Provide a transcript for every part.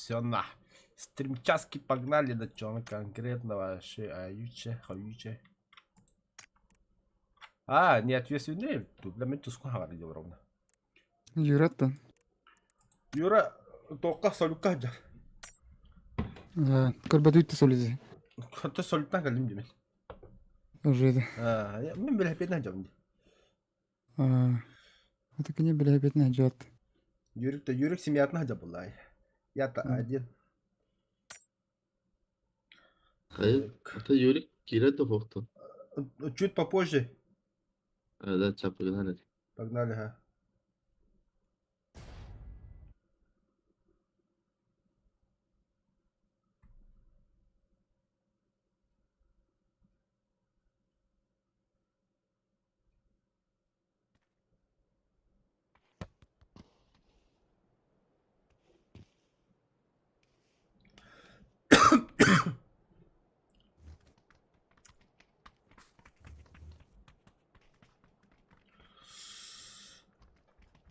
Все на. Стримчаски погнали до чего конкретно вообще. Аютче, хаюче. А, не ответственный. Тут для меня туску говорили ровно. Юраттан. Юра, тоққа солюкка дьар. Көрбөтүйтті солизи. Хатта солюктан кэллим димин. Уже. А, мин билэппиэтинэн дьабын ди. Это кини билэппиэтинэн дьот. Юрик да Юрик семьятына дьабыллай. Я-то один. Это Юрик киирэ да суохтун. Чуть попозже. Да, погнали. Погнали, ага.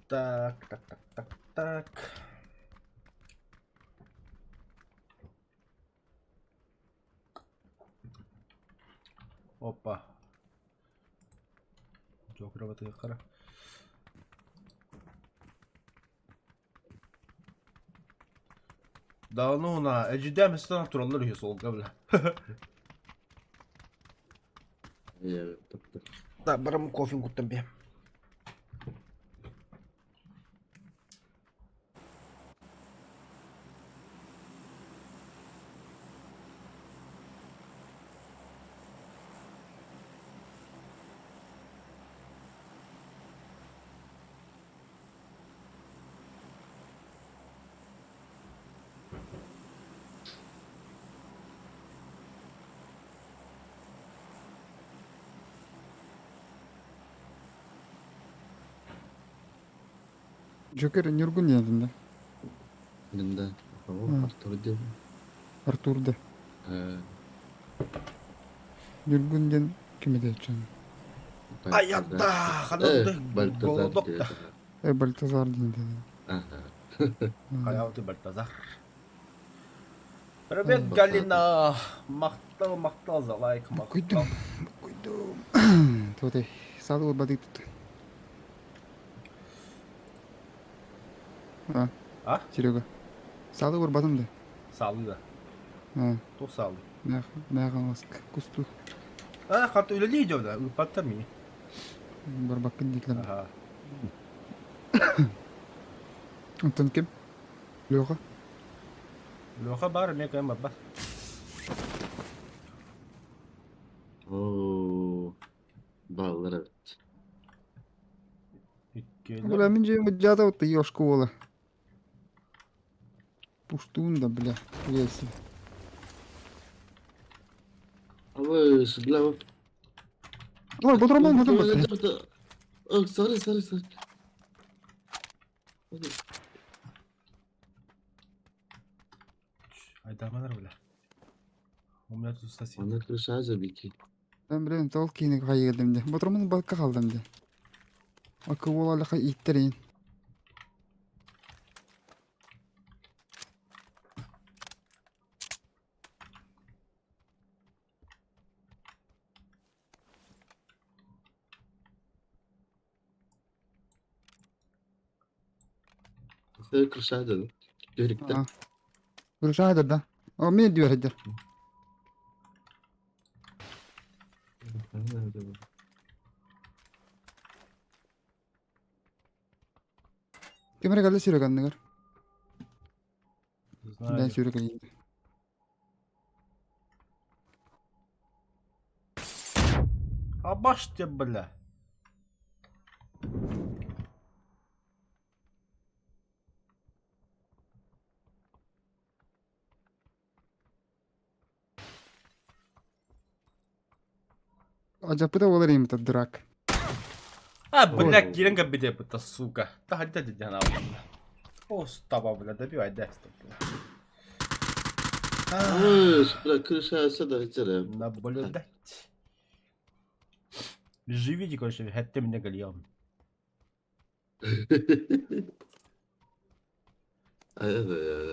Так, так, так, так, так. Опа. Джокера Да ну на, эдьидэм сытан тураллар үһү суолга бля. Да, барам кофе куттан бе. Джокер Нюргун диэн да? Мин да. Артур диэн. Артур да. Нюргун диэн ким этэ Аятта, ханна голодок да. Э, Бальтазар диэн Хайаалты Бальтазар. Привет, Галина! Махтал, махтал за лайк, махтал. Куйдум. Туотай, саалы ылбатый тут. А? А? Серега. Саалы урбатым да. Саалы да. А. Туох саалы? Мээҕин кусту. А, хата үлэлии дьон да, ыыппаттар мини. Барбаккын дииллэр. Аха. Онтон ким? Леха? Леха баар эмиэ кыайан барбат. Оо, бааллар эбит. Иккиэннэр. Бля, мин дьиэм дьаата вот ёшка уола. Пуштун да, бля, леси. Абы, бля, Ой, ботромон, ботромон. Ой, sorry, sorry, sorry. Айдааманар бля. У меня тут сосед. Аны крыша забити. Мен блин, тол киини хайыгылдым де. Ботромон балка қалдым де. Акы уола иттерин. Крыша деді. Дөрікті. Крыша да. О, мен дүйер Ким эрэ кэллэ сүүрэ анныгар. Знаю. Бэйэн сүүрэ кэлиим. Абаш тебе, бля. Адьаппыта буолар иимитэ дурак. А, бля, Ой. киирэн кэлбит эбит, сука. Таһырдьа дьэ Остаба, бля, добивай, дай, стоп, бля. Ой, бля, крыша да итере. Наблюдать. Живите, короче, хэтте мине галиям.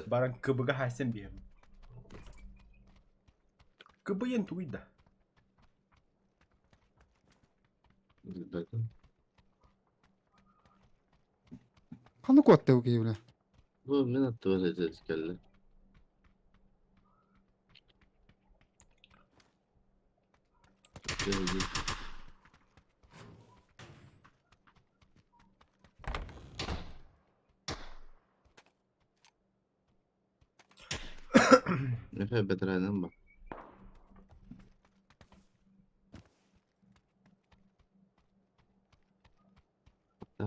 Баран кыбыга хаайсан биһэм. Кыбыйан тугуй да? Билбэтим. Ханна куотта бу киһи бля? Бу мин аттыбар этэ кэллэ. Эфе бэтэрээним бар.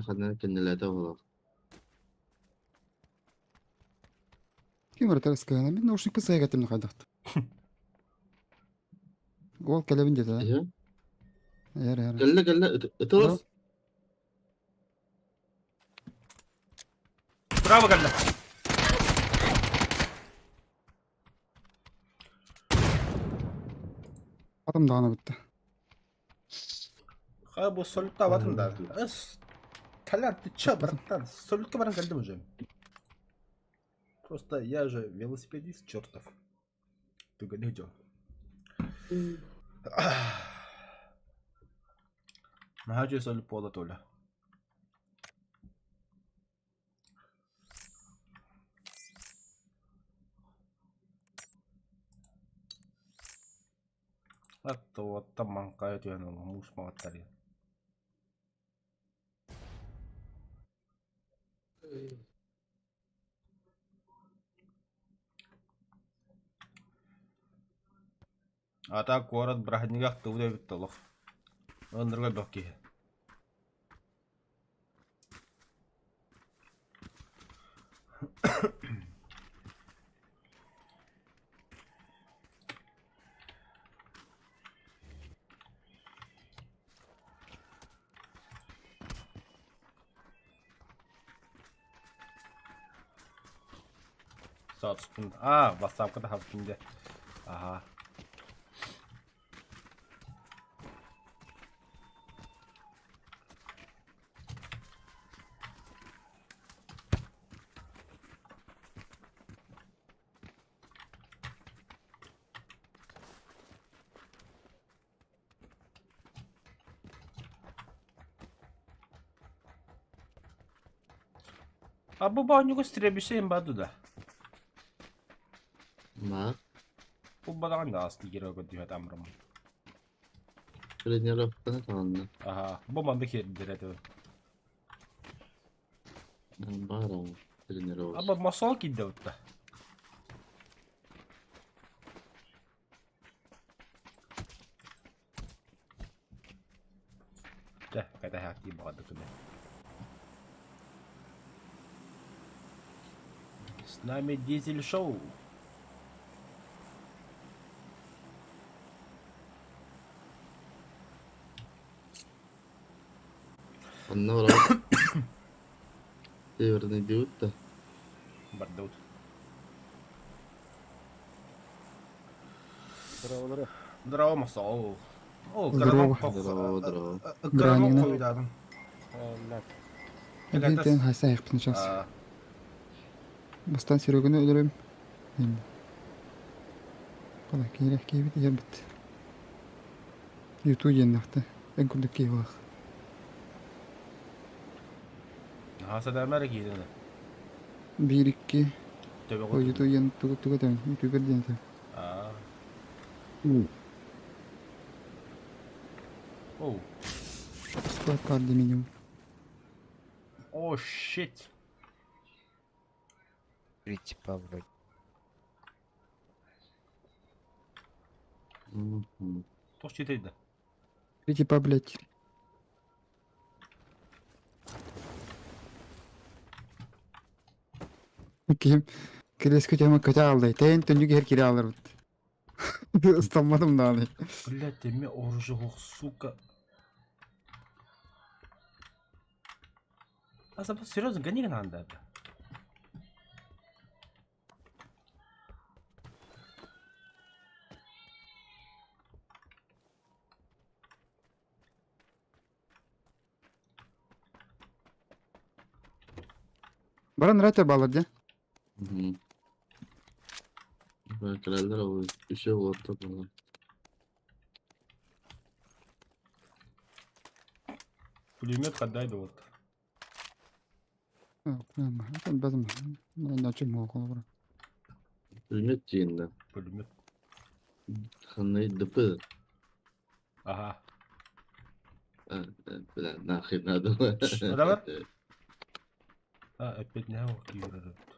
Ханна кэннилээтэ буолуох. Ким барыта ыскаана? Мин наушникпын сайа кэттим хайдахт. Уол кэлэбин диэтэ. Иһэ? Эр эр. Кэллэ кэллэ ытылас. Браво кэллэ. Атым даҕаны бүттэ. Ха бу солютта абатын да. Толян, ты чё, братан? Солютка баран кэлдим уже. Просто я же велосипедист чертов. Түгэни дьон. Наһаа үчүгэй солют буола Толя. Аттуоттан маҥхайа түһэн ылла муус маҕаттарыйан. Ата куорат бырааһынньыга ахтыбыт эбит да олох. Ынырык элбэх киһи. Саатыспын. Аа, ватсапка да хаптым дьэ. Аха. А бу баанньуга стребишейм баду да. Ма. Бу бадаҕан да аас тигире көрдүһэ тамрым. Тренировканы таҕынна. Аха, бу манды киэрдирэ тыл. Баар ол тренировка. Аба масол киирдэ бутта. Чэ, кэтэһээхтии баҕардыккын. С нами Дизель Шоу. Онно барабыт. Северный диют да. Бардыбыт. Здорово, Здорово, Мосол. О, Здорово. Здорово, здорово. Гранок Гранина. хойдаадым. Эбиин тэн хайса айахпын сейчас. Бастаан Сереганы өлөрөм. Қала киирэх киһибит иһэрбит. Юту диэннэхтэ. Эн курдук киһи буолах. Наһаа садаамар киирэн. Биир икки. Төбөҕө Юту диэн тугу тугу этэбин? Ютубер диэн этэ. Аа. Оу. Склад карты минимум. О, щит. Три типа вроде. Туох читэй да? Три типа, блядь. Киһим кэлиэскэ тема көтө ааллай. Тэйэн түннүк иһэр киирэ аалларбыт. Ыстамматым даҕаны. Блядь, эмиэ оружие, сука. А серьезно, гони надо это. Баран рата балар дьэ. Мгм. Кэлэллэр ол үсүө уолаттар буолар. Пулемет хаддай да вот. Пулемет диэн да. Пулемет. Ханный ДП. Ага. Бля, нахрен надо. Надо? А, опять не киирэр эбит.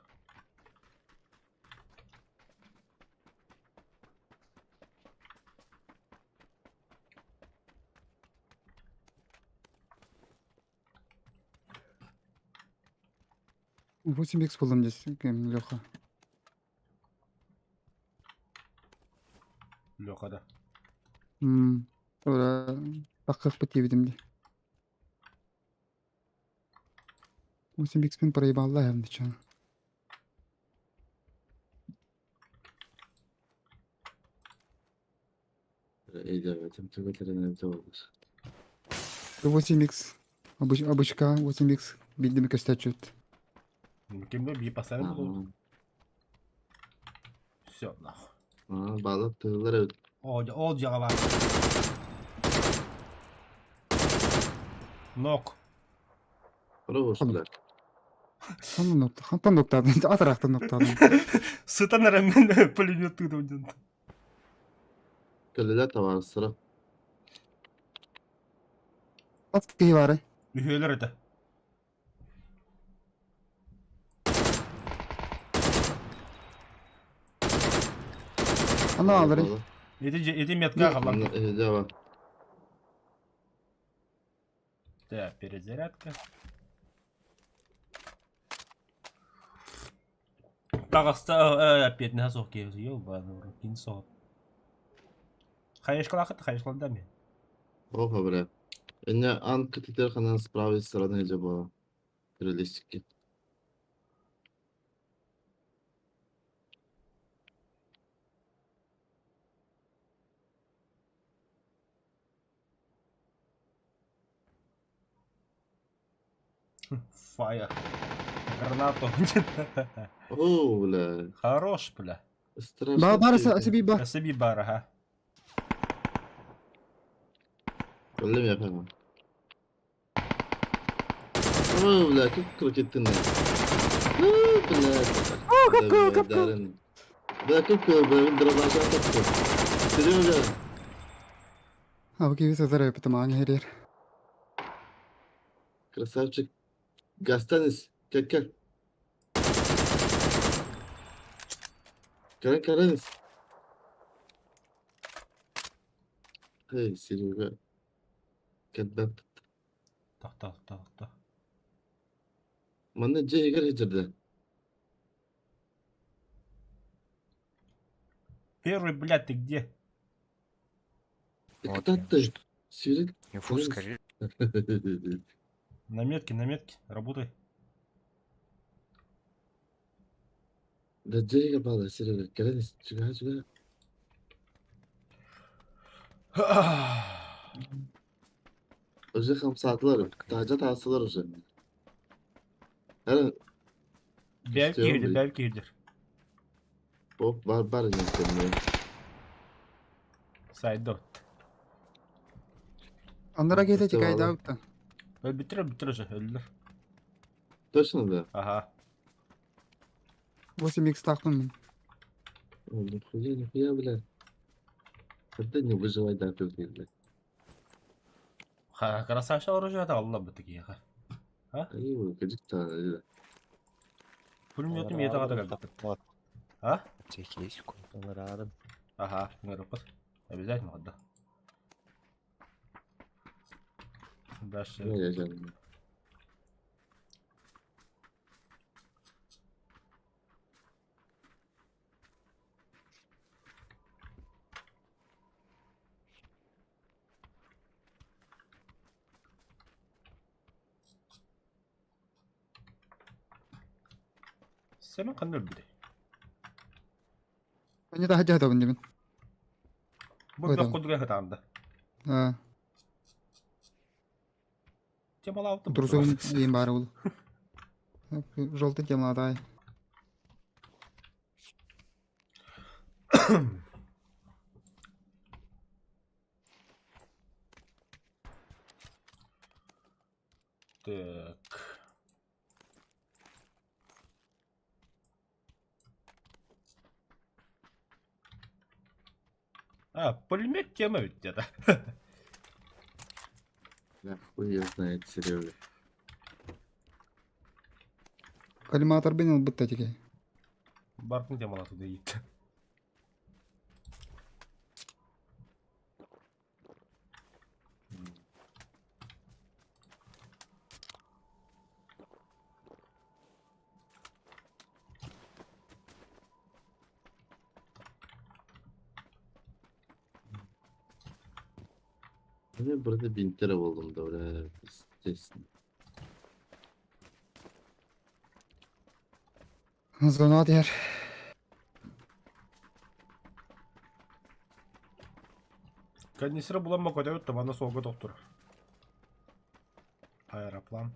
8 икс буллум здесь, Леха. Леха да. Таххыппыт диэбитим дии. 8 икспин проебалла явно. 8 икс. Обычка 8 икс биирдэ көстөөччүт. Кимде биир постоянно буолуо. Все, нахуй. Балык тыылар эбит. Ол дьаҕа баар. Нок. Пробушлар. Хантан ноктаадын? Атараахтан ноктаадын. Сытан эрэ мен пулемет тыытым диэн. Кэллилэр табаарыстара. Хас киһи баарый? Үһүөлэр этэ. Аны аалары. Ити ити метка хаалан. Эһиги Так, перезарядка. Таҕыста эппиэтинэһэ суох киһи ёбаный кини соҕот. Хайышкалаахыт хайышкаланда ми? Оха бля. Инне ан кытытер ханан с правой стороны же было. Релистики. Фая. Гранату. О, бля. Хорош, бля. Страшно. Ба бар себе ба. Себе бар, ага. Öyle mi yapamam? О, бля, как крокеттин. О, бля. О, капкыл, капкыл. Бля, капкыл, бля, дробаша капкыл. Сережа. А киви сазар эпитим аҥ иһэрир. Красавчик. Гастанис, как как? Карен Каренис. Эй, Серега. Кэтбэп. Тохто, тохто. Манна дьиэ иһигэр сылдьарда. Первый, блядь, ты где? Вот Куда я. ты? Сирик. Инфу скажи. На метке, на метке. Работай. Да дьиэ иһигэр бааллар Серега. Кэлэн чугаһа чугаһа. Уже хамсаатылар. Таһырдьа таҕыстылар уже. Эр Бэйэм киирдир, бэйэм киирдир. Оп, бар бар иннинэ. Сайдот. Аннара киһитэ тикайдаабыт Өлбүттэр, өлбүттэр уже, өллөр. Точно да? Ага. 8 икс таахпын мин. Ой, нихуя, нихуя, бля. Это не выживай, да, ты, блядь. Красавчик оружие это Алла бы такие. Ай, кадик-то, Пулеметом я это Вот. А? Аптеки есть у Ыҥыраарын. Ага, ыҥырыппыт. Обязательно да. Дальше. я я Семен ханна өлбүтэй? Они таһырдьа сытабын диибин. Бу бөх курдук сытаанда. Аа, Темалаабыт Турсугум иин баара буолу. Желтый темалаатай. Так. А, пулемет тема ведь где-то. Да хуй её знает, Серега. Коллиматорбын ылбыт да тиги. Бартын темала туда иит. Мен burada 1000 lira buldum da бля, пиздец. Зона диэр. Канисра буламма көтөбүт да манна суолга тохтур. Аэроплан.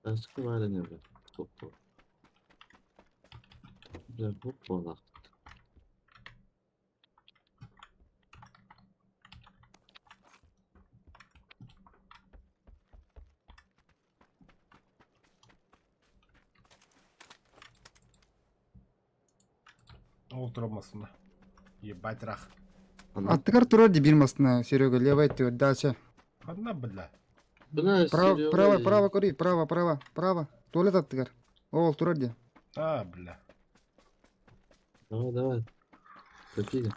Başka var ne be? Hoppa. Бля, hoppa Ол турамасына. Ебать рах. Ана. Аттыгар турар дии биир массыына Серега левай өттүгэр дальше. Ханна бля. Бля, Право, Серега, право, право көрүй, право, право, право. Туалет аттыгар. Ол турар дии. А, бля. Давай, давай. Топи.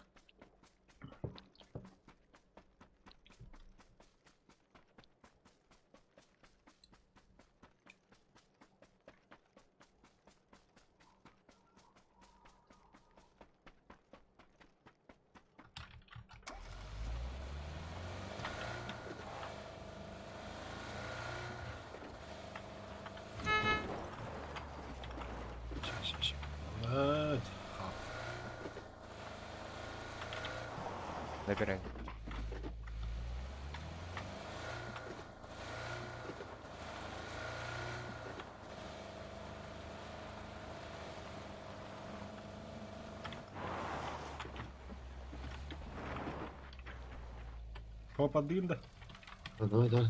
Блядь. Набирай. Попадым да. А, давай, давай.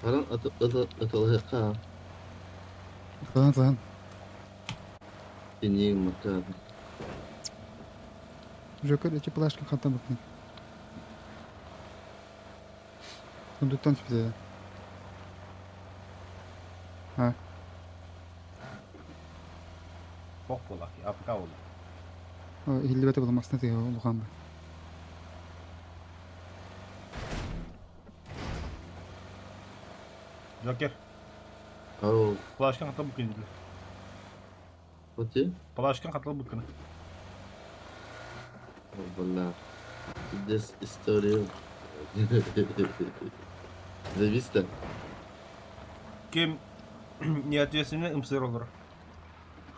Баран аталыһыкка Тыган тыган. тиниң макка. Жөкөр эти плашка хантан букны. Сундуктан түспүтэ. А, Бок буолар, АФК буолар. иһиллибэтэ буолан массыына тыаһа улахан бу. Джокер, Ау, плашкан хатыл букын вот Плашкан хатыл букын. Бля. Здесь история. Завис-то? Ким неответственный ымсыр олор.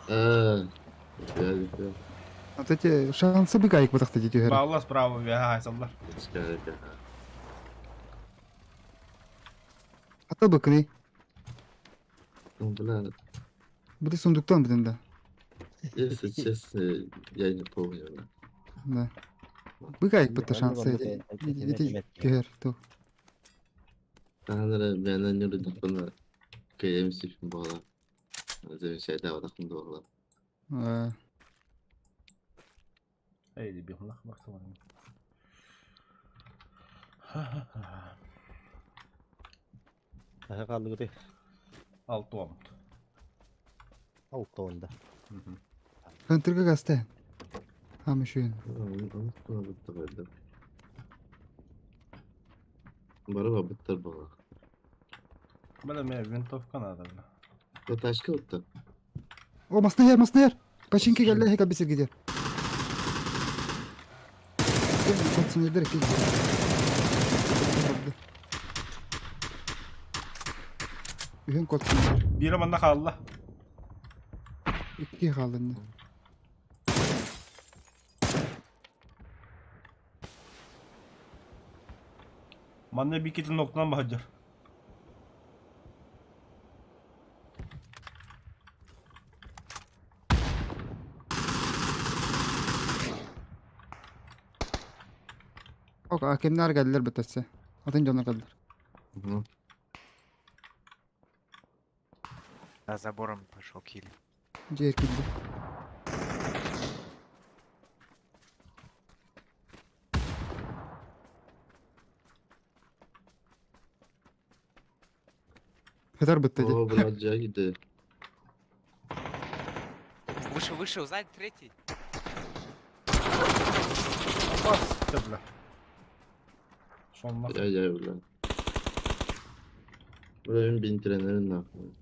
А, я не понял. Вот эти шансы быка бытахта дии түһэр. Баалла справа вяха саллар. Хата быкны. Ну, бля, Били сундуктан бүтүн да. если честно, я не помню. Да. Да. Быка бытта шансы эти түһэр ту. Таһанара бэйэнэн ньурдахпына КМС буола. Замечательно буола. Э, Эй, дебил, нахуй бахталар. Таһа хааллыгыты Алтуамт. алтонда. Хантырга гаста. Хам үшүн. Бары быттар буола. Бля, мне винтовка надо, бля. Ташка утта. О, массыына иһэр, массыына иһэр. Починки кэллэ эһэ кэлбит сиргитигэр. Хотсунердер икки. Үһүн котсунер. Биирэ манна хаалла. Икки хааллынна. Манна бикитин октунан баһыдьар. Ок, а кимнэр кэллэр бытасы? Атын дьоннор кэллэр. Мгм. За забором пошел киль. Дьиэ киирдэ. Хытар бытта дии. О, блядь, дьэ Выше, выше, сзади третий. Бас, бля. Сонно. Я, бля. Бля, мин бинтиренерин нахуй.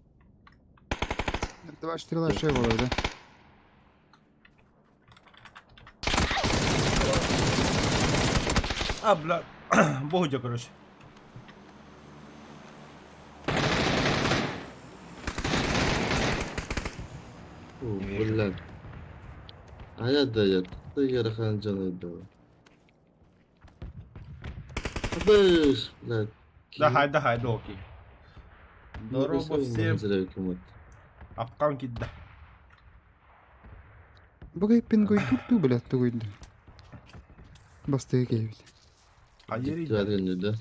Два четыре шесть было, да? А, бля. Богудя, короче. О, блядь. Айа да я, ты ярахан жаны да. Дыш, блядь. Да, да, хайда, окей. Дорога всем. Апкан кидда. Бугай пингой тур блядь, тугуйду. Бастыгы киһибит. Хайери. Да.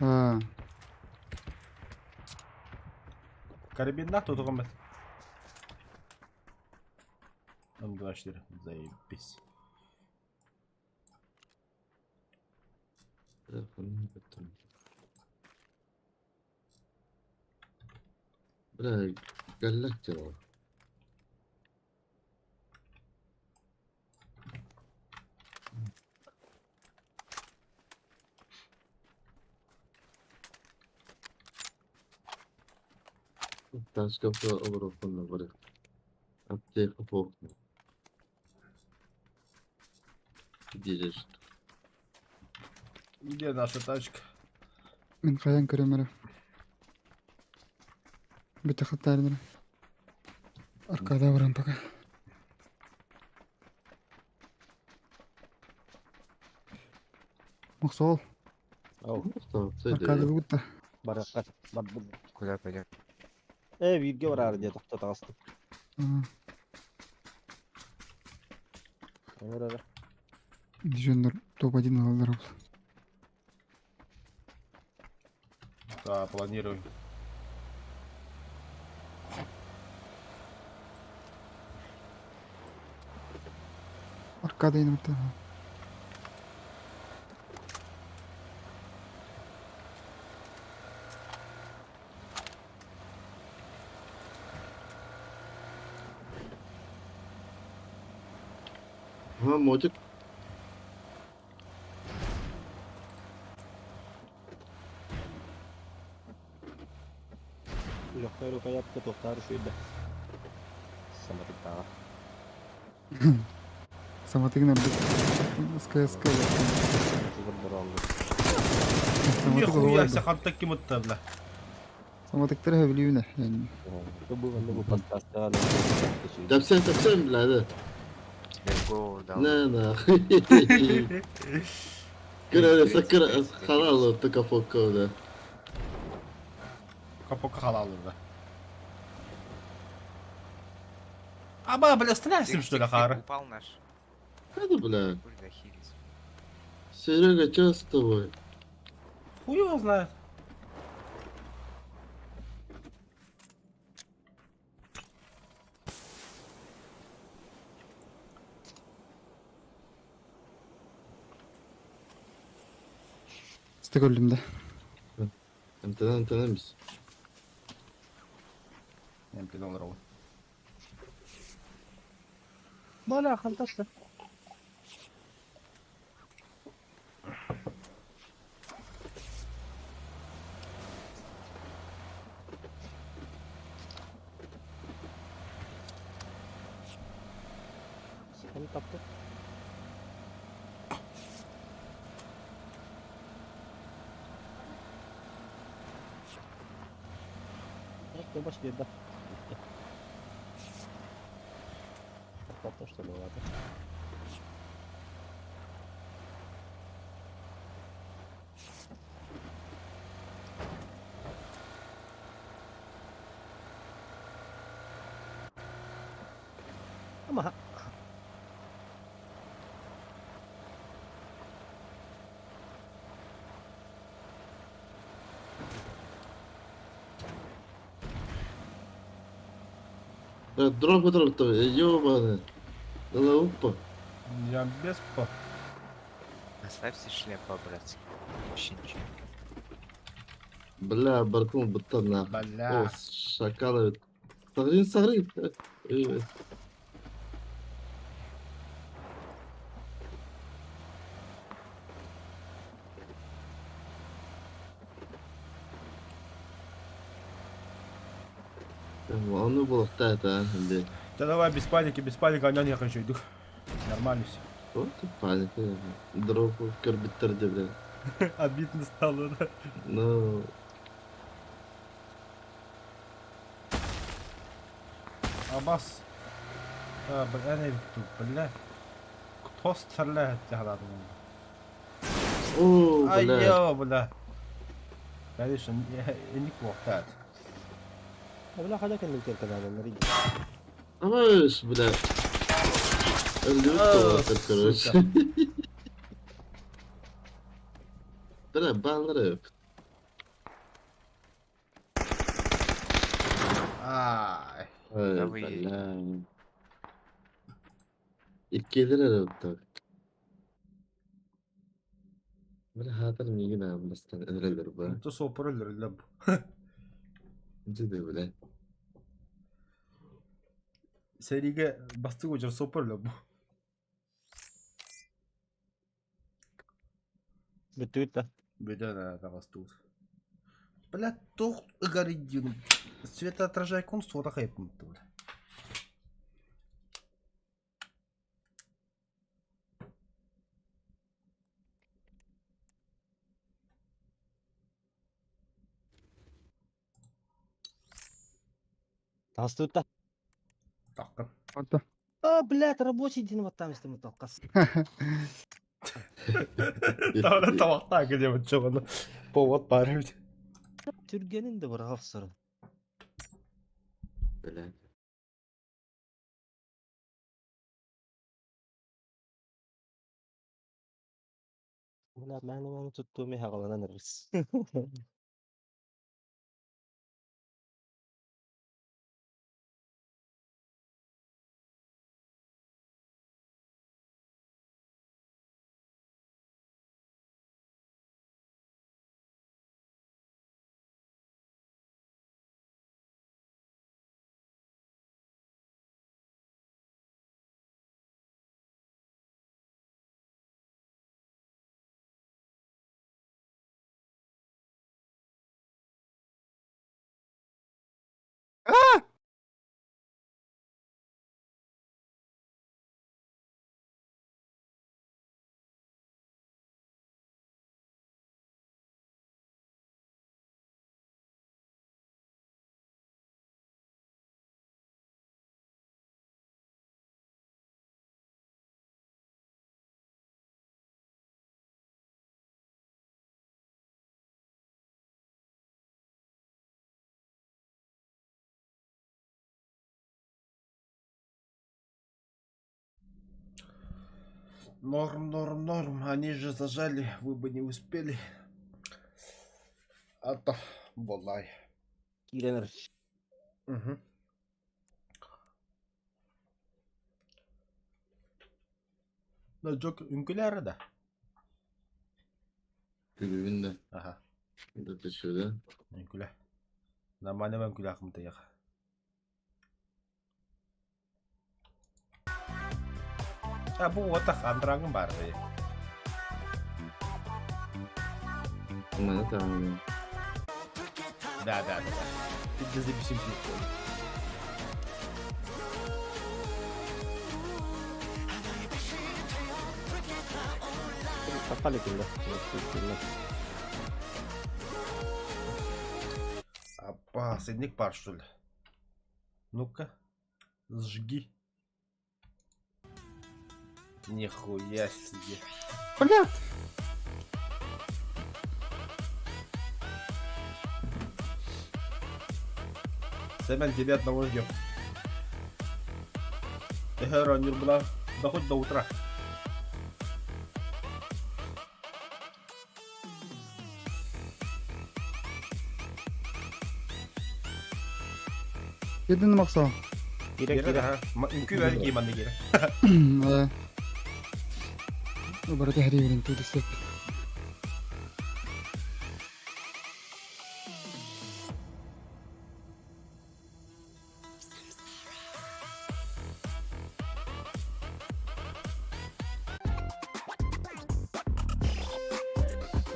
Аа, Карабинна тут гомет. М24. Заебись. Бля, галактика. Ташка оборотно бары. Аптека похну. Дидеш. Где наша тачка? мин хайан көрөмөрө. Бүтэ хаттаарнара. Аркада баран пока. Мохсол, Ау, аркада бугутта. баракка. Бардым. Куда пойдем? Э, бииргэ бараар диye тохто таҕыстым. Аа, Оҥорор. дижоннор топ-1 алалар ол. Да, планируем. Аркада инымта. Ha, мотик. Легкая рукоятка тохтаар үчүгэй Саматыктааҕа. Саматыгын ордук. СКСК. Сызыр борооллу. Саматык Нихуя себе, хантак ким-то, бля. Саматыктар хөбүлүүнэ. Yani. Бу бу бу подкастта Тапсен, тапсен, бля, да. Тебе в голову дал. На, на. Кыра, сакыра, халал, только фока, да. Капока халал, да. Аба, бля, стреляй с ним, что ли, Тихо, тихо, Хара? Упал наш. Это, бля. Хуй захились. Серега, чё с тобой? Хуй его знает. Стык өлдүм да. Антенна, антенна biz. Мен олар. Бала хантасы. Сен тапты. Так, баш берді. Тоқтатты, что ли, ладно. Ama Да, дроп дроп то, ёбаный. Лаупа. Я без по. Оставь шлем по-братски. Вообще ничего. Бля, братан, будто нахуй. Бля. О, шакалы. Согрин, согрин. Ону буолуохтаах этэ, блядь. Да давай без паники, без паники, а не хочу иду. Нормально все. Вот и паника. Дропу көрбүттэр дии, блядь. Обидно стало, да? Ну, Абас. А, бля, не тут, бля. Кто стреляет тебя о, Ай, блядь. ё, бля. Конечно, не плохо. бля хада кэннин кэлэн нэрий. Давай, блядь. О, Өлүбүт короче. сука. Бля, баллары. Ай. Ай, Давай. бля. Иккилэр эрэ так. Бля, хаатар миигин ааммастан өлөлөр ба. Это сопор өлөрөллөр. Дьэ, бля. Сэриигэ бастык удьар сопор өлөр. Бүттүгүт да. Бөдөн таҕыстыбыт. Бля, туох ыгарыйдын. Светоотражайкон суота хайпмыт бля. Таҕыстыбыт да. Таккын. Орто. А, блядь, рабочий день вот там истем толкас. Тавра тавахтаа кэлиэм чоҕону. Повод баар эбит. Түргэнин да быраҕа охсорун. Бля. Бля, мээнэ мээнэ туттуу миэхэ аҕаланан эрэрс. Норм, норм, норм. Они же зажали, вы бы не успели. А то, болай. Киирэн эрэр. Угу. Дьок үҥкүүлээр да? Күлүбүн да. Аха, Да ты чё, да? үҥкүүлээ. Нормально үҥкүүлээх мытыйах. А бу уотах андраңын бар дии. Маны там. Да, да, да. Ты записим телефон. Таппали кэллэ. Кэллэ. Апа, средник пар, что ли? Ну-ка, сжги. Нихуя себе. Бля! Сэмэн, тебя одного ждем. Төһө оонньуур була да хоть до утра. Кирдин махсаа. Киирэ Киирэ киирэ. аха. Үҥкүү бэр кии манна киирэ. Барыта хэриирин тулисеп.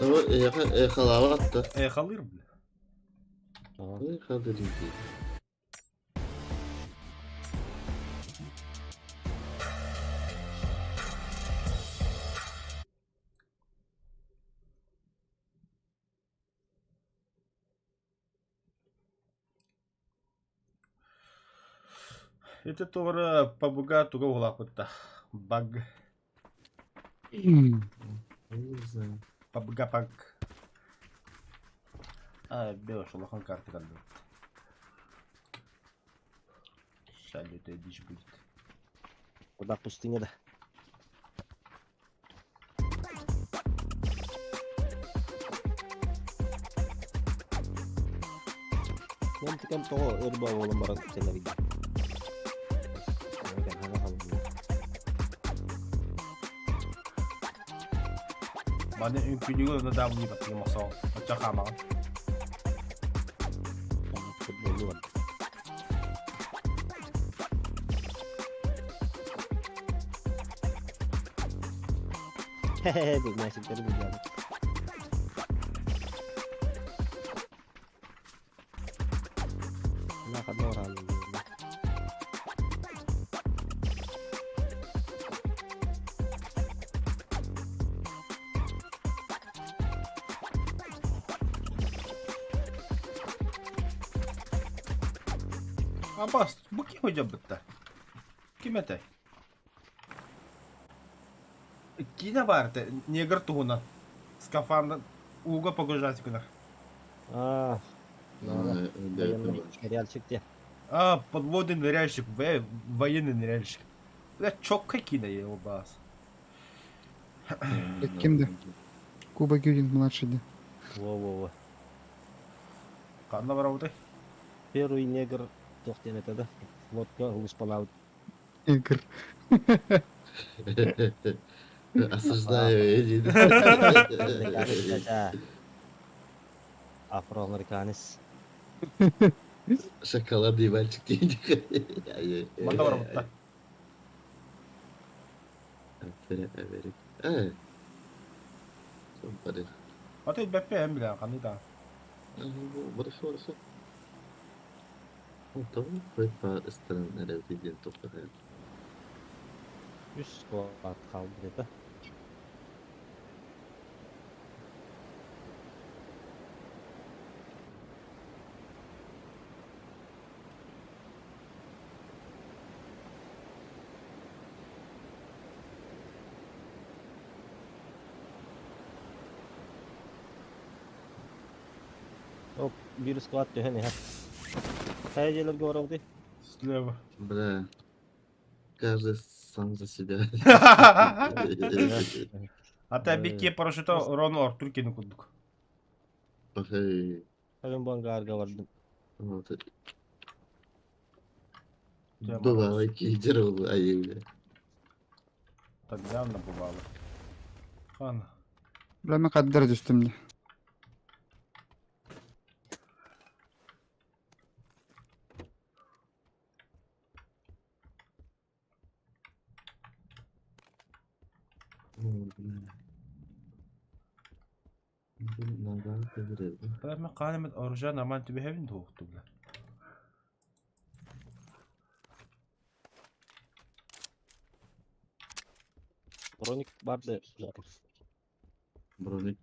Давай, эхалава атта. Эхалыр бля. Эхалыр дии. Ити туора пабыга туга улааппытта. Баг. Не знаю. Пабыга паг. А, бе, улахан карта калбыт. Сейчас дичь будет. Куда пустыня да. Мен тикем тоҕо өр буолан баран кэлэригин. Маны үҥкүүлүүгүн онно даабылыы баттыгым охсоҕун. Оччо хаамаҕын. Футболу бар. Хе-хе, мәсілтері біледі. Мына қадна оралым. Абас, бу ким хожа бытта? Ким этэй? Киинэ баар этэ, негр туһунан. Скафандр ууга погружать гынар. А, военный ныряльщик те. А, подводный ныряльщик, военный ныряльщик. Бля, чокка киинэ его бас. Кимди? Куба Гюрин младший да. Во-во-во. Ханна барабытай? Первый негр тохтен это да. Лодка луспалаут. Игорь. Осуждаю, иди. Афроамериканец. Шоколадный мальчик денег. Манна барабытта. Э. Ата бэппэ эм билэн ханны да. Хорошо, хорошо. Үс склад қалды деді. Оп, bir склад түһэн иһэр. Хайа дьиэлэргэ барабытый? Слева. Бля. Каждый сам за себя. Ата бикки парашюта Рон Артур кини курдук. Пахай. Хайын бангарга бардым. Вот. Бывало, кидер, ай, бля. Так явно бывало. Хан. Бля, мен қаддара түстім де. Бля, мен хаан оружие нормально түбэһэбин туохту бля. Броник барды. Броник.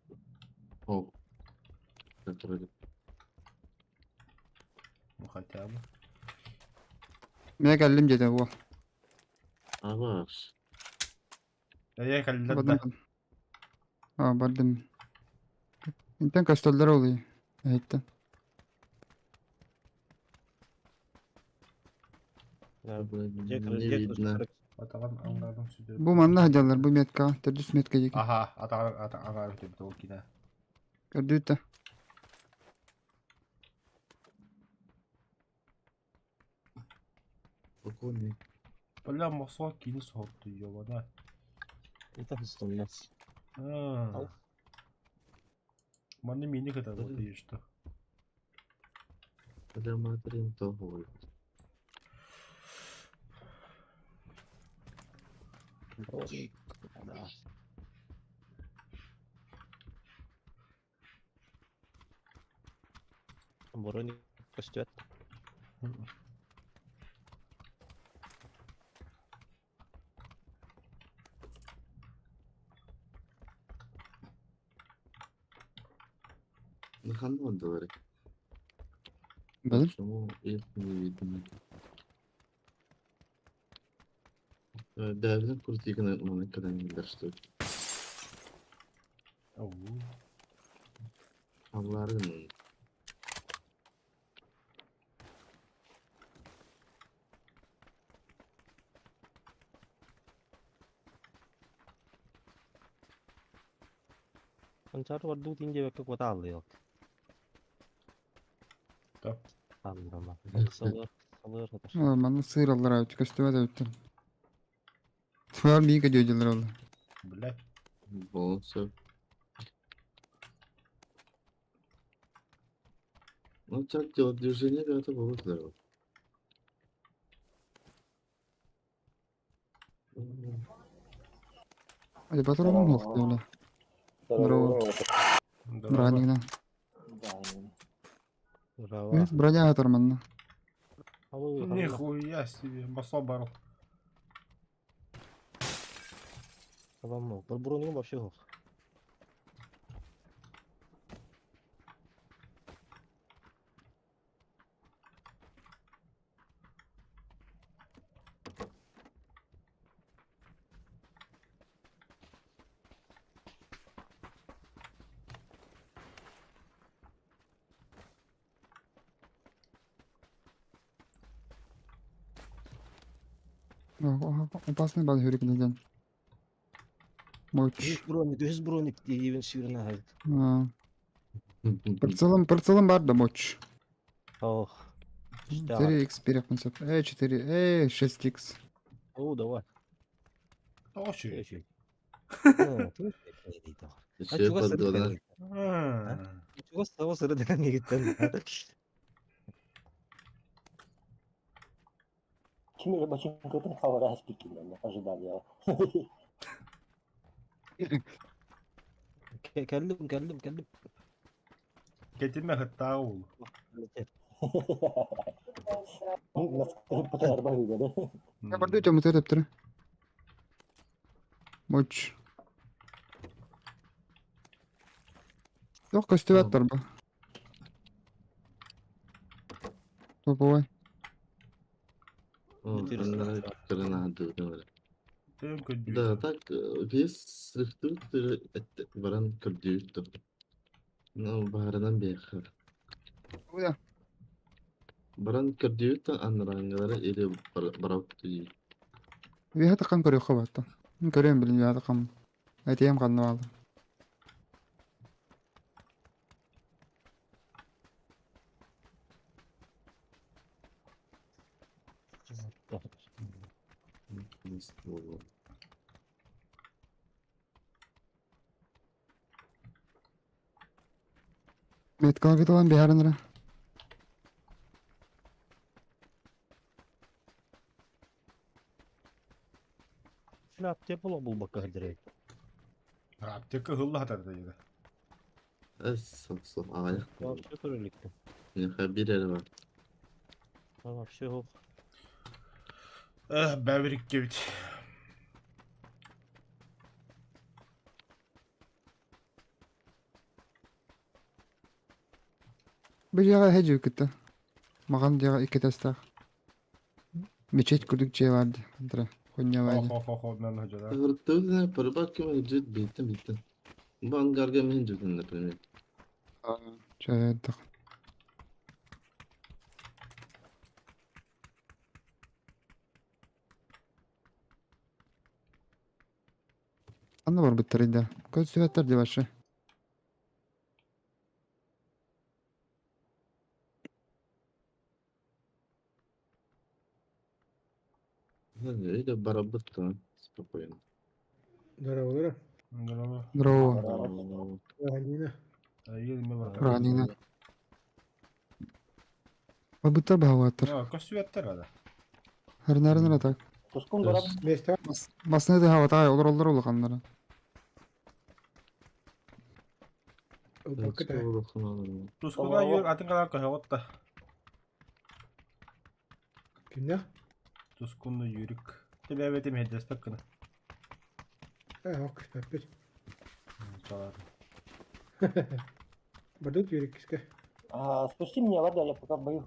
О. Который. Ну хотя бы. Мен кэллим деді ол. Аваш. Я кэллэ да. Бардым. А, бардым. Интен көстөлдөр ол. Айттым. Дьэ, Не дьэ, видно. Атаҕын аҥаарын сүтэрбит. Бу манна сылдьаллар, бу меткаҕа, төрдүс метка диэки. Аха, атаҕын аҥаарын сүтэрбит ол киинэ. Көрдүүт да. Спокойно. Бля, Москва киини соһутtu, ёбана. Это хыстыннас. А. Манна мини кытар вот и что. Бля, материн того. Да. Броник көстүөт. Ну, ханна говори. Билим. Почему их не видно? Бэбин куртигына маны кадан что ли. Оу. Алларын. Кончар варду тинде бекке кота алды yok. Да. Андрама. Салыр, салыр хатар. Манна сыыр аллар эбит, көстүбэт эбиттэр. Туар биир көдүөдүлэр ол. Бля. Болсу. Ну, так делать движение, это было здорово. Али патроным суох диэбилэ. Здорово. Здорово. Броня. Браво. Броня хатар манна. Алло, Нихуя себе, басо барыл. Tamam mı? Броник вообще yok. Опасный бал хүрүк ден. Моч. Үс броник, үс броник диэбин сүүрэн аһайт. Прицелом, прицелом бар да моч. Ох. 4х переход. 4, 6х. О, давай. Тоҕо Үчүгэй. Еще поддона. Чугас саба сырыдынан егиттен. Ким бачинкатын хабара спикин, ожидали. Кэллим, кэллим, кэллим. Кэтимэ хыттаа ол. Я барды өтө мутер өптөрө. Моч. Yok көстүбэт бар бу. Топовой. Тым көдүү. Да, так вес срыхтыр баран көрдүүт. Ну, баранан бэхэр. Уя. Баран көрдүүт анраңгалары или барап түй. Виһа такан көрүөххэ батта. Көрөм билин виһа такан. Айтыям ханна баалар. Меткала кытылан биһарынра. Аптека була булбакка хадырай. Аптека хылла хатар да. Эс, со, ағай. Вообще көрөлүктү. Меха бир эре бар. Вообще yok. Эх, бәбирик кебит. Бу жаға хәжі кытта. Маған жаға икі тастақ. Мечеть курдук же барды. Андра. Хуйня барды. Хо хо хо мен хожада. Вертолет парбак кем жит битте битте. Бангарга мен житин, например. Чайдық. Ханна барбыттарый да? Көстүбэттэр дии вообще. Öyle барабыт да спокойно. Здорово, Здорово. Здорово. Здорово. Ранина. Едем бар. Ранина. Барбыттар баһаҕаттар. Көстүбэттэр ада. Харнарынара так. Тускун барап, Место. Масына да хаватай олор олор улаханнара. Бакыта. Тускуна юр атын калар көһөҕөт да. Кимнех? Тускунна юрик. Тебебетим хедеспек кына. Ок, папит. Чалар. Бардут юрикска. а, спусти меня, ладно, я пока в бою.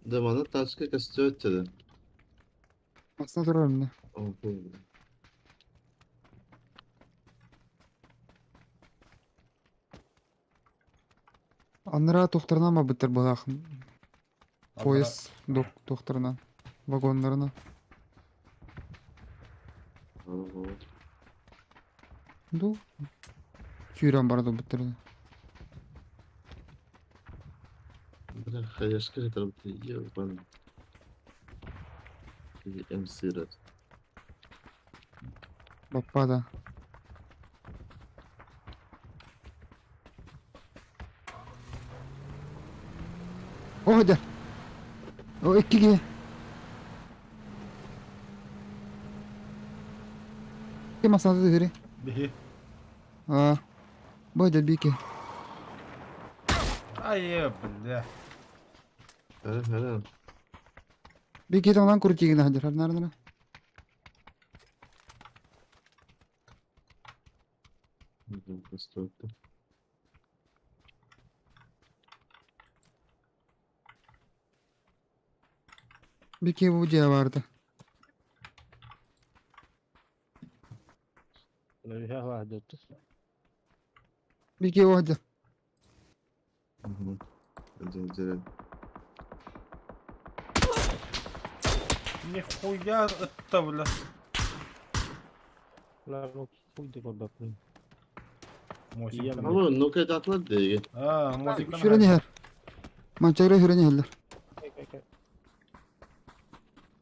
Да мана тачка костёт dedi. Масына турар эмне. Аннара тохторунан барбыттар былаах. Поезд тохторунан. Вагоннарына. Ду. Сүүрэн барды буттар. Бля, хаешка это ебан. МС рад. Баппа да. О, дэр. О, иккиге. Ким асады дери? Биһи. А. Бу дэр бики. Ай, бля. Хара хара. Бики тонан крутигин хадер. Нарнара. Костёт. Бики бу дьиэ барды. Бики о дэр. Нихуя это, бля. Ama nokat atladı diye. А, музыка. Сүрэн иһэр. Манчагра сүрэн иһэллэр.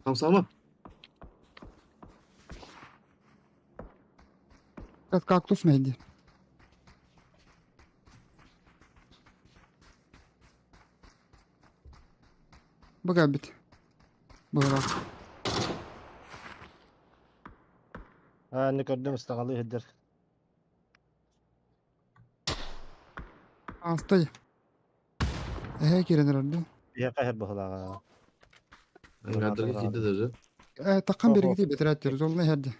Tam salma. Как кактус мэйди. Бага бит. Бара. Астай. Эһэ кирен эрэрди. Angarda giddi dedi. Э таккан бергити бетереттер. Золна иһэрди.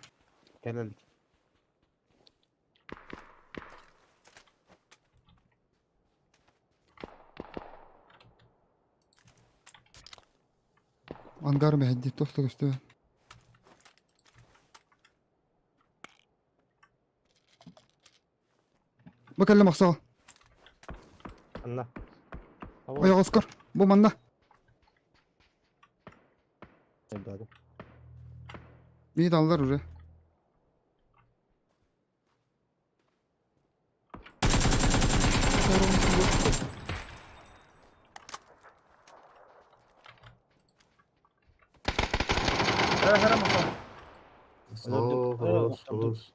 Ангар мэйди. Тохто көстө. Бакалла мақсал. Ой, Оскар. Бу манна. Бии даллар уже. Хара мақсал. Sağ хорош хорош.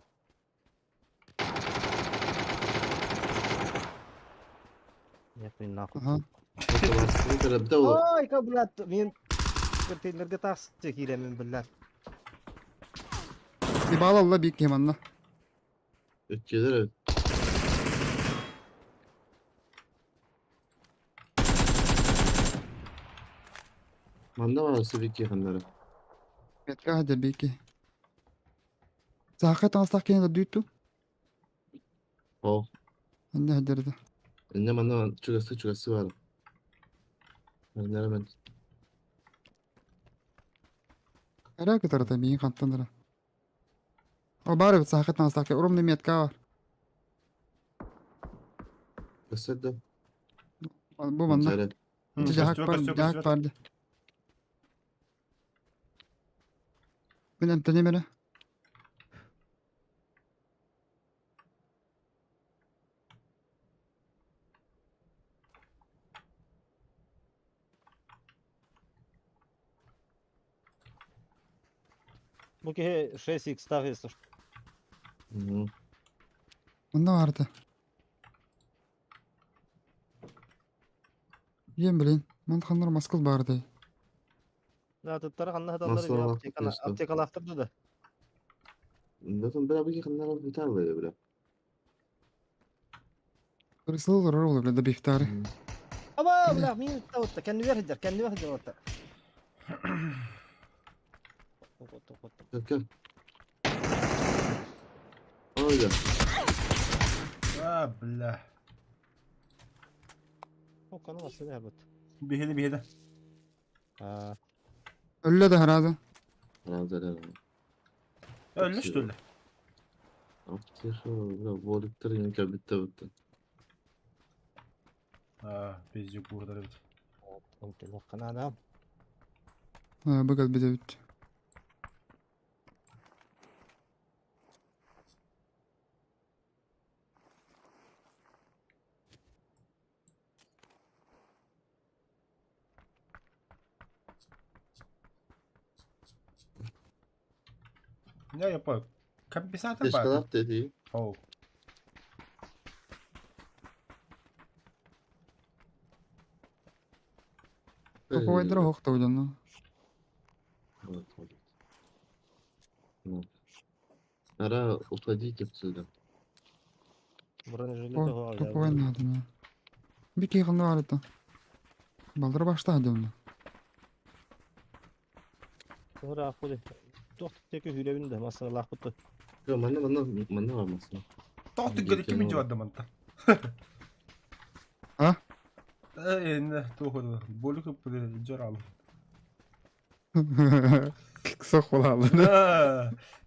Аха. Bir de o. Bir bağla бик манна. Ötkeler evet. Manda var bir yakınları. Метка хадя бики. Саха таңстақ кенде дүйтту. O. Анна хадерді. Ne manda çugası çugası var. Ben ben. Ара кытарата бии қанттандыра. О бары бит саха таңстақ урумны метка бар. Gösterdi. Бу манна. Жахак бар, жахак барды. Мен эмтене мере. Бу киһи 6x-таах если что. Онно баарда. Иэн билин, ман ханнар маскыл баардай. Атыттары ханна сыталлар Массалаах или аптекала түстэ. аптекалаахтар да. Бүтүн бля бу ханнар биталлар бля. Крысыл олорор ол бля добивтары. Аба, бля, мин тавытта, кэннибэр сылдьар, кэннибэр сылдьар уоттар. Тохот, тохот. Кел. Ой да. А, бля. Окканы массыына эбит. Биһиди биһиди. Аа, Өллө да хараада. Раза раза. Өллө что ли? Аптека бля боликтер инке битте битте. А, пиздюк буһдар эбит. онтон Бу кэлбит эбит. Не, я понял. Компенсатор бар. Тешкалап dedi. Оу. Топовайдара хоқ та Вот, вот. Ну. Пора уходить отсюда. Бронежилет оһо Топовай надо не. Бики ханна барыта. Балдыр башта дымны. Тура худи. Тох теке хүребин да масалаах бутtu. Yo, манна манна манна var masına. Тоқтың көрі кім жауады манта? А? Э, тоқыды. Бөлік жорал. Соқ болалы.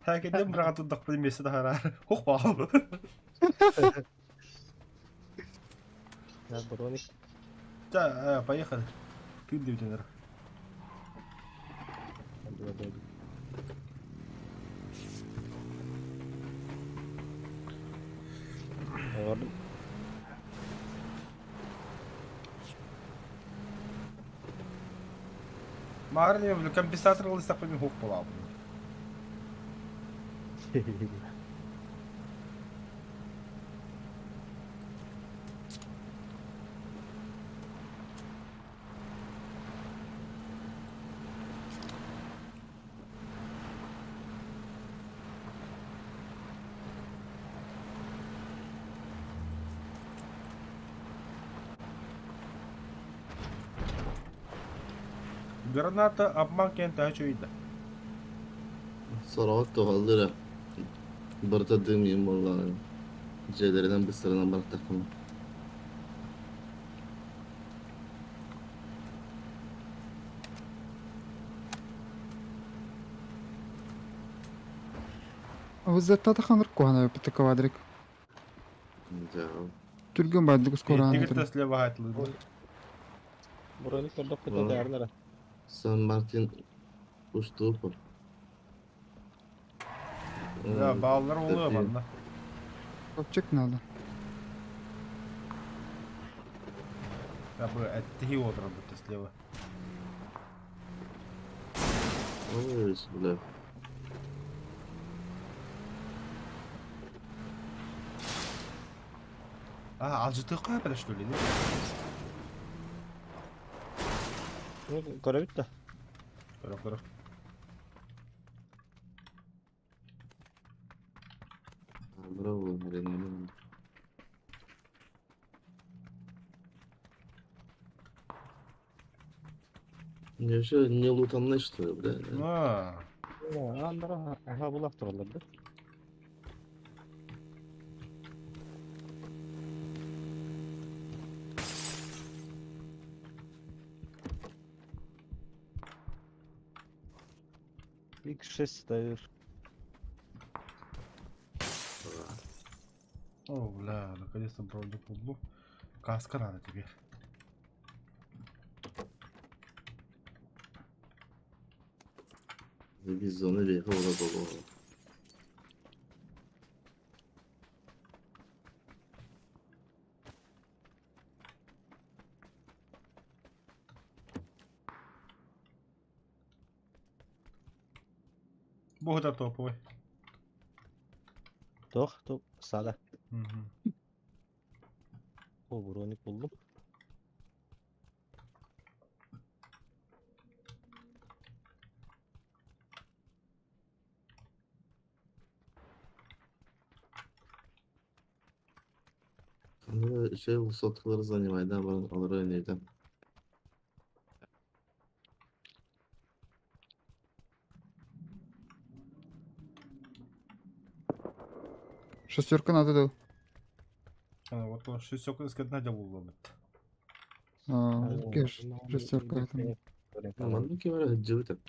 Хәкеден бір ағаты дақ білмесі да харар. Хоқ бағал. Я броник. Да, поехали. Ты дивденер. Ордum. Мағыр неме білі компенсатор қылысақ мен хоқ болал. Граната обман кен тачу ида. Soravat tohaldıra. Barta dımıyım vallahi. C'lerden bir sıradan bırak takımı. Выззатта ханыр куана бит квадрик. Да. Түргөн бардык скоро Тигр слева хатлы. Броник тордок кыта таарнара. Сан Мартин уступа. Да, баллар oluyor манна. Топчик надо. Я бы оттеги отырып бітті слева. Ой, бля. А, алжыты қая что ли, не? Көрө бит да. Көрө, көрө. Браво, Марина. Неужели не лутанный, что ли, бля? А, Андара аха булак туралар да. X6 ставишь. О, бля, наконец-то броню пудлу. Каска надо теперь. Бизоны бейхи ола баба. Бу да топовый. Тох, тух, сада. Мгм. О, броник булдум. Аны şey высоткалары занимайдан баран алар ойнойдам. Шестерка надо да. А, вот ол шестерка искать надо было бит. А, шестерка там. Маннык ким эрэ сылдьыбыт.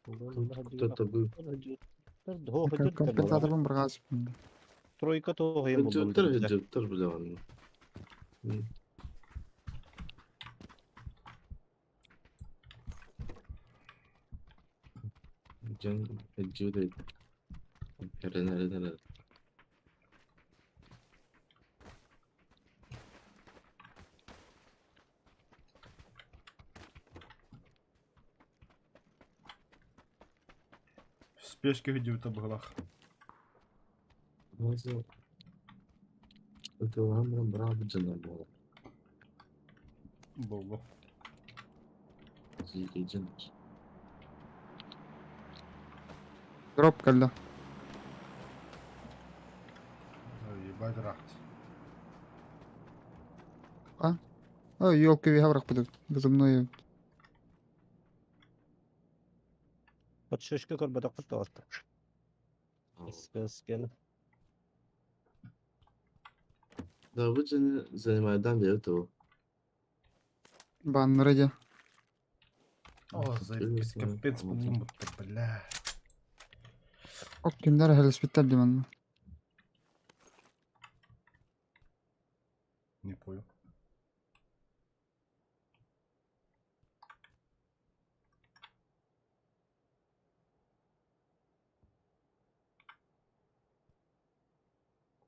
Кто-то был. Компенсаторын бір қазып. Тройка тоҕо юм булдум. Сылдьыбыттар сылдьыбыттар бile онно. Дьон сылдьыбыт Эрэн эрэн эрэн. В спешке видео-то было. Ытылаан быраабыт дьоно буолар. Было. Дьон. Дроп кэллэ. Ебать рахт. Ой, елка виһа бырахпыт. Безумной. Подшишка көрбөтөхпүт тоҕотто. Эскен. Да, бу дьону занимайдан бэйэ того. Баннеры дьэ. О, заебись, капец, по-моему, бля. Ок, кимдер хэлэспиттэр дии манна. Не понял.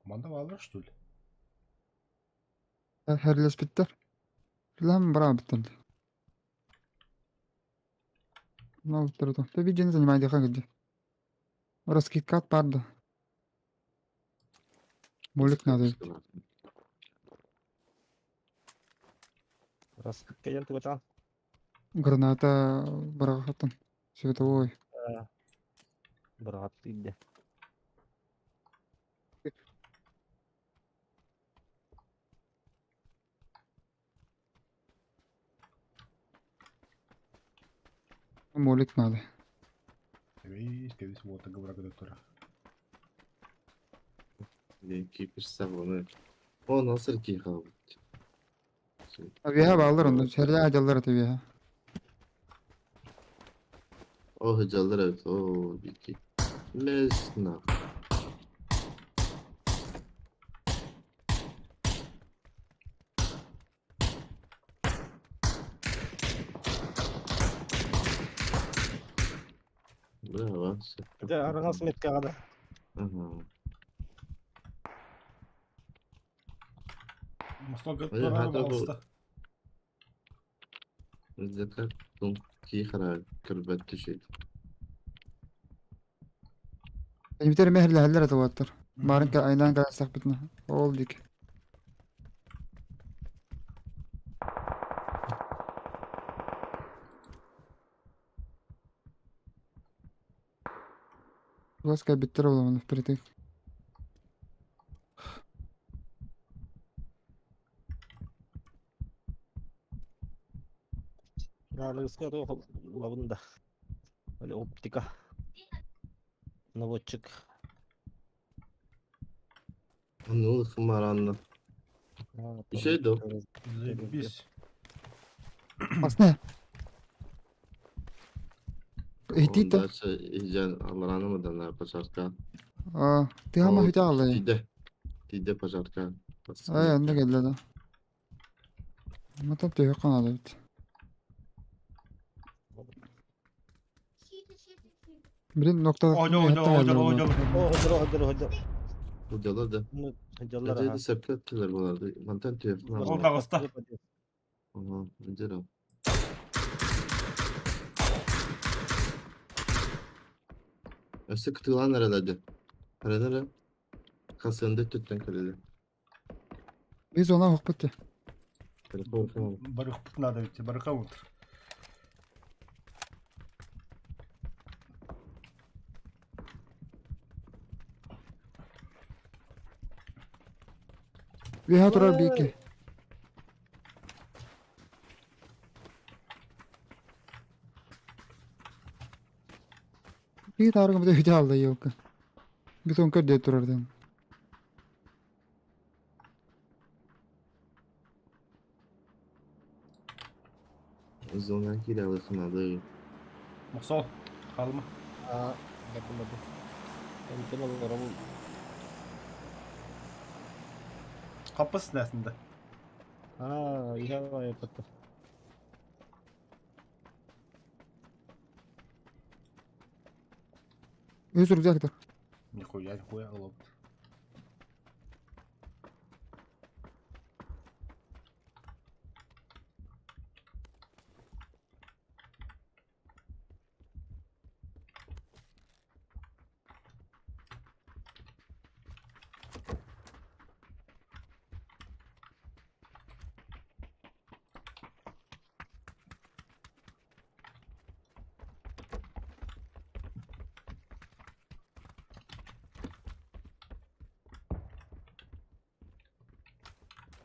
Команда Валер, что ли? Хэлэспиттэр. Лам быраабыттар. Ну, турду. Ты видео занимай диха где. Раскидкат парды. Молик надо. Раскидка диэн тугутаҕын? Граната бырахатын. Световой. Быраҕат тиийдэ. Молик надо. Эй, скорее всего, вот говорю, доктора. Кипишсэ оны. О, насыр кии хаалбыт. Виһа бааллар онно. Сэрдэ адьаллар аты виһа. О, сылдьаллар эбит. О, бики. Местно. Браво. Дьэ, араҥас меткаҕа да. Ага. Масло Ой, готово, это был- пожалуйста. Закат кии хара көрбөт түшүйт. Битер мехлэһэллэр аты уоттар. Баарын айнаан кэлэстэхпитинэ. Ол дик. Ласка биттер оламын впритык. Аныгыска туох ылабын да. Или оптика. Наводчик. Ну, хмаранна. Еще иду. Заебись. Асне. Иһитиитэ. Дальше иһдьэн алларааны мыданна пожарка. Аа, тыһама Ол хүтэ ааллай. Тиийдэ. Тиийдэ пожарка. Ай, онно кэллэ да. Матап төһө ханаада эбит. Блин, нокта Ой, ой, ой, ой, ой. О, ходжор, ходжор, ходжор. Сылдьаллар да. Ну, ходжорлар, Эдэ аха. сөпкө эттилэр буолар. Мантан түһүөх Ол таҕыста. Ага, индира. Өссө кытыылаан эрэлэр дьэ. Эрэн эрэ. Хасыанда өттүттэн кэлэлэр. Biz ona hokput. Телефон Барыхпыт надо ведь, барыха утр. Үөһэ турар биики. Биир таарыгым да үтэ алла елка. Бетон көрдө турардан. Зона киирэ надо. Мохсол, хаалыма. Аа, бардым бардым. Онтон олоробун. Хаппыс нәсінде. Аа, иһэ байыппыт. Үс рюкзактар. Нихуя, нихуя, лоб.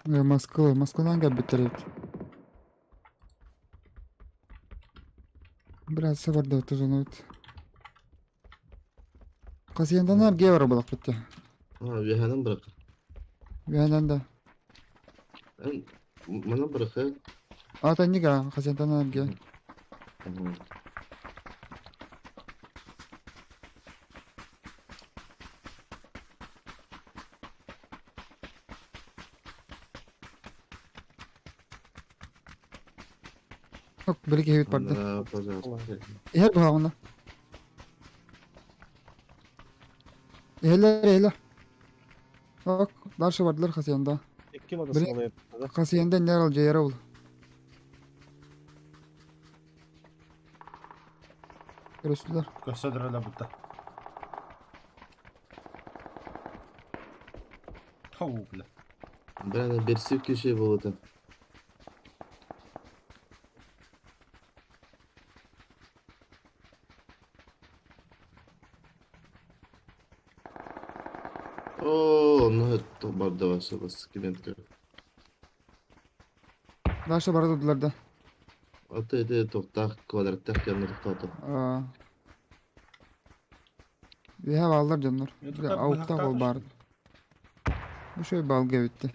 Москва, Москвадан кэлбиттэр эбит. Бля, сабарда тузунут. Хасияндан аргия бар булак битте. А, үөһэнэн бырах. Үөһэнэн да. Эн манан бырах э. Ата нига хасияндан аргия. Ок, били киһибит барды. Да, пожалуйста. Иһэр буһаҕына. Иһэлэр, иһэлэр. Ок, дальше бардылар хасиянда. Икки модус Били- алайыппыт. Хасиянда нер ал жайара ол. Көрөстүлэр. Көстөдөрөлө бутта. Хоу, бля. Бля, берсик киши болото. О, ну это барда ваша бас киментка. Дальше бара дудулар да. Аты это тоқтақ квадраттақ кәмір тоқтаты. Аа. Үөһэ бааллар дьоннор. Я Бля, тут ауктаах ол баар. Бу шөй балга эбитти.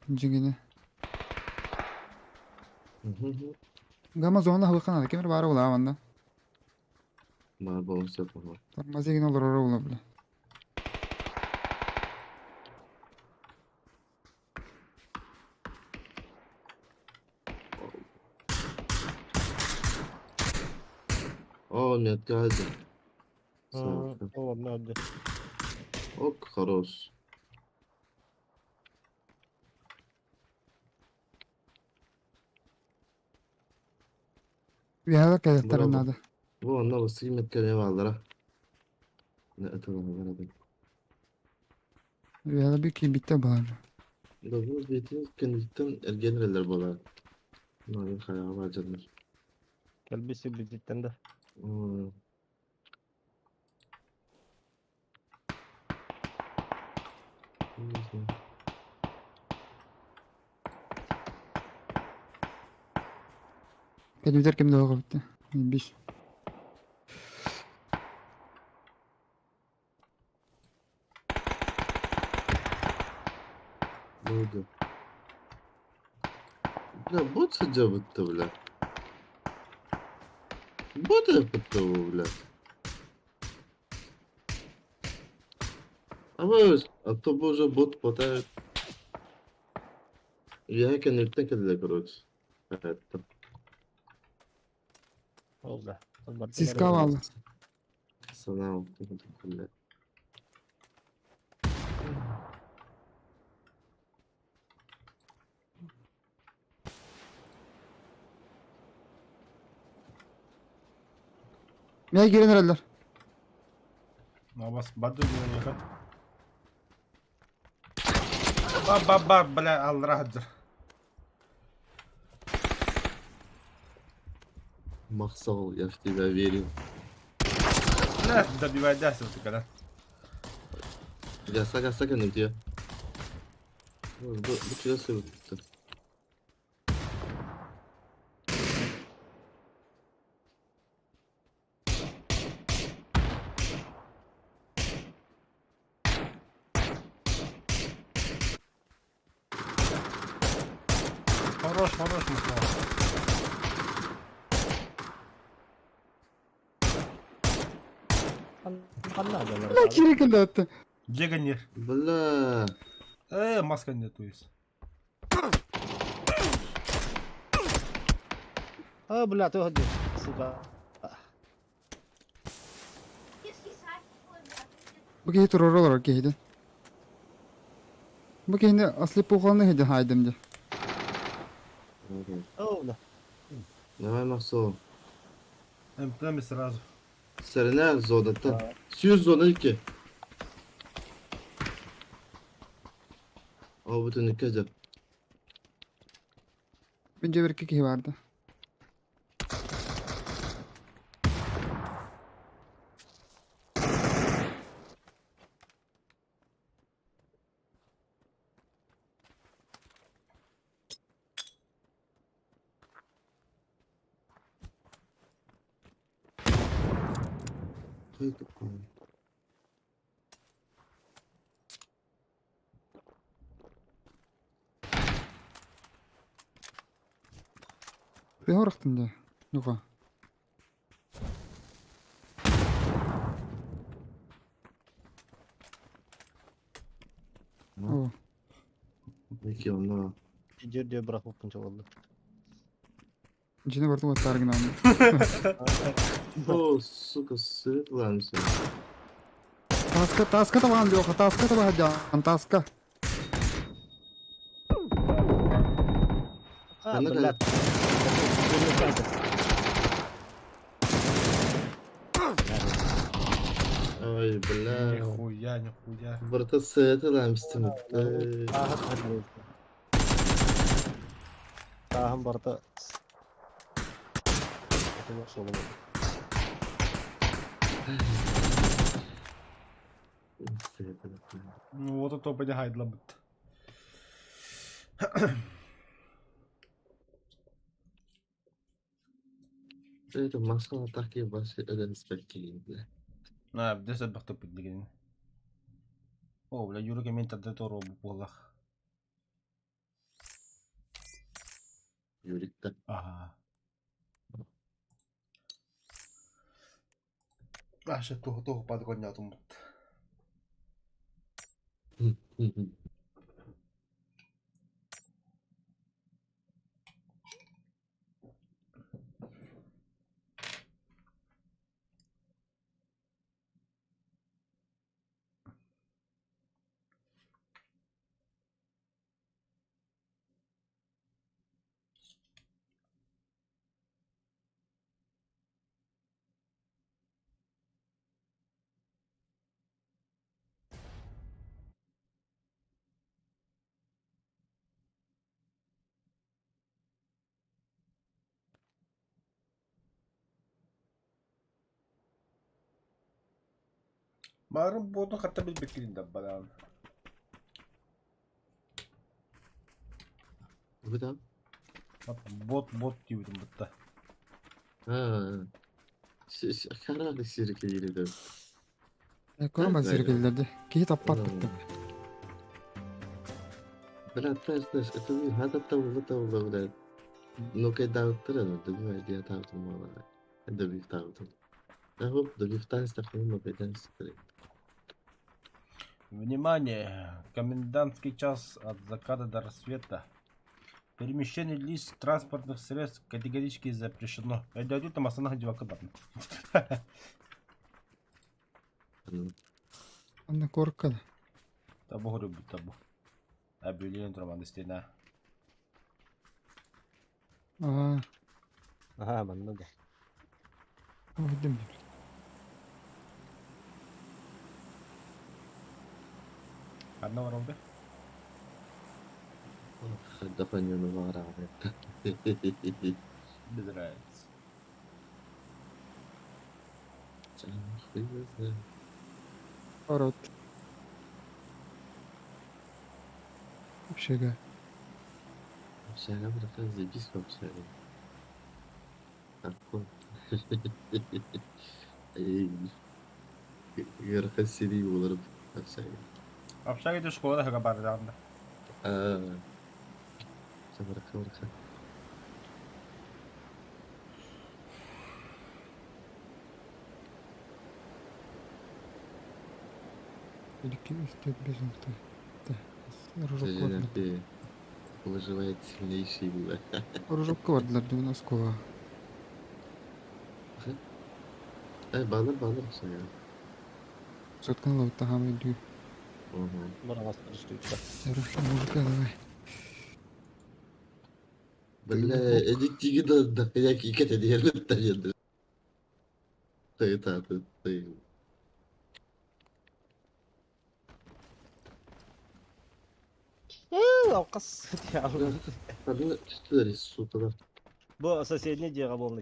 Дьиҥинэ. Гама зона хабыккан кемер баара була манна. Бар болым сөп болар. Тормозигин олорор була бля. О, метка один. Ол онно өлдө. Ок, хорош. Үөһэ кэлэхтэрин Браво. наада. Бу онно басты метка не балдара. Не это бар. Үөһэ бир киирбиттэр баар. Добро битин кенdiттен эргенрелер болар. Ноги хаяга бажаныр. Кэлбит сирбититтэн да. Кэлбитэр ким да оҕо битте. Бис. Болды. Бля, бот садя бітті, бля. Бот бітті bu, бля. А вы, а то бу уже бот хватает. Я кеннектен келді, короче. Это. Ол да. Ол барды. Сиска баалла. Санау, бля. Мэ киирэн эрэллэр. Вас баду не ехать. Ба-ба-ба, бля, алрадер. Махсал, я в тебя верю. Бля, добивай дясил ты когда. Я сага сага на где? Бу чудесно. Хорош, хорош, Михаил. Ханна дьоннор Бля, кири кэллэ Джега нет. Бля. Маска нету есть. А, бля, ты ходи, сука. Бу киһи туруора олорор киһитин. Бу киһини ослепуханы иһитин хаайдым дии. О, бля. Давай Махсал. МПМ сразу. Сэрэнэ зонаттан. Сүүс зона икки. О, бу түнүккэ дьэ. Мин дьиэбэр икки киһи баарда. Тыа орохтун дии, Ньука. Оо, Ники онно. Дьиэр диэ бырахпыппын чололлу. дьиэни барытын уоттаары гынаҕын. О, сука, светланься. Тааска, тааска табаҕын Леха, тааска табаһа дьаан, тааска. А, Ханна блядь. Ой, бля. Нихуя, нихуя. Барыта светланься. Тааһын барыта суолу Ну вот это опять гайдла бит. Это маска атаки ваши респективы, бля. На, десять бахта пиддигин. О, бля, Юрик мен тады торо буолах. Юрик да. Ага. Аша тух тух падгонятум. Маарым буотун хатта билбиккин да баран. Вы там? Бот бот диибитим бытта. А. Харали сирки или Көрөн бар сиргэллэр дии. Киһи таппат бытта. Бля, знаешь, знаешь, это вы, хата того, того, блядь. Ну, когда вот тренер, добивай, я там мало. Добив там. Да, добив там, стахну, но Внимание! Комендантский час от заката до рассвета. Перемещение лиц транспортных средств категорически запрещено. Это там основных девака Анна корка. Табу говорю, табу. Объявление романа стена. Аа, Аха, манна да. видим. Ханна барабыт? Хайдах анньыаны баҕараҕын Без разницы. Орот. Общага. Общага, братан, заебись в общаге. Такой. Ыарахан сирии буоларым общага. Общага это школа хагабардаанда. Аа, Сабарха, барха. Икки үс түөрт биэс алта Рожокко бардылар. Выживает сильнейший было. Рожокко бардылар диэн оскуола. Э, балыр балыр общага. Соткан ылабыт хаамай дүү. Угу. Бараҕастар үстүүттэр. Музыка давай. Бля, эдиктиги да да я кикете диэн Ты ты ты. Алқас. Түстүлэр суталар. Бу соседний дьиэҕэ буолла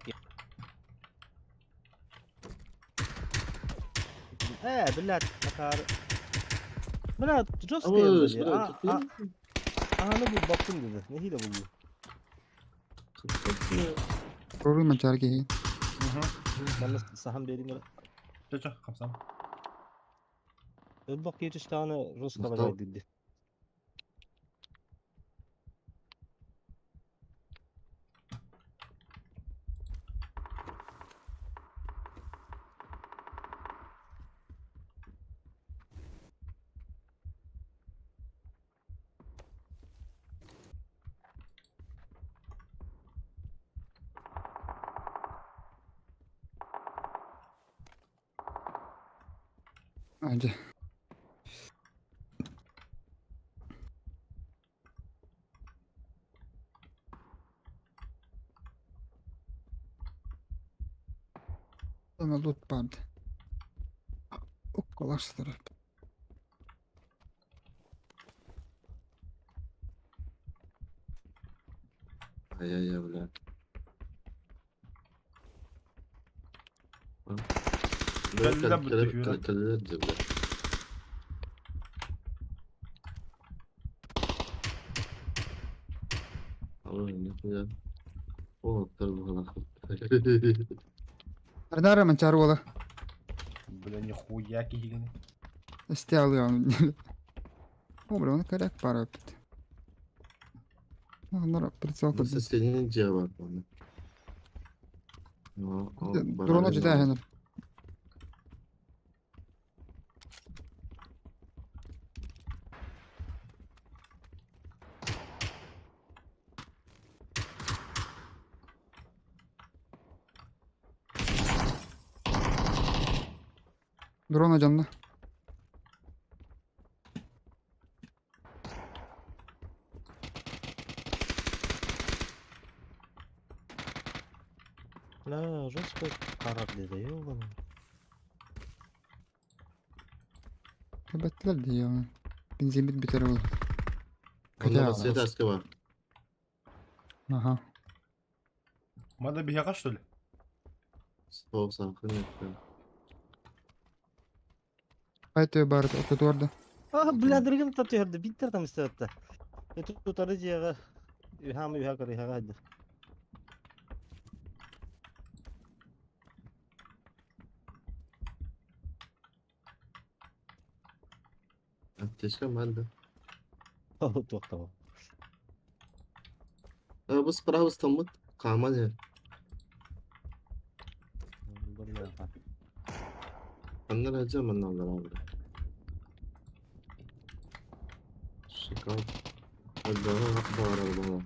Э, блядь, акаары. Блядь, жестко edi. Ааны булбаппын dedi. Нэһиилэ булду. Рору манчаар киһи. Манна сахан биэрим эрэ. Чэ, хамсам. Өлбөх киһи түстэҕинэ жестко Мустал. бажай диди. Дьэ. Ана лут барды. Уккалаштырып. Ай-яй-яй, бля. Кэллэ бүттэ, Кэллэ бля. Ой, нихуя. О, первый Ардара манчаар уола. Бля, нихуя киһигини. Эсте алыан. О, бля, оны коряк пара опять. Нора прицел Ну, көрдүм. соседний дьиэ бар буолла. Дрона жита хэнер. Дрона жанна. Бля, жестко харар диди, ёбаный. Кэбэттилэр дии оны. Бензин бүтэр ол. Онно светаска бар. Аха. Мада биһиэхэ что ли? Сол саахын эттэ. Айты барды, отутуорда. А, бля, дыргын татыырды, биттер там истебетте. Это тутары дьиэҕэ үһаам үһэ көрүһэҕэ хайдыр. Аптечка манна. Туохтаба. Бу справа стаммыт хааман иһэр. Бля. Аннар сылдьар манна аллараа бля. Шикарно. Баҕар баҕар.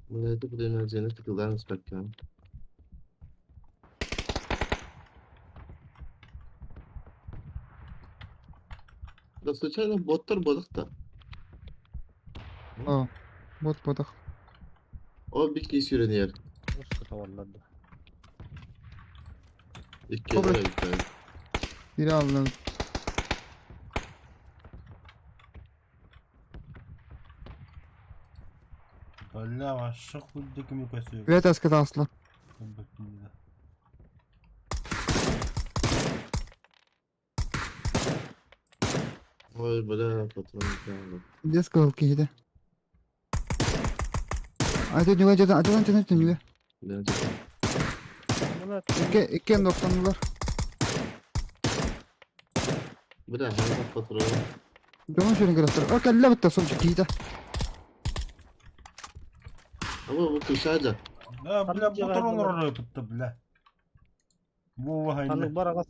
Бля, это блин, дьиэни тыкылдаан испэккэ. Да случайно боттар бодох да. О, бот ботах. О, бик киһи сүүрэн иһэр. Tavallar da. İlk Kobra. kere gitti. Biri aldı. Бля, вообще хуй көсү. Evet askı aslı. Ой, бля, патрон kaldı. Дес кыл киһитэ. Аты нүгэ жата атынан жата түнүгэ. Ben çok Bunlar Икки икки ноктанылар. Бля, hangi patron? Дьоҥун сүрүн кырастар. О кэллэ бытта сомчу киһитэ. Ama bu kuşaca. Да, бля, Ханнык патрон дьиэҕэ оройпутта, бля. Вова Ханнык хайна. бар аҕас.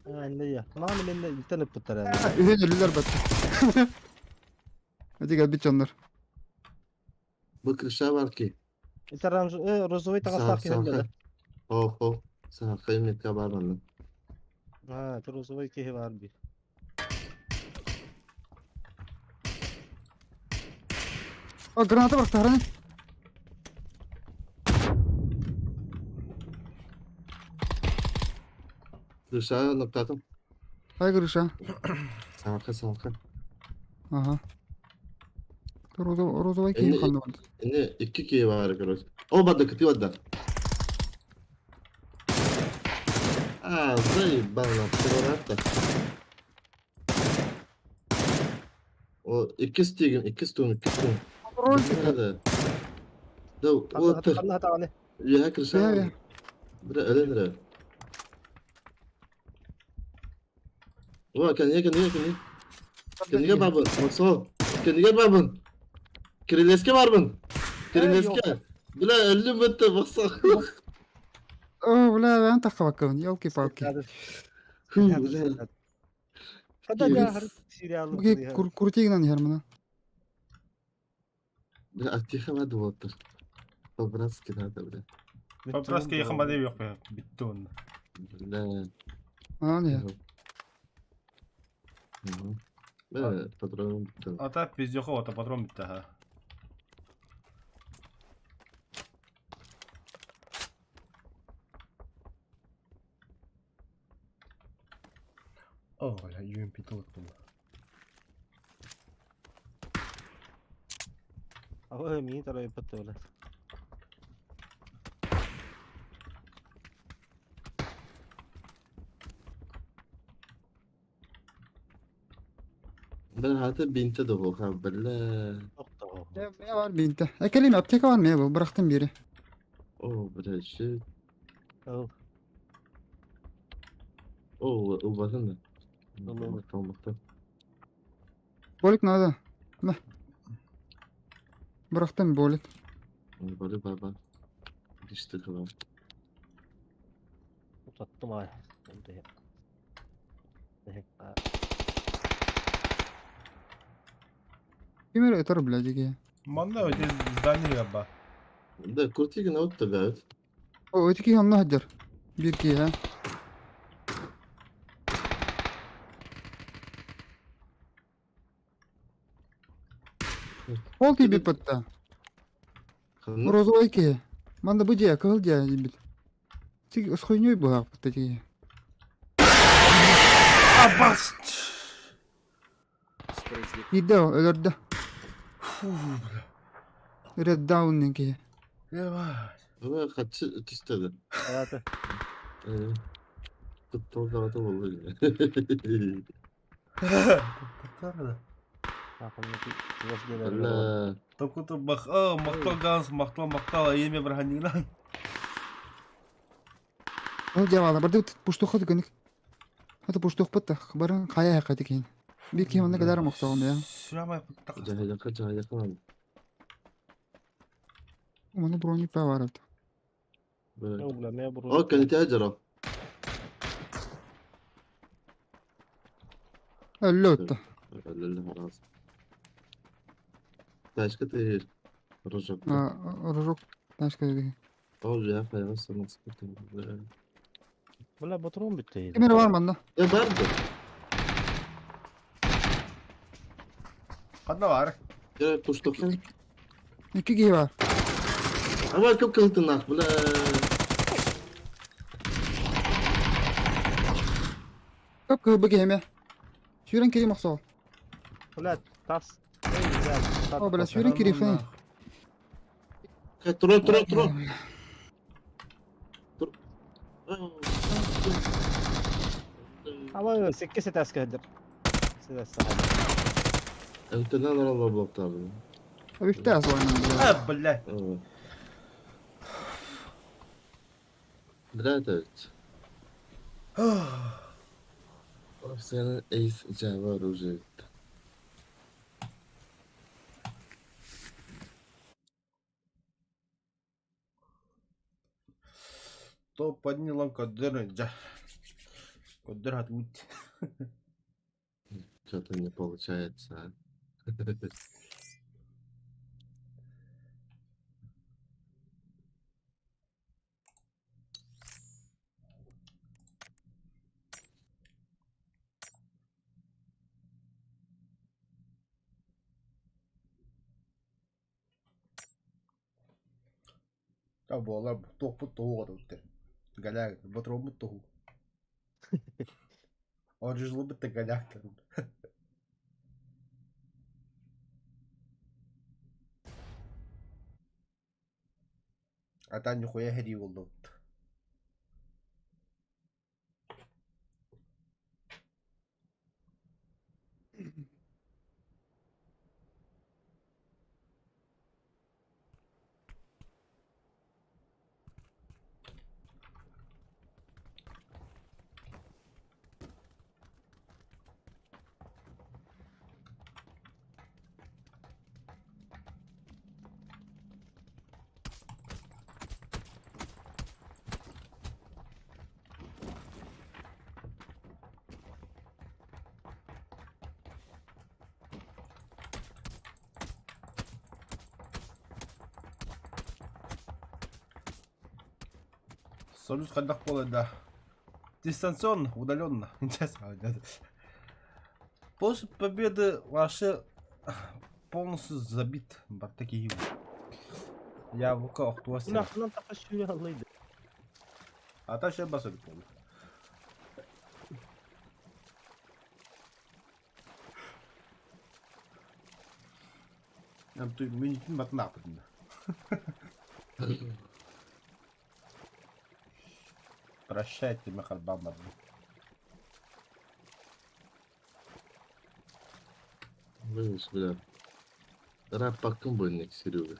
Анне я. Маны менде илтен ыппыттар yani. Үһүн өлүлэр батта. Эти кэлбит дьоннор. Bu kuşa var ki. İlten розовый Sağ таҕастаах sağ. киһи да. Oh oh. Sağ kıymet var bende. Ha, розовый киһи бар bir. О граната бар тахараны. Kuşa noktadım. Хай грыша. Sağ sağ. Ага. Розовый киһи Энни- ханна бар. Ne iki ki var короче. O bada kıtı var da. Aa, zayıf bana da. O iki stigim, iki stun, iki stun. Роль Nerede? Da o tır. Ханна хатаҕаны. Ya kırşa. Ya, ya. Bire öyle nere? Ulan kendine kendine kendine. Kendine babın. Maksol. Kendine babın. Krileske barbın. Krileske. Bile 50 metre baksak. О, бля, ben тахабаккабын. Елки-палки. Bile. Хата да хар сериалы. Бу куртигинан иһэр мына. Bile atiha vardı bu tır. По-братски надо, бля. По-братски ехамады yok be. Bitti onda. Бля. Анан иһэр. Бля, патроным bitti. Ата пиздёха ота патрон битти ха. О, бля, UMP толк был. Ой, мин тарай паттыла. Бля, хаты бинте de bu. Ha, бля. Тохто. Ne var бинте? Экелим аптека var mı ya bu? Bıraktım biri. О, бля, shit. Ол. О, убатын да. Ылы. Мактал, мактал. Болик надо. Мә. Bıraktım болик. Бары баба. İşte kalan. Утаттым ай. Ким өтөр бля диге. Манда öte здание ба. Да, куртигин от тебя. О, öteki yanına hacer. Bir ki ha. Ол тиби патта. Розовый ки. Манда бу дия, кыл дия дибит. Тик с хуйней была патта тиги. Абас! Иде өлөрдө. Фу, бля. Red down ки. Ебать. Ama kaçı tüstedi. Ата. Kuttal kavata oldu. Тарда. Акылны чугас делер. Allah. Токута бах, о, мактал ганс, мактал, мактал, а еме бір ханигнан. Ол дия бала, барды пуштуха дүкөнүк. Ата пуштух патта. Барын кая хакаты кин. Bir ki ne kadar мохсогом я. Шамай так. Cahil cahil falan. Маны брони па бар. Böyle. Бля, мен бу. O kalite acaba. Өллөттө. Allah razı. Başka değil. Rojok. Рожок ташка деги. O ya hayvan sana sıkıntı. Бля, патрон битти. Кемер бар манда. Ya vardı. Канда бар? Ya kuşlukun. İki ki var. Давай көп кылтынах, бля. Көп кыһылбы киһиме. Сүүрэн кирим охсоо. Бля, тас. Эй, бля, О, бля, сүүрэн кирим. Тура, тура, тура. Ама 8 этээскэ сылдьар. Антенна оралла блоктаабын. Үстэ асуанан. А, блядь. Братович. Сен Ace Java оружие. То подняла кодыр, жа. Кодыр отвуть. Что-то не получается. А буолар туохпут тоһуу отуттар. Голяк, ботроммут тоһуу. Оржылыбыт да голяктар. А та нихуя хери болдубут. Салют хайдах буолар да? Дистанционно, удаленно. Интересно. После победы вообще полностью забит Бартаки. Я в руках Унахынан тахса сүүрэ аллайды. А та ще басыр болды. Мүнүтүн батын аапытын. Прощайте, Махарбамар. Видишь, бля. Раппаккын бу Серега.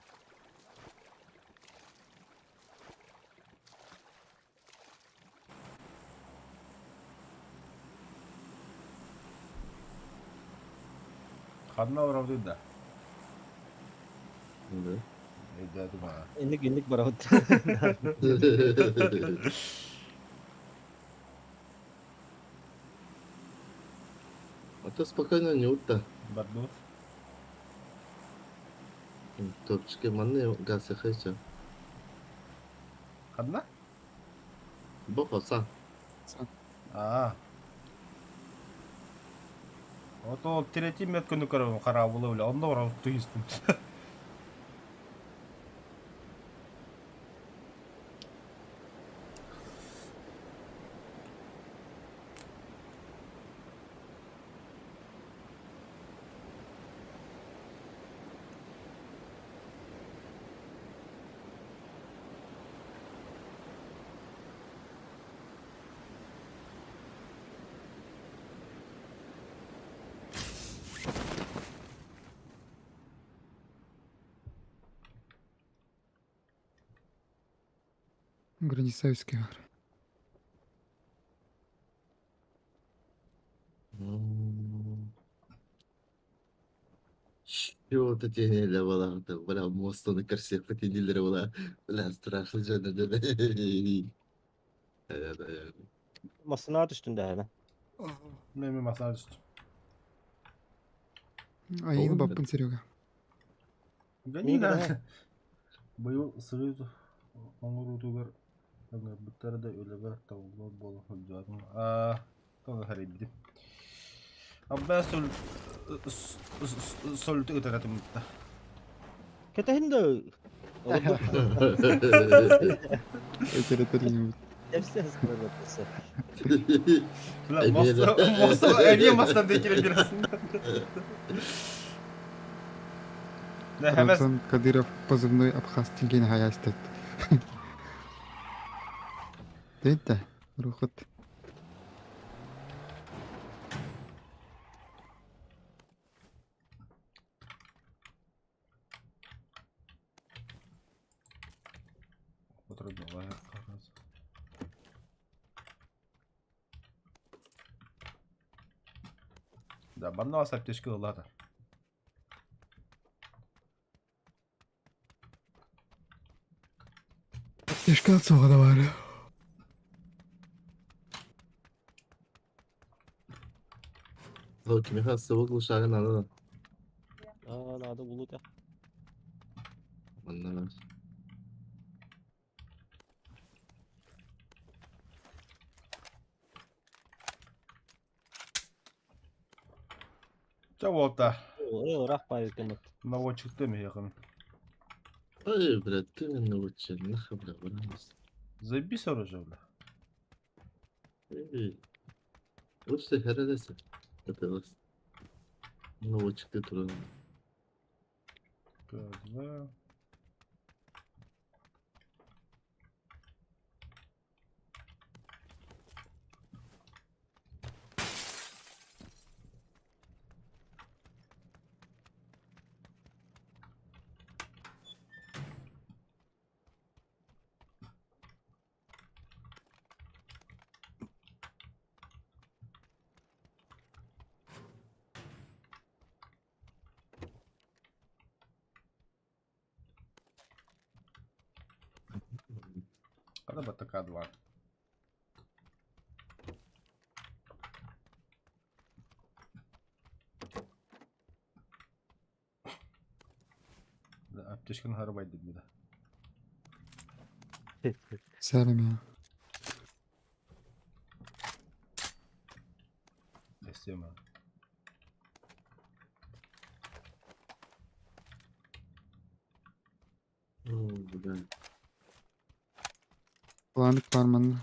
Ханна уравды да. Да. Да, думаю. Инник инник барабыт. А то спокойно не утта. Барду. Топчики манны газ хайча. Ханна? Бохоса. Аа. Ото третий метканы көрөм карабылы биле. Онда барап туйстум. Границевский бар. Чего ты тенеле была? Бля, мост на корсе потенеле была. Бля, страшно жана. Масына түстүн да Мен масына түстүм. Айын баппын Серега. Да не надо. Быйыл сырыт оҥоруутугар ыҥырбыттара да үлэбэр табыллыбат буола сылдьыбатым. Аа, тоҕо хэрийбитим. Аббаа соль соль ытыратым да. Кэтэһин да Өтөрөтөр Бля, мосты эбие мастан декеле бересің. Да, хәмәс. Рамзан Кадыров позывной Абхаз тилген хаястат. Дейт Рухат. Да, манна аптечка ыллата. Аптечка суоҕа да баара. Ол кимиэхэ сыбык лушагын аны Аа, надо булута. манна бар. Ча уолта, Ыраах баайы кемет. наводчикты мехын. Ой, блядь, ты меня научил, нахуй, бля, барамыз. Забись оружие, бля. Эй, лучше хәрәләсә. Это вас. Наводчикты туран. К2. Когда бы ТК-2? Да, аптечканы харабайды да. Сәрім я. Система. О, бля. Планык бар манна.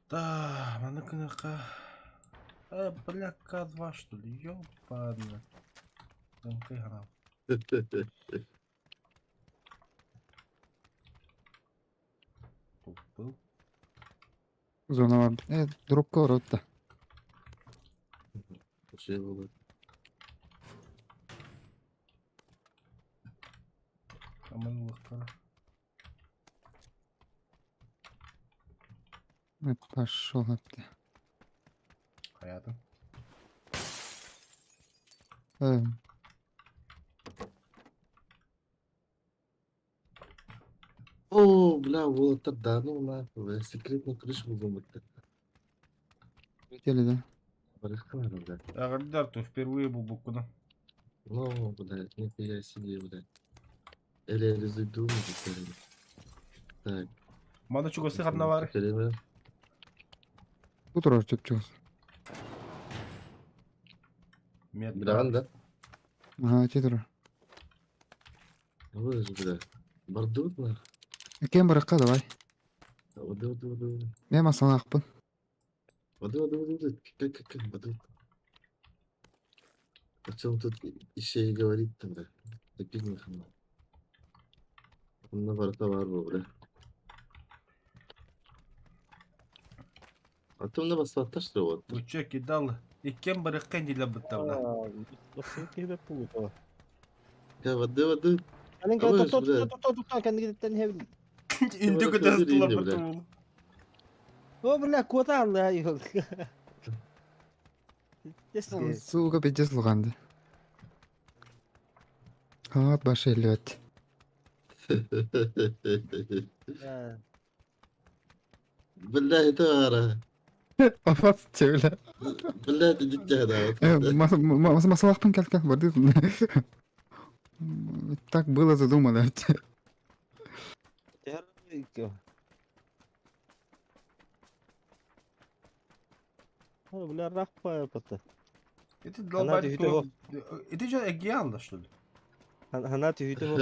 Да, маны кыныка. Бля, К2 что ли? Ёбаный. Тыңкый харам. Тупыл. Зона бар. Дропка бар отта. Şey oldu. Аман лыққара. Пошел апте. Хаятым. О, бля, вот это да, ну нахуй, секретный крыш был бытты. Келі да. Барыхка бля. Ағырдар, то впервые был буквально. Ну, блядь, нихуя себе, блядь. Эле зайду, Так. Мана чугасы хатна бар. Бу турар чөп чугас. Мед. Бля, да? Ага, те турар. Вот же, бля. Бардут нах. Кем бараққа давай. Воды, воды, воды. Мен масана ақпын. Воды, воды, воды, воды. Как, как, как, воды. О чем тут еще и говорит-то, бля. Таких нахуй. Онно барыта бар бу, бля. А то мына баспатташ вот. Вы че кидал? И кем барыққан деле бітті, бля. Я воды, воды. Кэлин Абы, кэлин бля. тото тото кэннигиттэн хэвин. Инді көтәс тула бітті ол. О, бля, куота алла йол. Суға бедес лғанды. Хат башы элбет. Бля, это ара. Апат те, бля. Бля, это дитя, да. Масалақпын кәл кәл барды. Так было задумано. Бля, рах пата. Это Она долбать. түһүтэ хоп. Это что, Эгеан, да, что ли? Она түһүтэ хоп.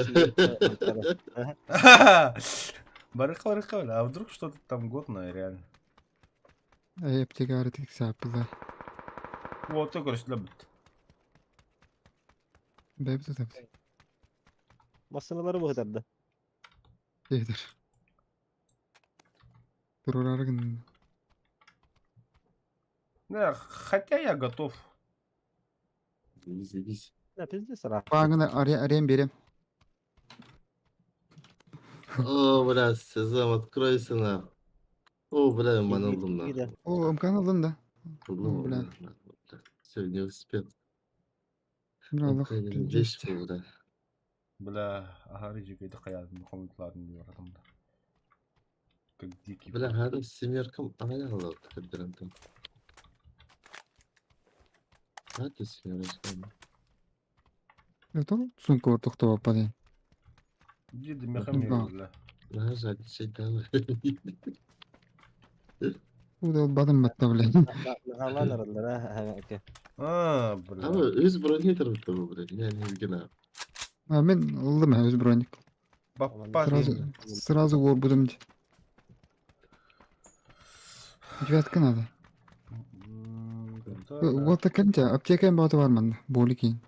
Барыха, барыха, бля. А вдруг что-то там годное реально? Эй, аптекары тиксаппыла. Вот, ты, короче, лабыт. Бэбит тутабыт. Массыналары быһытарда. Дейдер. Турураргын. Да, хотя я готов. Заебись. Да, пиздец рах. Баңына арен берем. О, бля, Сезам, откройся на. О, бля, манылдым на. О, ымкан ылдым да. Ылдым, бля. Все, не успел. Бля, Аллах. Вещь был, да. Бля, ага, рыжик, это хаят, мухаммед ладно, братан, да. Как дикий. Бля, хадым семеркам аялы кадырантым. Хады семеркам. Это сумка бар тоқтап апа. Диды мехамир, Да. бля. Нажать всегда. Удал бадым батта, бля. Нагалан. А, бля. Ama өз бронетер бу, бля. Я не гына. А мен ылдым өз броник. Баппа. Сразу, сразу горбудум. Девятка надо. Вот такая аптека баты бар манда. Боли кейін.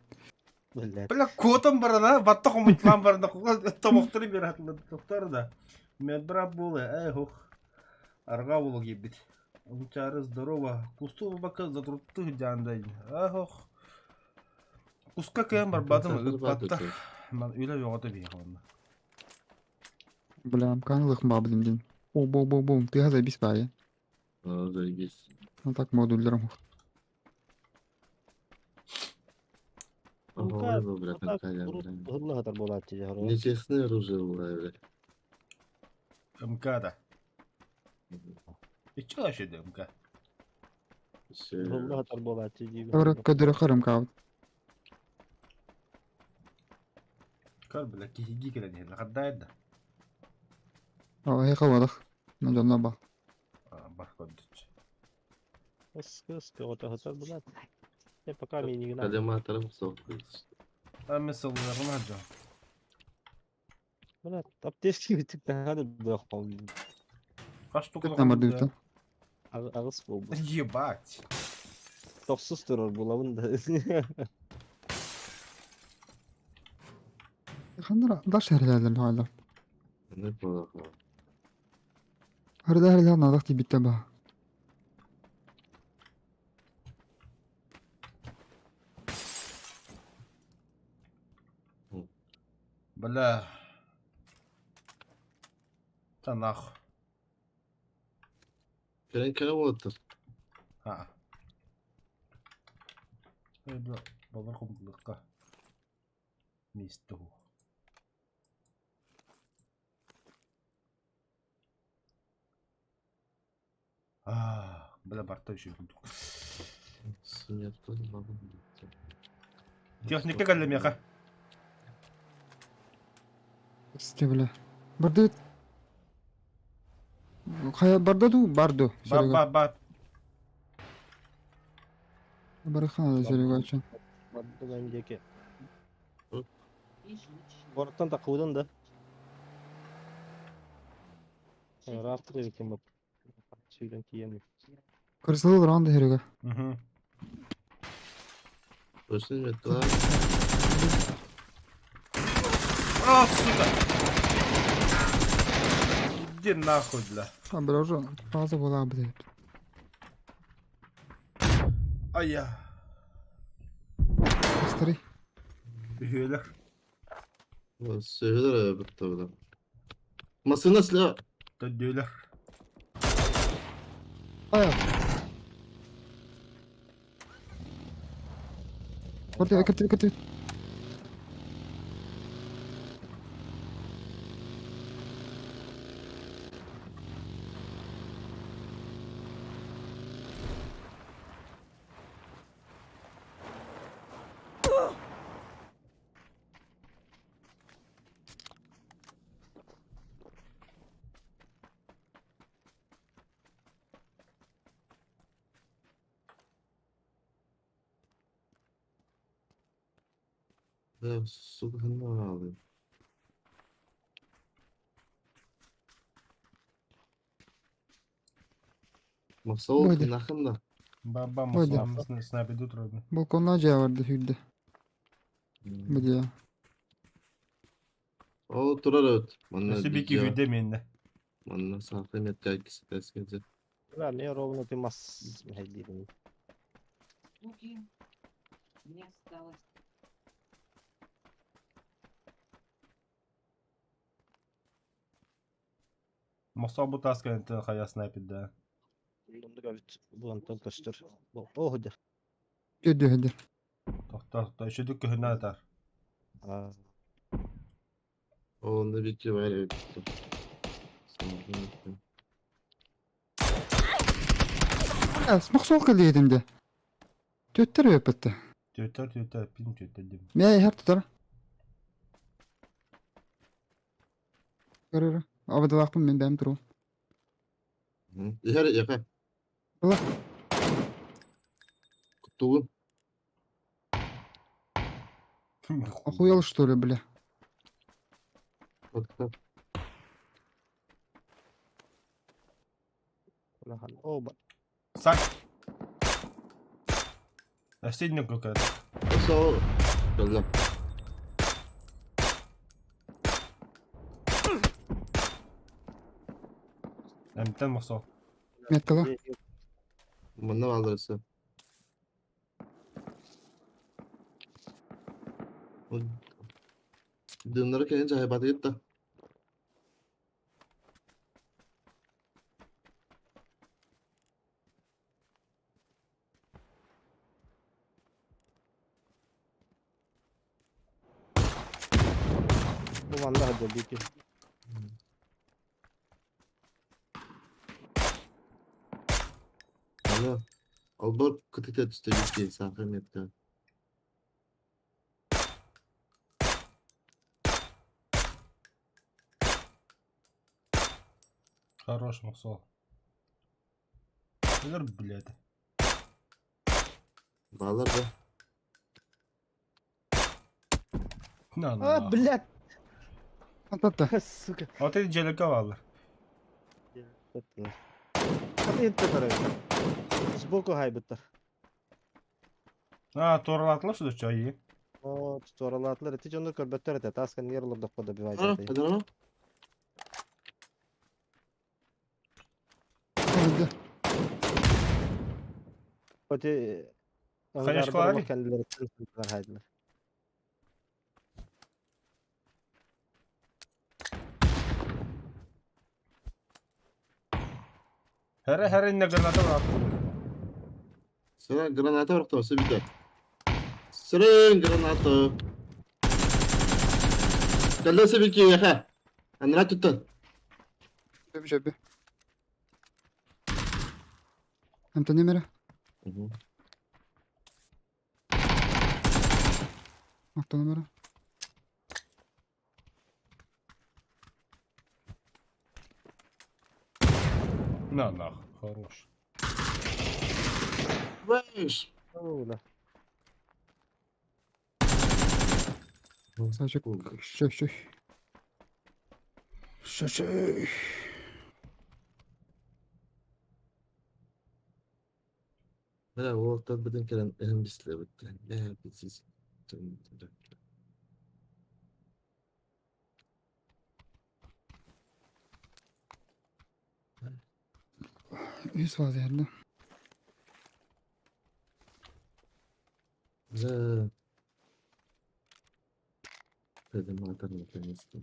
Блядь. Бля, котом барана, батта хомутлан барана, томохтары бератлы, тоқтар да. Медбрат болы, эй, хух. Арга болу гибит. Умчары здорово. Кусту бака затрутты жандай. Эх, Куска кем бар бадым ыппатта. Мен үйле жоғаты бей онда. Бля, амкан бабдым ден. О, бо, бо, бо, ты заебись бай. О, заебись. Ну так модульдером. Ого, бля, какая, бля. Hırlı болат же. Нечестное оружие было, бля. МК да. И чё вообще да МК? Hırlı хатар болат же. Добре, көдөрө харым кабыт. Кар, бля, кихиги келен еді. Қадда да. О, хей кабадах. На жонна ба. Бар көдүч. Ыскы ыскы ота хатар болат. Я пока мени гына. Коллиматором сохнет. А мен сылларына жа. Блядь, аптечки битик надо было. Қаш штука Намар дүртө. Агыс болду. Ебать. Токсуз турар булабын да. Хандра, даш херләдер hala. Не плохо. Хердә херләр надах ти битте ба. Бля. Та нахуй. Керен вот. А. Эй, бля, балар хомдлыкка. Место. А, бля, барта еще. Техника каллемеха. Сте бля. Барды. Хая барда ду барду. Ба ба ба. Барыхана Серега чын. Бардыган деке. Борттан да куудан да. Рафтыр экен бап. Сүйден тием. Кырсылы ранды Серега. Угу. Точно не? А, сука. Иди нахуй, бля. А, бля, уже фаза была, блядь. Ай я. Старый. Үһүөлэр. Сөйлер бітті бля. Машина сля. Төддүөлэр. Ая. Кырты, кырты, кырты. Бля, сука, ханна Махсал Бойда. нахында. Баба Бойда. махсал снайпер турады. Балконна дьиэ барды сүүрдэ. Бу дьиэ. Ол турар өт. Манна Өссө бики видео. үйдэ менне. Манна саахы метка кисетескензе. Бля, мне ровно ты мас мехайдиибин. Штуки. Мне осталось. Махсал бу таска энтен хая снайперда. Оннук эбит. Бу онтон көстөр. Бу оо дьэ. Үрдү үрдү. Тохто, тохто, үшүдүк көһүнэ атар. Аа, Онно бики бар өт. Саахы метка. Махсал кэлиэтим дьэ. Түөттэр үөппэттэ. Түөттэр, түөттэр, пин түөттэр дим. Мэ иһэр тутар. Көрөр. Абадалаахпын мин бэйэм туруом. Иһэр яха. Ыла. Куттугун. Охуел что ли, бля? Отта. улахан. Оо, ба- Сак. Осенний какая-то. Осо. Кэллэ. Эмтен махсал. Меткала. Манна бааларысы. Дымнары кэлин жайбаты да. Бу манна сылдьар диэки. Аны албар кытыта түстэ бикки саахы метка. Хорош махсал. Өлөр, блядь. Баалар да. На, А, на. блядь, Антатта. сука. Вот это дьэлэкэ баалар. Хаты тарай. Сбоку хайбыттар. А, туоралаатылар что чайы. О, туоралаатылар. Ити дьону көрбөттөр этэ. Таас кэннигэр олордоххо А, добивайдатый. адарама. Үрдү. Оти Ханяшкалары? кэннилэриттэн сылдьар хайдылар. Хәрэ хәрэ инне граната бар. Сара граната барахта осы битэ. Сырын граната. Кэллэ бикки яха. Анра туттан. Сөбү сөбү. Антон немере? Антон номера. На, нах, хорош. Вэш. Оула. Сачок. Шö шö. Шö шö. Бля, уолтан битин кэлэн эһэн бислэбит. Бля, бисис. Үс ваз ярды. Бля. Dedim atar наконец-то.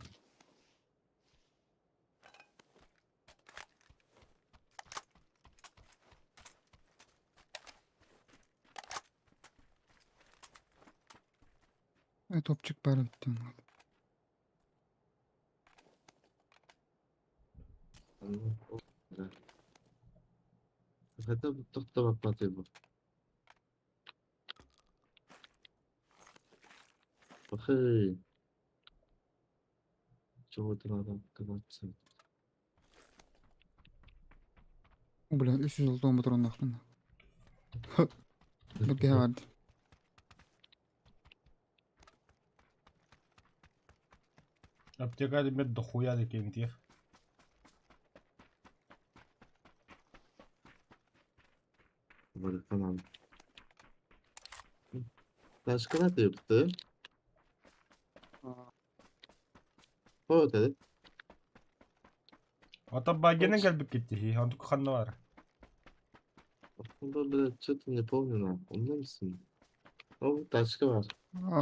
Топчик бар битти. Да. Хотя бы тохтоо бу. Охей. Чего-то надо показаться. Бля, 306 патроннаахпын. Бу киһи барды. Аптека мед дохуя да кемтиэх. Böyle tamam. Başka ne yaptı? O dedi. Ата багенен кэлбит киттиһи, онтук ханна бар. Bunda böyle что-то не помню на. Ondan mısın? O başka var.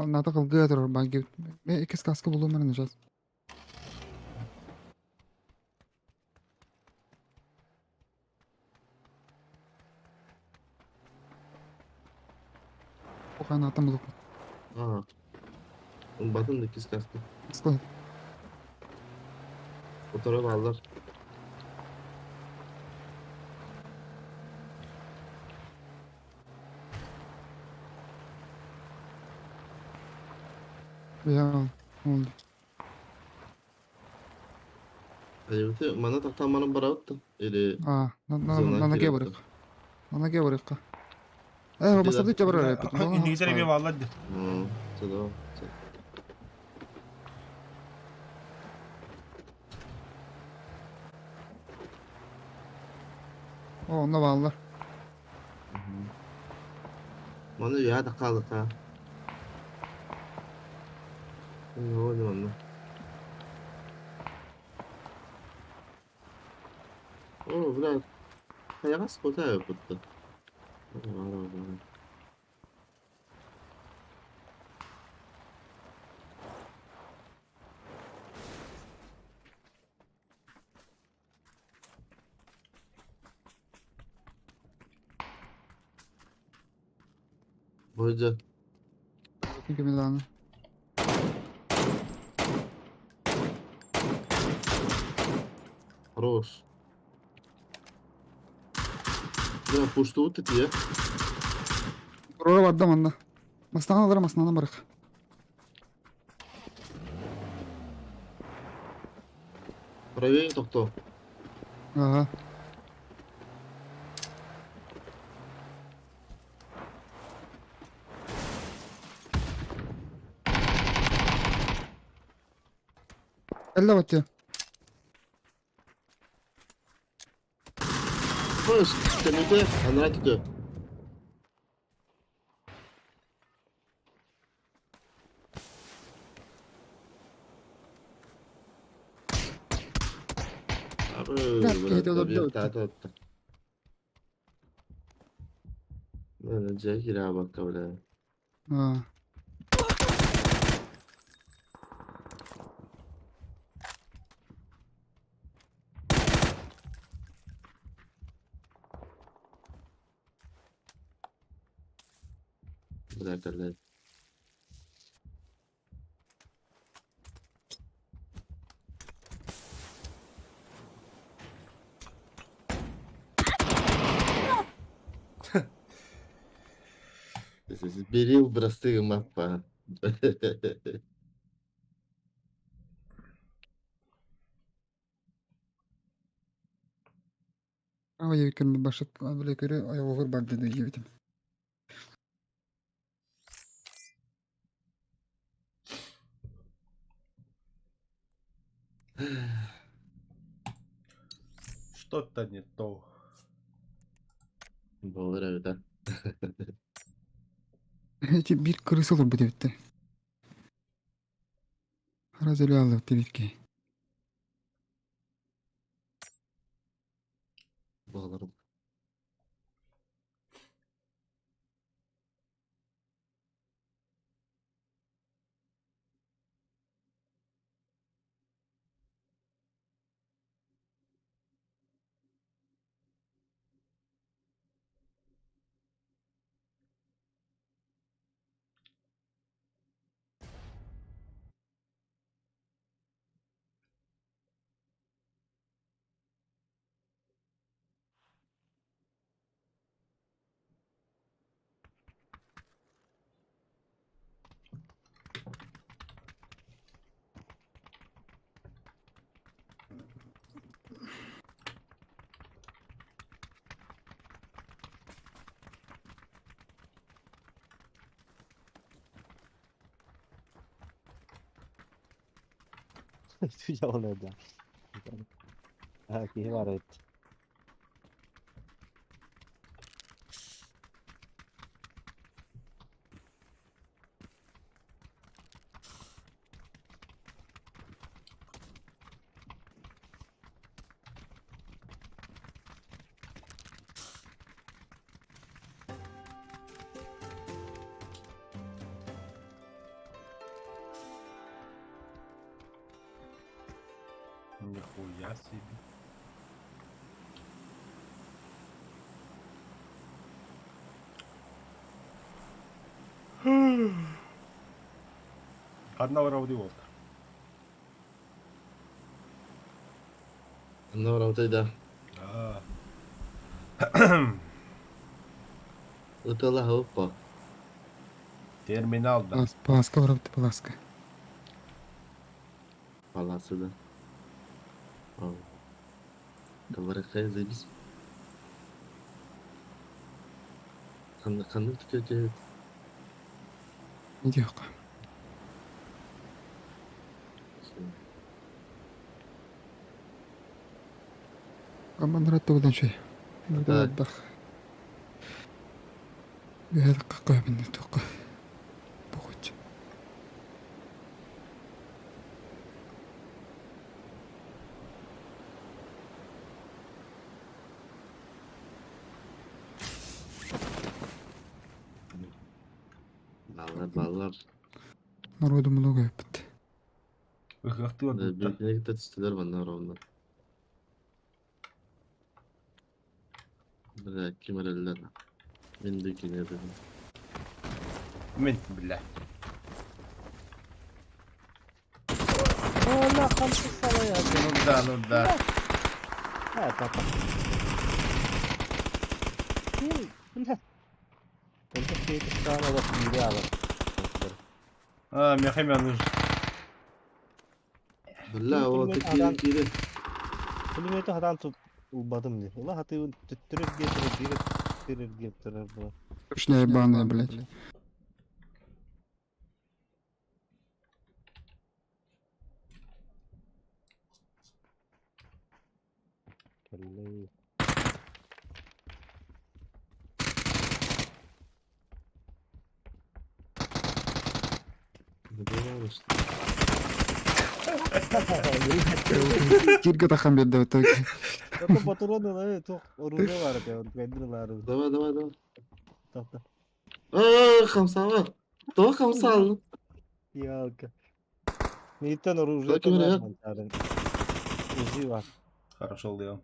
Надо кылгыа турар баги. Мен икки сказка булуум мен сейчас. Охан атам булуп. Aa. Batın da ikiz kastı. Склад. O tarafa aldılar. Я oldu. Evet, mana tahtamanın barattı. Или А, Зона на ноге кирепті. барык. На ноге барыкка. Э, басады жабыр Иннигитер эми балла ди. Hı, tamam. О, онно бааллар. Mana ya da kaldık ha. Ne oldu bana? Oo, бля. Kayağız kota yaptı. Var var var. Hoca. Кимиланы. Хорош. Бля, пушту вот я. Рора бардам анда. Мастан алар, мастан барык. Правее тохто. Ага. Элле баттı. Хорош. Тенете, анра түтө. Abi, Бля, кейде олар та та та. Böyle кира бакка бля. А. Бля, кале. Берил простые мапа. Ага, я көрмө башат биле көрө аягы бар деди жебитим. Что-то не то. Болар да. Эти бир крыса olur bu debitте. Харазели алды дебитке. Болар. Тү да. Киһи бар эбит. Нихуя себе. Одна вот. Онно барабытай да. А. Ытала оппа. Терминал да. Паласка барабыт паласка. Паласы да. Товарыхай заебись. Ханнык түкөтө Не диэххэ. Аманрат тугудан шей. Так. Бах. Үһэр какка тоққа. Бохуч. Баллар, баллар. Народу много өппүт. Ыхахты Бекне түстүлөр манна ровно. Бля, ким эрэллэр? Мен бекине дедим. Мен, бля. Ола хамсы салая. Ну да, ну да. Ha папа. Бля. Только кейт стана да кире алар. А, мехемя нужен. Бля, вот такие кире. Пулемети хадан туп улбадым ди. Ула хаты түттүрүп гетирип бири түттүрүп гетирип бу. Шля ебаная, блядь. Келли. Кирге тахан берди так. Это патроны да тох оружие бар экен, кайдырлар. Давай, давай, давай. Тохто. Аа, хамсава. То хамсал. Ялка. Мейтен оружие Так, говорят. Узи бар. Хорошо, Леон.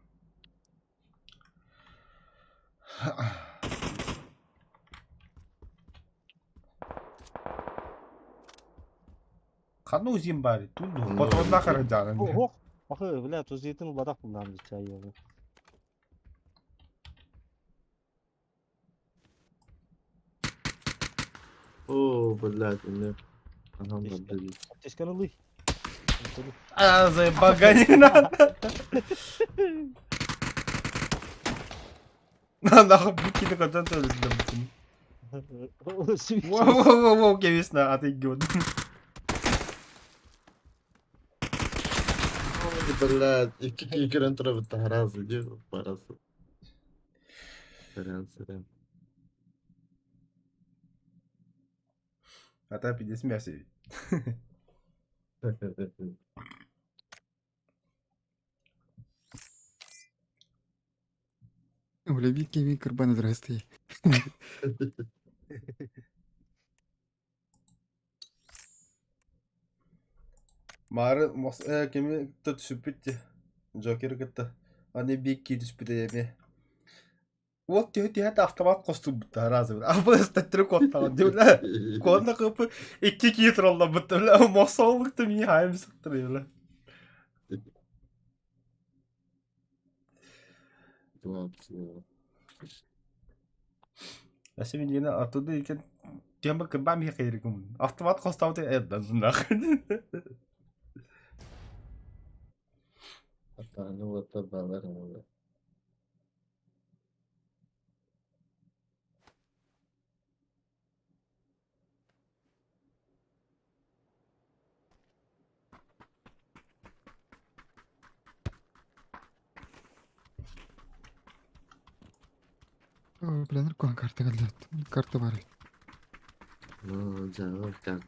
Ханну зимбари, тунду, Ну, потом нахер дяна. Ох, Бахы, бля, тузитин бадак булдам бит чай. О, блядь, мне. Ага, блядь. Тескан улый. А, заебаганина. На, нахуй, букины контент Воу, воу, воу, кевисна, а ты гёд. Блядь, икки көрөн турабыт таһаразы ди барасы. Сэрэн, сэрэн. А та пиздец мясо ведь. Бля, вики ви курбаны здрасте. Мары, мос, кеми тут сүпүтте. Джокер кытта. Аны бик ки түспүтэ эме. Вот тихо тихо автомат косту бутта разы. А bu статтыры коттаган дип Конна кыпы икки ки туралла бутта бля. Мосоллукты ми хайым сыктыр бля. Аси мен жена оттуда икен тема кыба ми кайрыкым. Автомат костауты эддан нахуй. Атаны ота балар мола. Пленер куһан карта кэллэт. Карта бар. Ну, дьэ, как.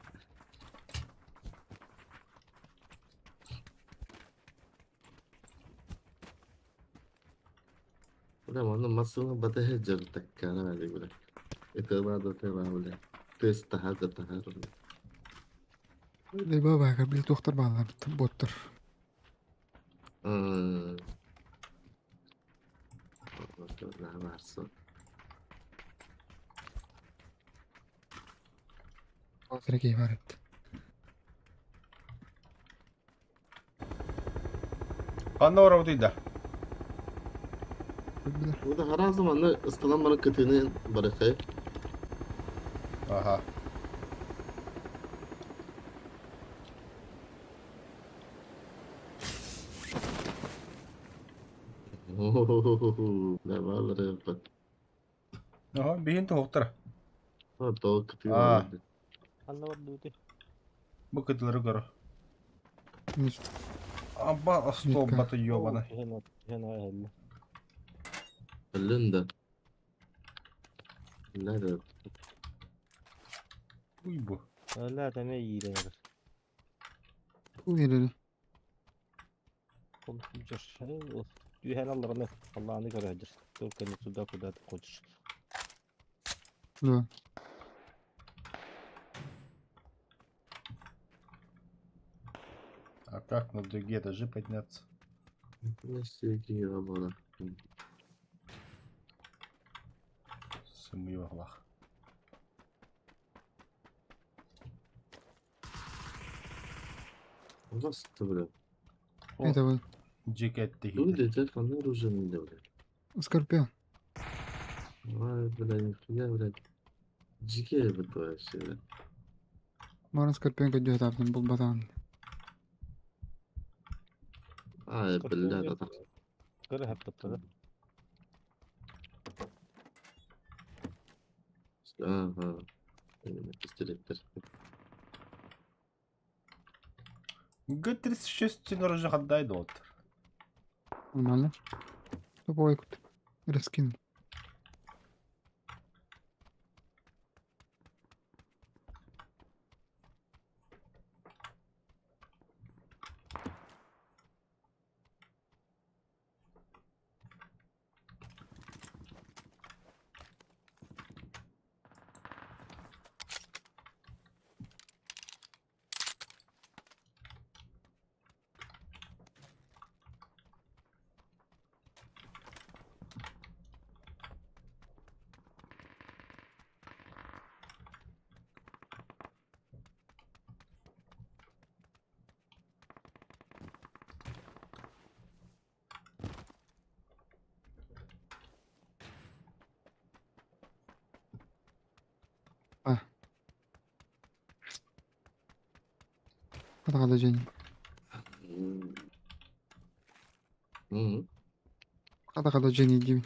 Бля, манна массыына батыһа дьарыктаккара бля. Это надо, это бля. Тест таһар да таһар, бля. Либо баҕар били туохтар бааллар боттор. Барса. Сергей бар эбит. Ханна барабытый да? Билэр. Bu da her zaman da ıslanan bana kıtığını barıkı. Аха. Ne var bak. Аха, биһин тоһуктара. Ha doğu kıtığını Aa. vardı. Ханна бар дуу Бу кытылары көрө. Мис- Аба остолбаты ёбана. Түһэн түһэн аһылла. Öldün de. Nerede? Уй бу. Өлө тэмэ иирэр. Бу нелери? Konuşacağız. Түһэн алларына Аллааны көрөдүр. Только не туда, куда ты хочешь. Да. А как на другие этажи подняться? Ne sevgi bana. Сымыйбалах. Nasıl böyle? Это вы. Жекетти Dur dedi kanlar uzun dedi. Скорпион. Vay бля, нихуя, блядь. Дикие вот вообще, бля. Марын Скорпион көдө тартын бул батан. Ай, бля, да так. Көрө хэптэ. Ага. Пистолеттер. Г-36 сен уже отдай доттер. Нормально. Тупой кут. Раскинул. Хата Женя. Hı. Хата хата Женя диби.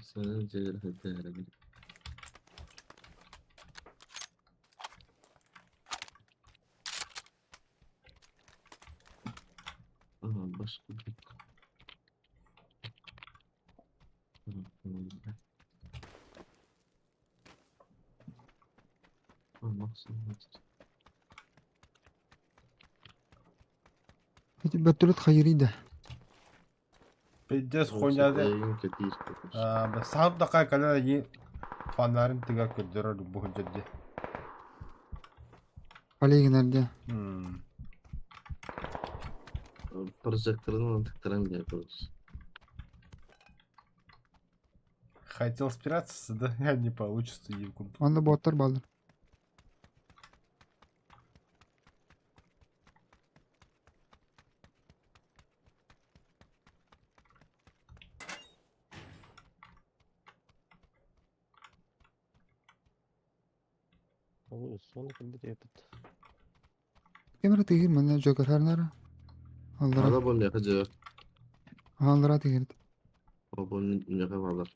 Sen cevher Aha başka bir. Бөттөлөт хайырыйда. Пиздец хуйня. Сам такая, когда они фонарин тыга көддөрөр бу жерде. Олегинерде. Прожекторын tıktıran bir yapıyoruz. Хотел спираться, да не получится евкун. Анда боттар балдар. Соны килбит эпит. Кемер тигир мене Джокер харнара. Аллара. Hala bu ne kadar? Аллара тигир. O bu ne kadar?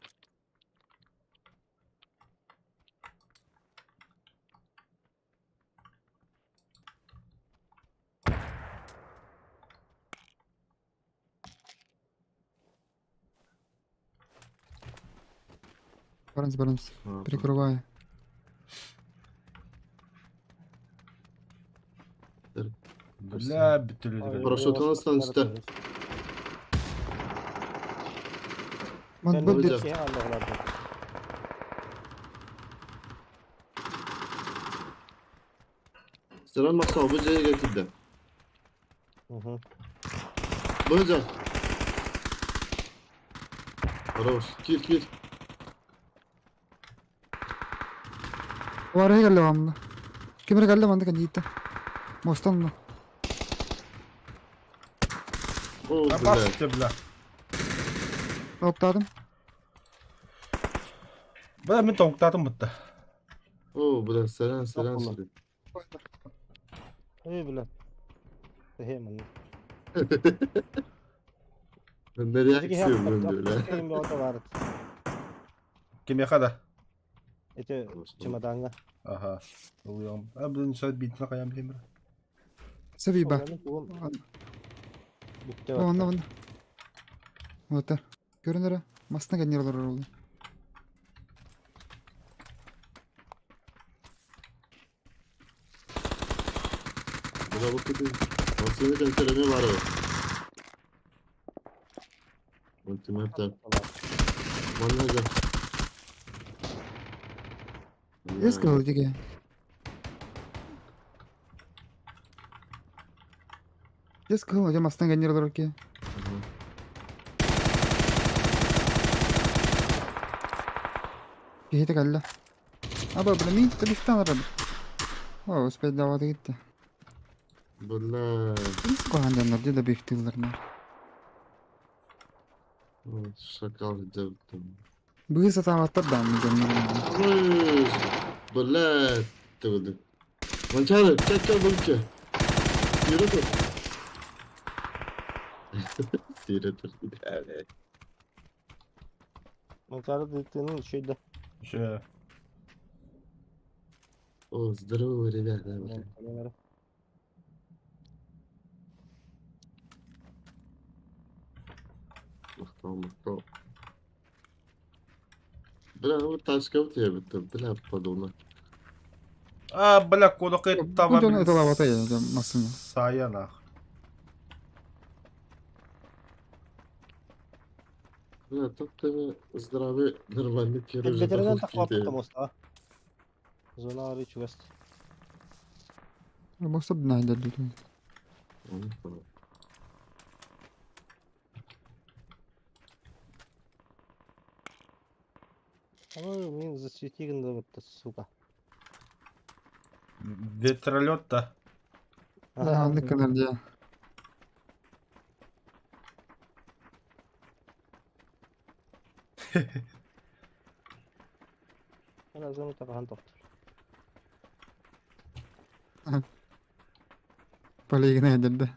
Баранс, баранс. Прикрываю. Бля, бүтүлүдү. Парашютын астан үстэ. Ман Бу бу жақ. Сыран мақсал bu жерге кирди. Bu жақ. Хорош. Кир кир. Варай келле вамна. Кимер келле манды кан жиитте. Мостан да. О, бля. Басты, бля. Токтадым. Бля, мен тоңуктадым бутта. О, бля, саран саран Охула. саран. Эй, бля. Хеман. Nereye aksıyorum ben böyle? Кимеха да. Эти чемоданга. Ага. Улуям. А, блин, сейчас битна каям билем. Сабиба. Онна онна. Ота. Көрүнөрө. Мастан кенер олор ол. Бля, bu kötü. Basını kanserine var o. Ultimatum. Bana da. Эс кыл диге. Эс кыл же мастан кенер олор ке. Кehite келле. Аба бля мин телефон араб. О, успеть давады гитти. Бля. Biz kohandanlar de бифтилдер. Шакал жаптым. Быыс атаматтар да мен жамнар. Бля. Төгүлдү. Манчары, чак чак булчу. Yürü dur. Сире тур. Макар ты şeyde. Еще. О, здорово, ребята. Бля. Мактал, мактал. Бля, ну тачка у тебя, бля, подумай. А, бля, кодокы таба. Бу жона талабата я масына. Сая нах. Бля, тут ты здравый, нормальный первый же Ветеринар доход тахлап кидает. моста. Зона рич вест. Босып найдер деді. Он понял. Ама мен засветигин да вот сука. Ветролет да. Аны кынар же. Ана зона тахан токтор. Полигин айдерде.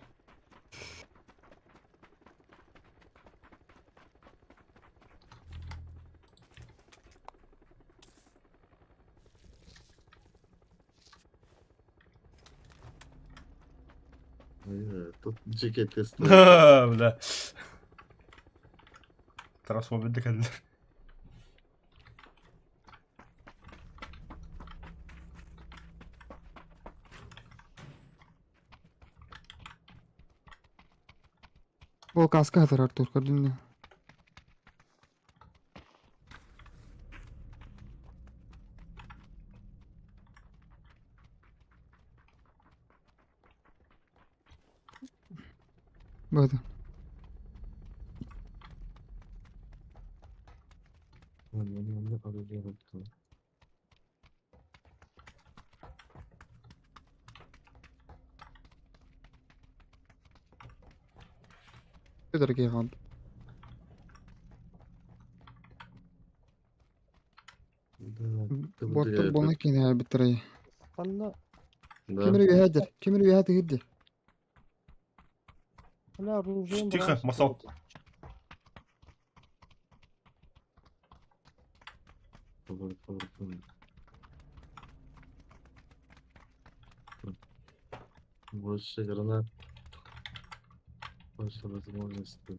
Ой, Тут джекет стоит. Бля. Трансформер кәллер. Ол каска хатар Артур көрдүн. Бады. Көдөргө калды. Да, Боттор болна кене биттер. Канда Да. Кемер үйәдер, кемер үйәді кирди. Бля, оружие. Тихо, масал. Давай, давай, давай. Больше гранат. Больше возможностей.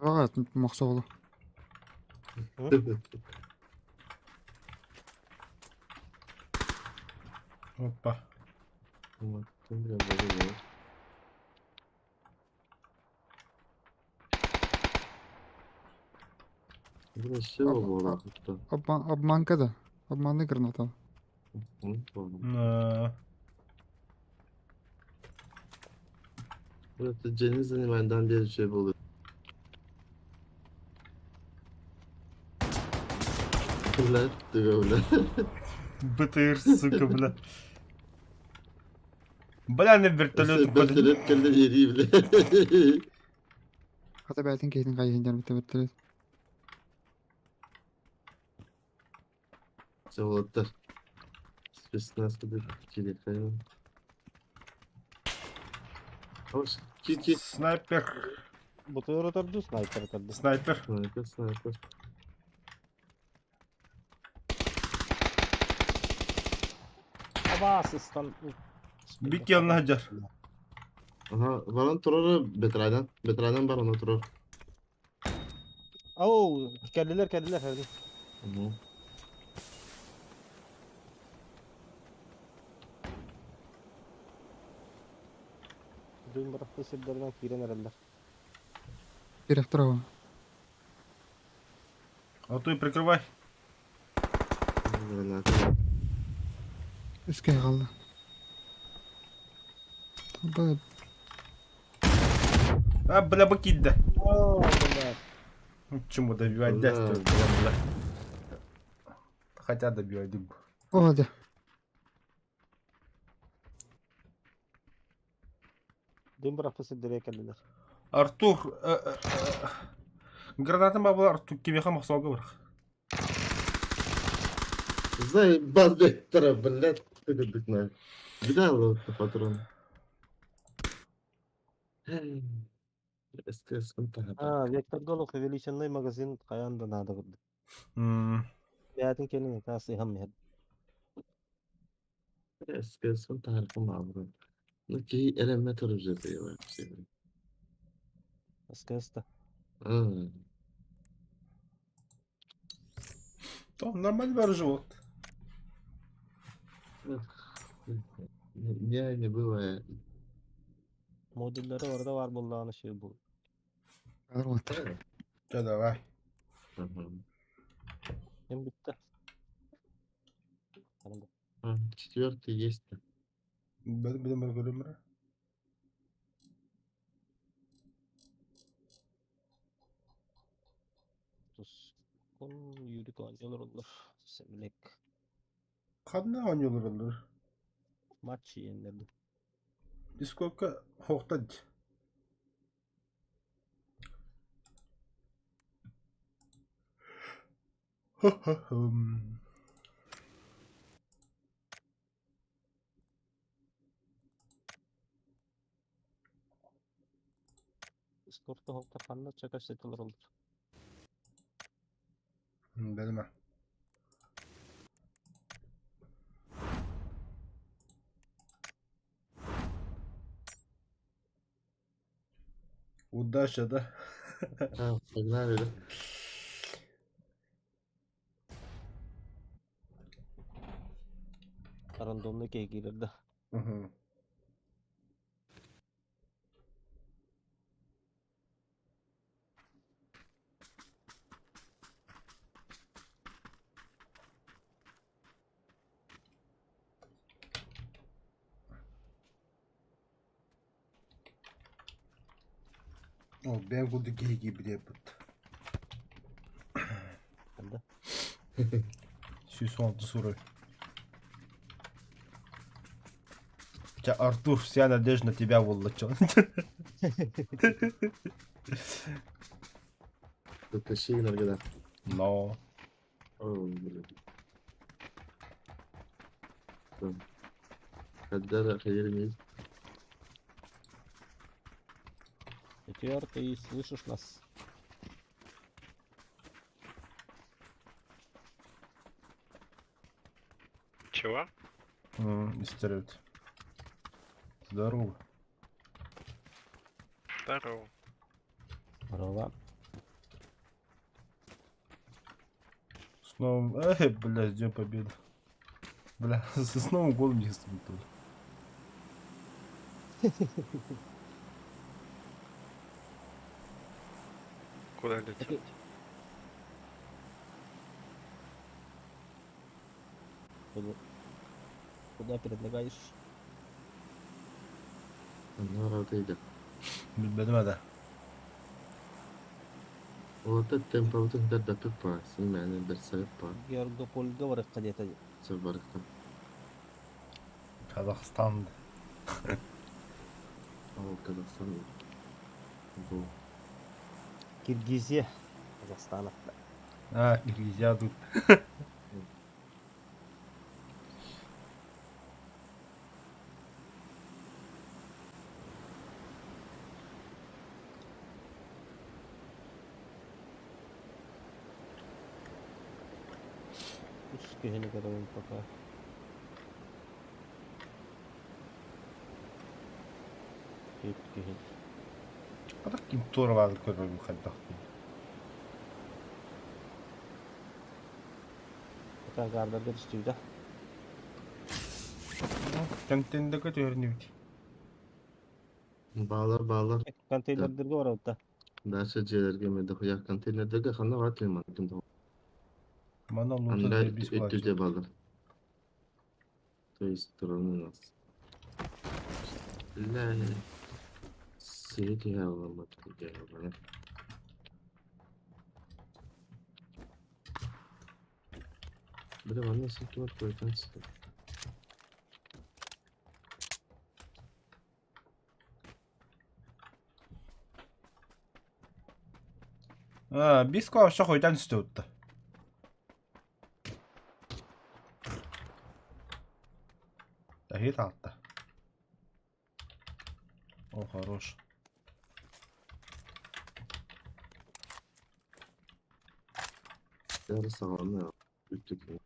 Баҕа мохсоҕолу. Опа. Обманка да. Обманный граната. Дьиэни занимайдан биэр үчүгэй буолуо. Блядь, ты бля. БТР, сука, бля. Бля, на вертолет уходит. Вертолет кэллэ биэрии, бля. Хата бэйэтин киһитин хайыһын диэн вертолет. Заводтар. Спецназ кириэхэ. Ки-ки. Снайпер. Бутыр ытар снайпер ытар Снайпер. Снайпер, снайпер. Абаас ыстан. Бик янына сылдьар. Ага, баран турар бэтэрээдэн. Бэтэрээдэн баран турар. Оу, кэллилэр, кэллилэр. Кэллилэр. Угу. Дым бырахты сирдэринэн киирэн эрэллэр. Директор ава. А то и прикрывай. Граната. Үскэ хаалла. Б А, бля, бу киирдэ. Оо, блядь. Чему добивать, Да. да, бля, бля. Хотя добивать, дым. О, да. Дым бырахты сирдэрэ кэллилэр. Артур, граната была Артур, кимиэхэ мохсоҕолго бырах. Заебал Вектора, блядь, ты на. Видал вот патрон? СКС А, Вектор Голов увеличенный магазин хайаан да наада курдук. М, Бэйэтин кэлин ытаас ыһан иһэр. СКС таһаркым Ну ки эрэммэ турар вообще. СКС да. А, То, нормально вооружен. Не, не бывает. Модуллары барыта баар буоллаҕына ши бу. Алар Да, давай. Ким бүттэ? Четвертый есть. Бэдим бэдим Тускун Юрик оонньуулар оллар. Семилек. Ханна оонньуулар оллар? Матч иэннэрди. Дискордка хоохтан Хо-хо-хум. Дискордка хоохтар ханна чакаш сетилер оллар. Бэдим Удача, да? А, погнали, да? Рандомный киһи да. Угу. О, бэйэм курдук киһи киирбит эбит. Да. 116 уровень. Ча, Артур, вся надежда на тебя, воллачон. Тащи гынарга да. Но. О, блин. Хаддар хайыр миз. Теперь ты слышишь нас. Чего? Истерит. Здорово. Здорово. Здорово. С новым... Эй, бля, с Днем Победы. Бля, с Новым годом не тут. Куда лететь? Куда предлагаешь? Онно Билбэтим да. Ота темпабытын дардаппыт син мээнэ бэрсэбит Георгопольга барыахха диэтэ. Сөп барыахха. Казахстан. Ол Казахстан бу Киргизия. Казахстан. А, Киргизия тут. Үс киһини көрөбүн пока. Үт киһи. А так ким туора көрбөбүн хайдах. Пока гардарга түстүбүтэ. Контейнерге түһэрнибит. Баалар баалар. Контейнердерге барабыт да. Дальше дьиэлэргэ эмиэ дохуя контейнердэргэ ханна баар тыыммаккын да. Манна лута Анда бис өттүдэ баалар. То есть стороны у нас. Бля. Сири аламат бля. Бля, манна син ким койтан А, бис вообще хойтан түстэ. Тахит алта. О, хорош. Яры саҕалана үттүк.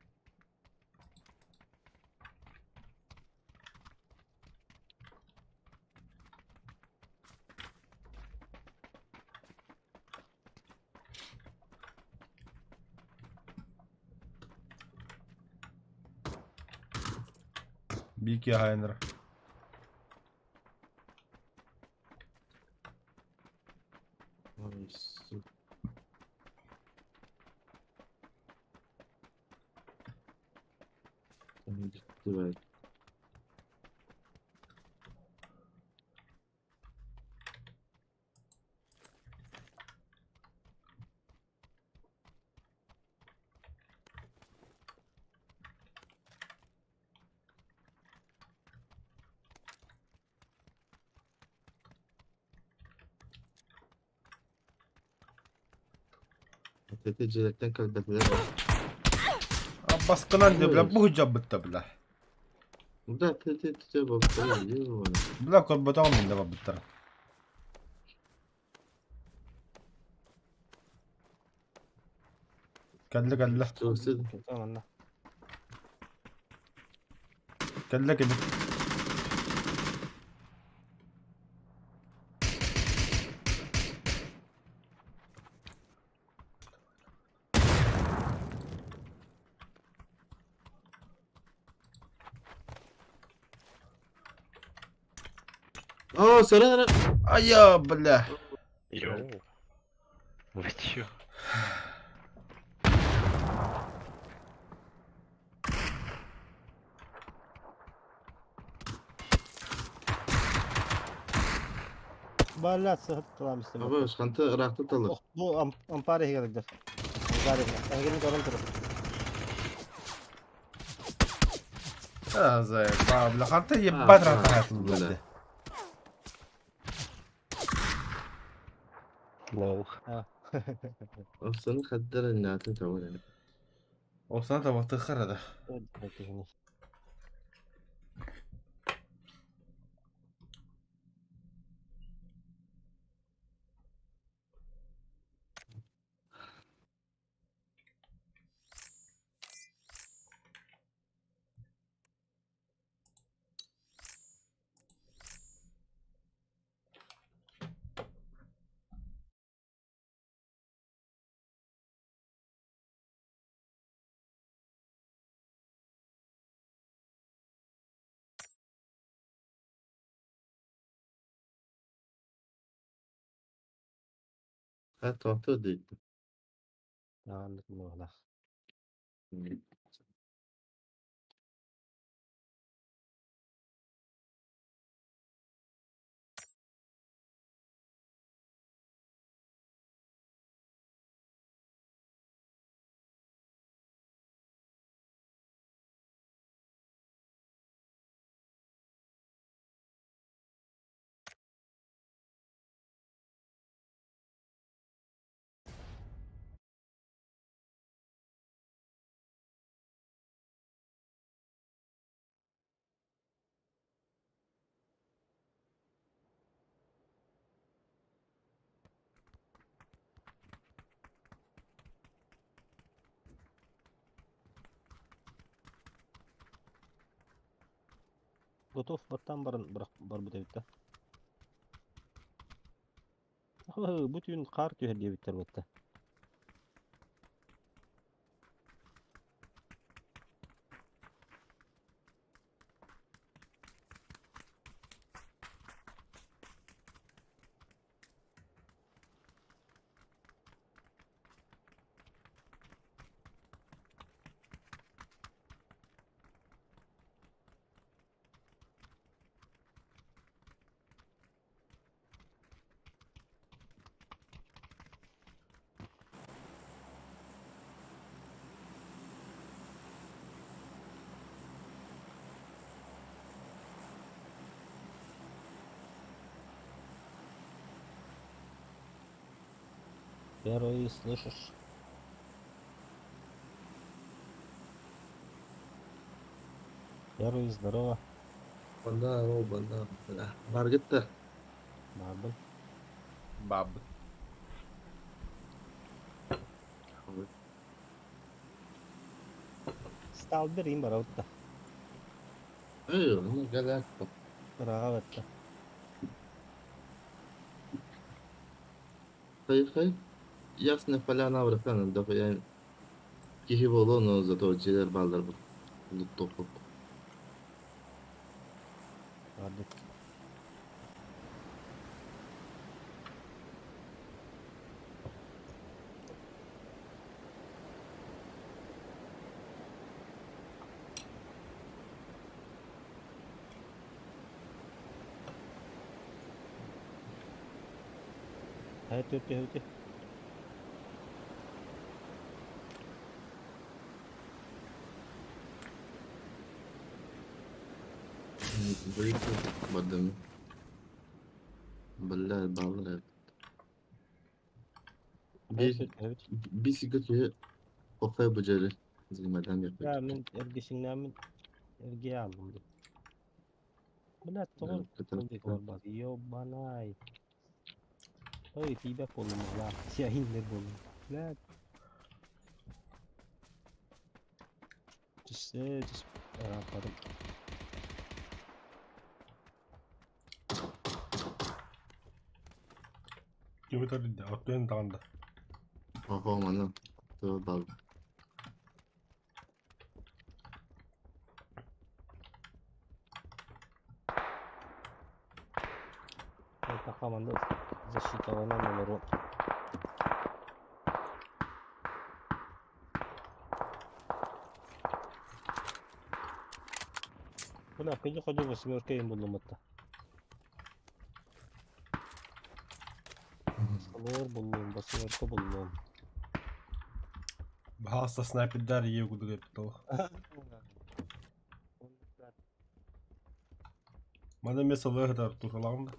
Бики Хайнер. Ой, сука. Давай. Эти дьиэлэртэн кэлбэтилэр. Баскынан де, бля, бу жабытта, бля. Да, ты ты ты ты Бля, көрбөтөҕүм мин да барбыттар. Кэллэ кэллэ. Манна. Кэллэ кэллэ. О, сорри, Ая, бля. Йоу. Вы чё? Бля, сыһыттылам истем. Абы, ханты ыраахта талыр. Бу ампар иһигэр Ампар иһигэр. Эһигини көрөн турар. А, заеба, бля, ханты ебать рахат, бля. Лол. А. Овсаны хаддар натын тавар. Овсана табактыы харада. Киһини. Ha tuhtu değil. Ааннык муолах. Готов баттан баран барбыт эбит да. Бу түүн хаар түһэр диэбиттэр батта. Первый, слышишь? Первый, здорово. Банда о банда. Баргытта. Бабын. Баб. Стал бер им барабытта. Эй, ну галак. Ыраға батта. Хай хай. Ясная поляна врахана, да я кихи боло, но зато джилер балдар бу. Луттоп. Бардык. Хайа төрт өтө. Бадым. Бля, балдар. Хайа Bir төрт өтө. bir Okey bu ceri. Zilmeden Ya yapıyor. мен эргесиңнәмин эрге алдым деп. Бля, тоғыз бар. Ёбанай. Ой, тибә болым ла. Сяһинлер болым. Бля. Түсе, түс. Пардон. Кими тарыйды? Оттуен тағанда. Oho mana. Tövbe bal. Это команда защиталана номеру. Бля, ходи ходи восьмерка им булдым атта. Салор булдым, восьмерка булдым. Баһаста снайпердар ие кудук эппит Мана мен салыгдар туралаҕым да.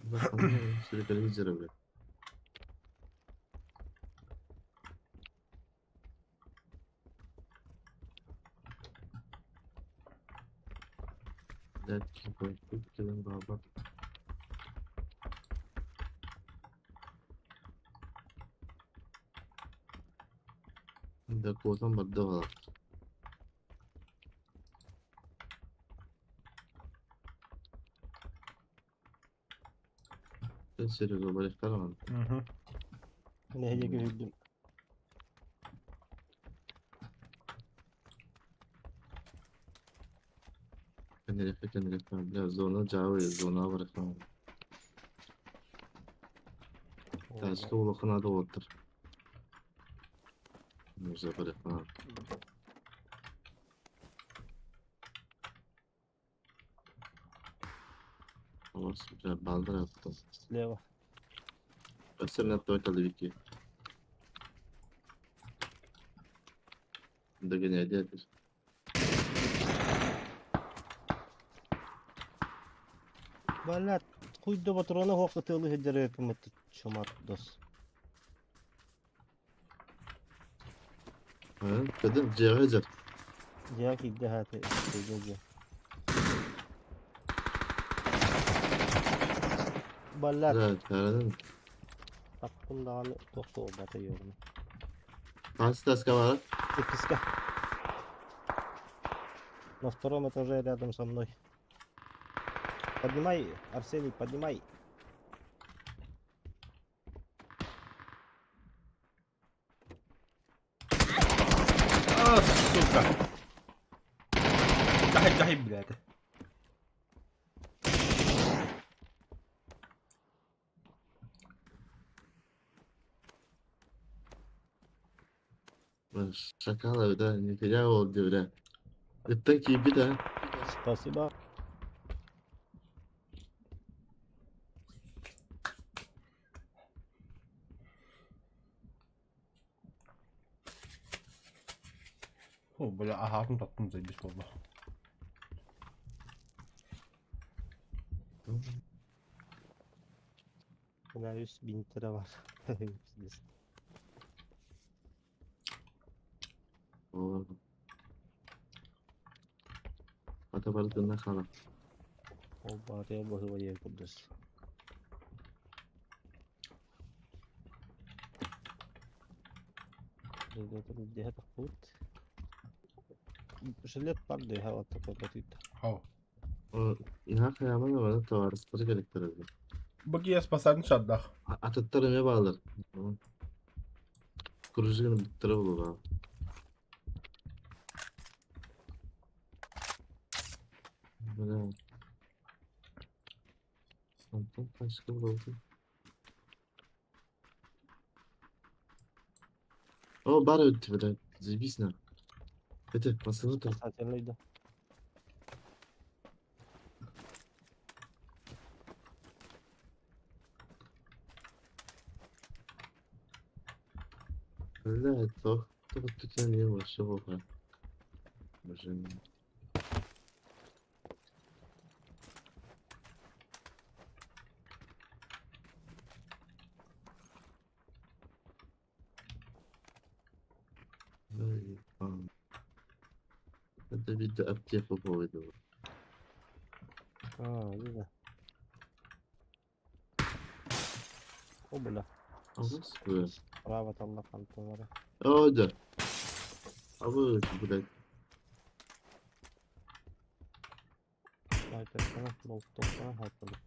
Телевизора, блядь. Блядь, какой килин баба. Да куотан барда бала. Серега барыктар. Угу. Нэһилиэк үһүрдүм. Кенерифе, Кенерифе, бля, зона жабы, зона барыктар. Ташка улаханада оттыр. Муза барыктар. Алас, бля, балдыр атты. Слева. Өссө мен вики. Догоняй, дядя. Блядь, хуй до патрона хоқы тылы хеджере кымыт чумат дос. Ha, kadın cevher. Я кидде хаты. Кидде. Блядь, Да, kadın. таппын даҕаны туох бата yoğunu. Hangi taska var? Иккиска. На втором этаже рядом со мной. Поднимай, Арсений, поднимай. А, сука. Дахай, дахай, блядь. Шакала, да, нихуя oldu бля. Это киби да. Спасибо. О, бля, ага, таптым заебись болду. Бля, 100 000 lira var. Пиздец. Ата бардığına kala. Ол барыя баһыва ен курдус. Жилет бар да вот такой вот. Хау. İha kıyamına bana tavarısları gerektirirdi. Баки спасатын шаддах. Атыттар эме bağlar. Kurucu bittire bulur ha. Бля. Антон тачка oldu. О, бар өтті, бля. Заебись на. Это, пацаны там. Спасательный, да. Бля, то, то вот тут я не вообще плохо. Боже мой. Ай, ам. Это видно аптеку поводу. А, да. О, бля. А господи. Справа там на конторе. О, да. А вы, блядь. Снайперканы, болтовканы хатылыт.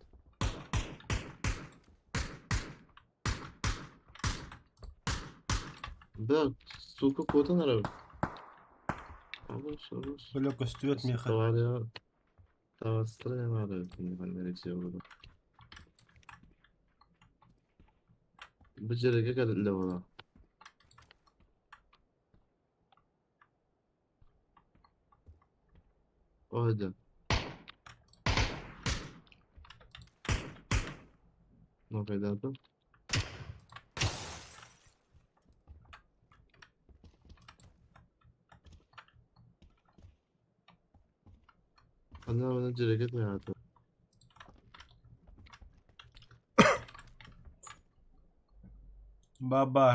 Бля, сука, куда надо? Алыс, алыс. Бля, көстүөт меха. Товария. Товарство не надо, не понравится его. Bu жерге келді бола. Ойда. Ну, кайдаты. Ана мына жерге тояды. Баба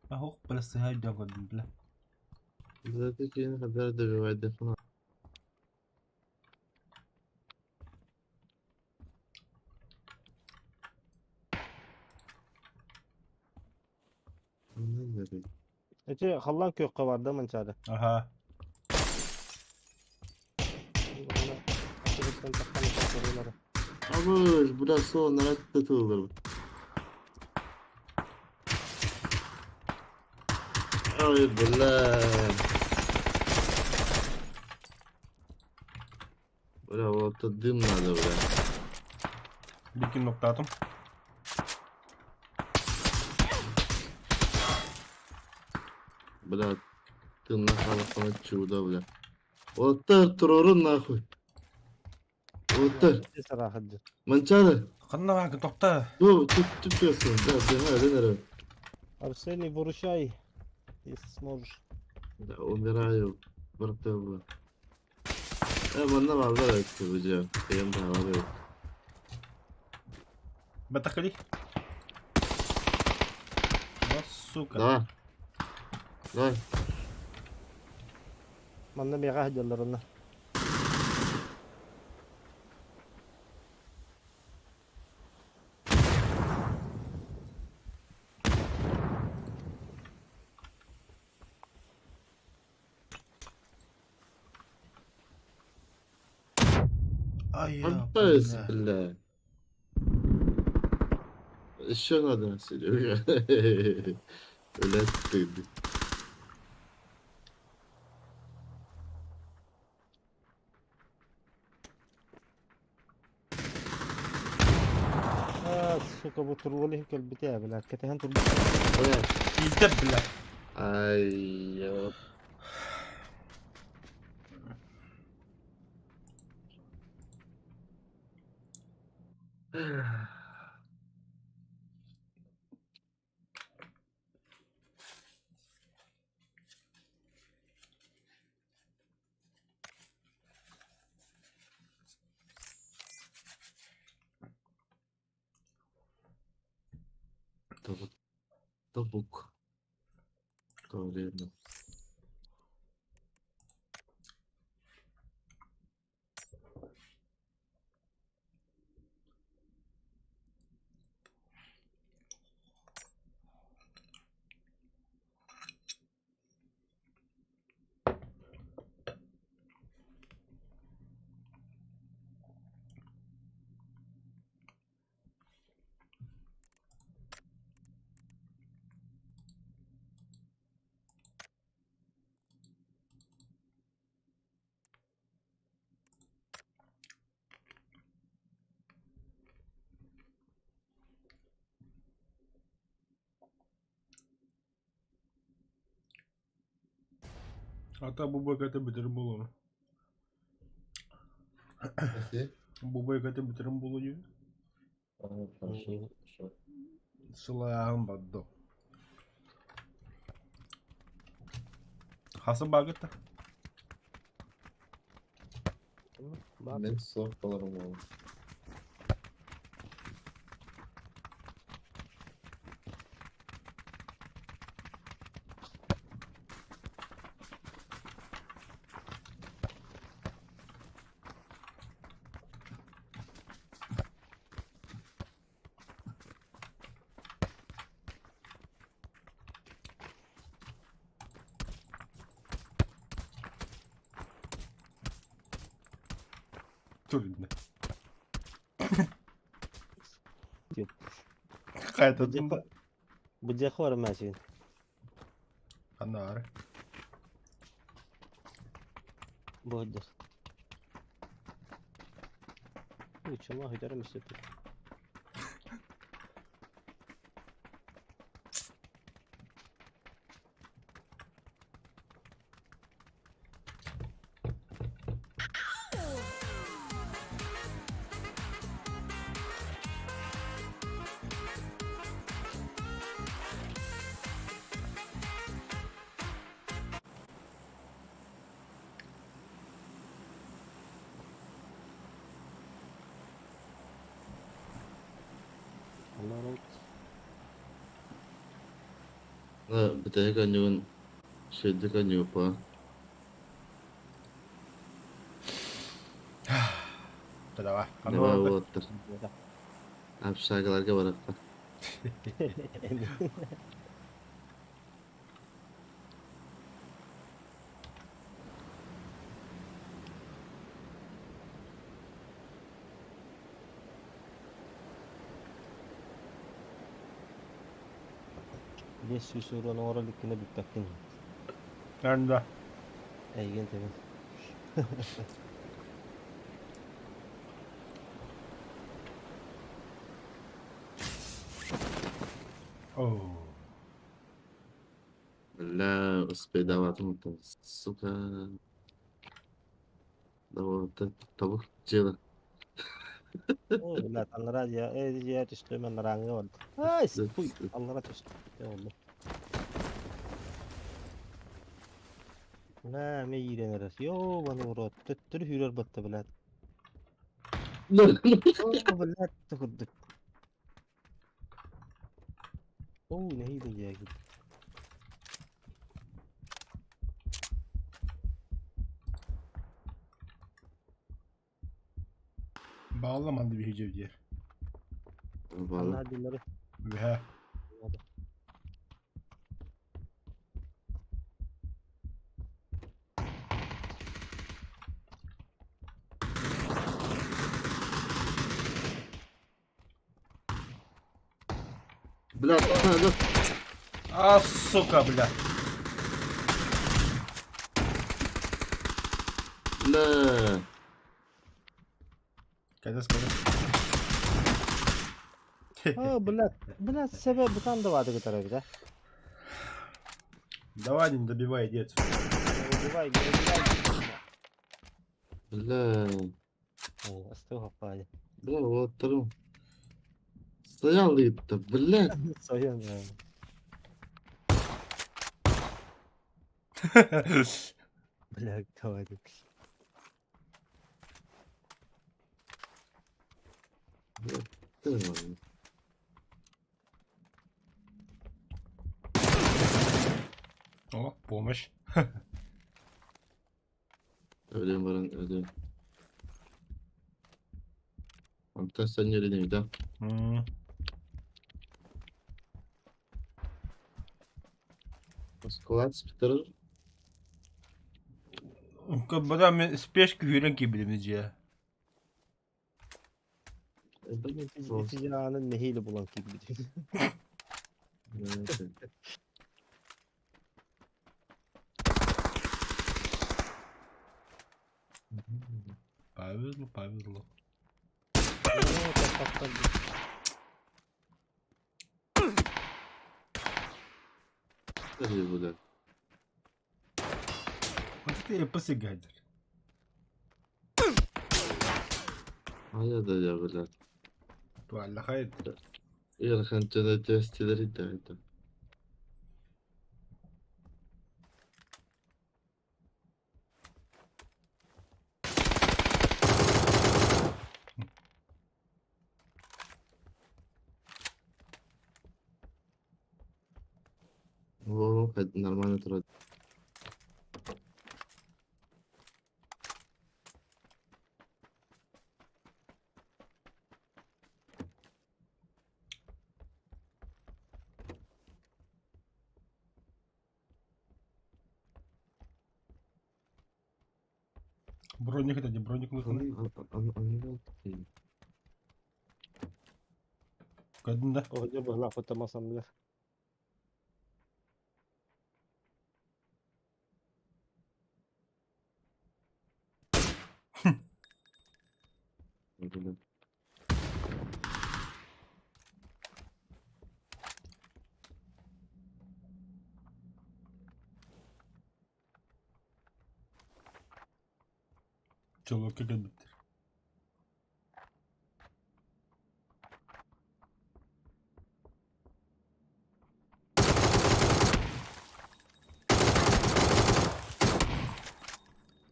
Аһок бля сыһай дьоҕурдум бля. Зато кини хабар добивайдахына. Эти халлаан күөххэ барда Манчаары. Аха. Абыш, бля, сон, наратытылыр. Ой, бля. Бля, вот это дым надо, бля. Бикин ноктаатым. Бля, ты нахуй чудо, бля. Вот так турурун нахуй. Вот так. Манчары. Ханна баакын тохта. Ну, тут тут честно, да, да, да, да. Арсений, выручай, если сможешь. Да, умираю, братан. Манна бааллар эбит бу Кыйан баалар эбит. Батахали. Вот сука. Давай. Давай. Манна миэхэ сылдьаллар онно. Ай, Отдай, бля. бля. Еще надо, Серега. Блядь, ты. Аа, сука, бу турбалы иһин кэлбитэ ээ, бля, кэтэһэн турбут. Бля. Иитэр, бля. Ай, ёп. Тобук. Тобук. Верно. Ата бу бойкаты бүтэрим буолуо. Бу бойкаты бүтэрим буолуо дии. Хорошо, хорошо. Сылаан бардо. Хаса багыта. Мен суох баларым ол. Туринна. Хайта тунда. Будьяхвар мәсин. Анаары. Будьях. Учума хитәрем истепи. Бүтэһик оонньуубун үчүгэйдик оонньууппа. Давай. Давай уолаттар. Общагаларга барахха. 500 уруон оҥоро иликкинэ бүппэккин. Да. Эйигин тэбин. Оо. Бля, успейдаватым оттон, сука. Да вот тобук дьыала. Оо, блядь, анараа дьиэ, э, дьиэ түстүм, анарааҥҥа барда. Ай, хуй, аллара түстүм. Oldu. Бля, эмиэ иирэн эрэр. Ёбаный в рот. Төттөрү сүүрэр батта, блядь. Оо, блядь, курдук. Оо, нэһиилэ дьиэ Bağlamadı bir hücum diye. Valla. Аннаа дьыллары. Үһэ. Бля, надо. А, сука, бля. Бля. Кэтэс кэтэс. Аа, блядь, блядь, себе бутан да баады кытары эбит, а. Давай, не добивай, иди отсюда. Не убивай, не убивай. Бля. О, астыы хаппаады. Бля, вот вторым. Стоял это, блядь. Соён, блядь, давай. Ты, О, помощь. Өлөм баран өлөм. Онтон сөннөрүнүй да. Склад спитер. Бада мен спешки хүрен кибилим дьиэ. Ити аанын нэһиилэ булан киирбит. Повезло, повезло. Оо, таптар. Бля. Вот это посягатель. Хайа да я, бля. Туалла хайт. Ыарахан дьоно түөстүлэр итэҕэйдэ. Во, нормально турар. Броник это не броник лыхны. Кадында. Оҕо быһлаах фотомасамлар. Чолокка кэлбиттэр.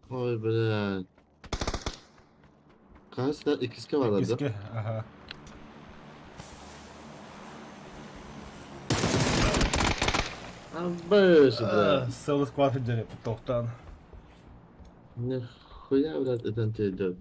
Ой, блядь. Хаһыс да иккискэ баалар да? Иккискэ, аха. Абыш, бля. Сылыс кваты дьэрэ тохтаан. Нихуя, блядь, это тебе идет.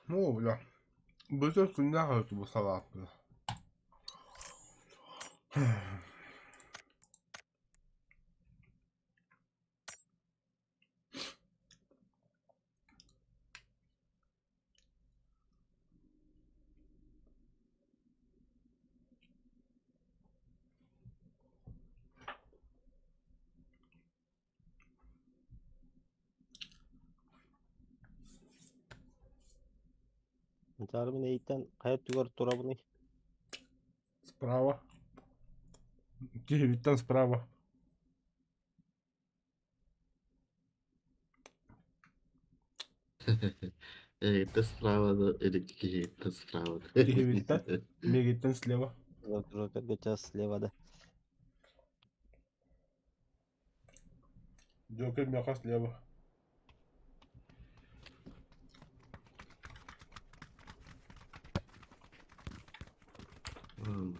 Ну, бля. Бүтүн күннээх өрүтү бу салааппын. Мытаарбын эйиттэн хайа өттүгэр турабыный? Справа. Киһибиттэн справа. Это справа, да, или какие-то справа. Киһибиттэн. Миигиттэн слева. Джокер слева да. Джокер миэхэ слева. М,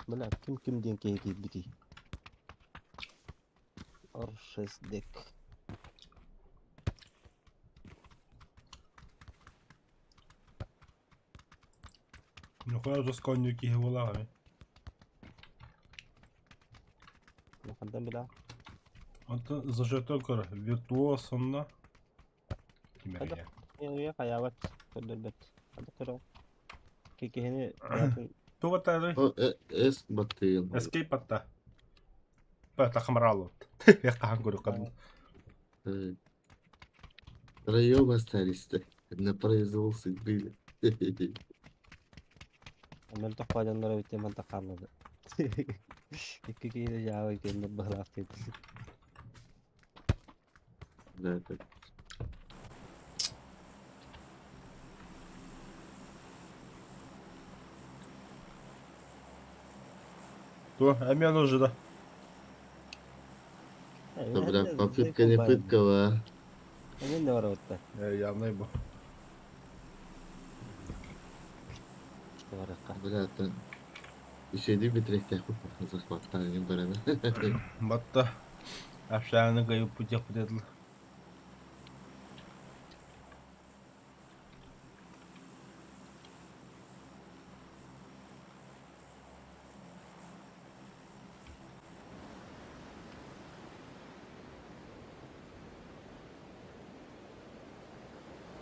Бля, ким ким диэн киһи киирбитий? Р6 дек. Нихуя жестко киһи буолаҕа. Ну, хантан била? Онтон зажаток көр виртуоз онно. Ким Хайдах? эрэ. Үйэ хайаабат, көрдөрбөт. Хайдах көрөҕүн? Киһини Туга тары? О, эс баттыын. Escape атта. Бата хамралот. Хаан көрүк. Втроем остались на произвол судьбы. Мөлтөх баадьаннара бүттэ мантан хааллады. Икки киһини дьаабы кэннэ быһылаах диэт. Да, это Туо, эмиэ уже да. Да, бля, попытка не пытка, а. Эмин да барабытта. Явный бу. Барыкка. Бля, это... Еще иди битрехте захваттан не барана. Батта. Общаны гайып путях путетл.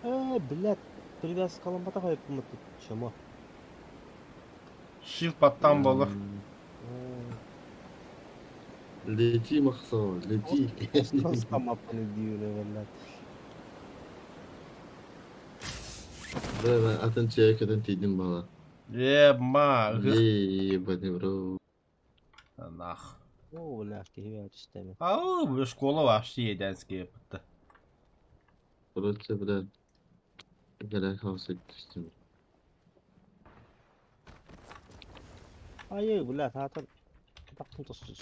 Э, блядь, привязка аламмата хайыппыммыт чмо. Shift баттан болар. Лети, Махсо, лети. Маппаны диюле, блядь. Бля, атын человек, атын тидим бала. Е, ма. Ебаный в рот. Нах. О, бля, киһи түстэми. Ау, бу школа вообще еденские бытты. Короче, бля. Бля, хаос түстүм. Айы, бля, таатар тактым тосус.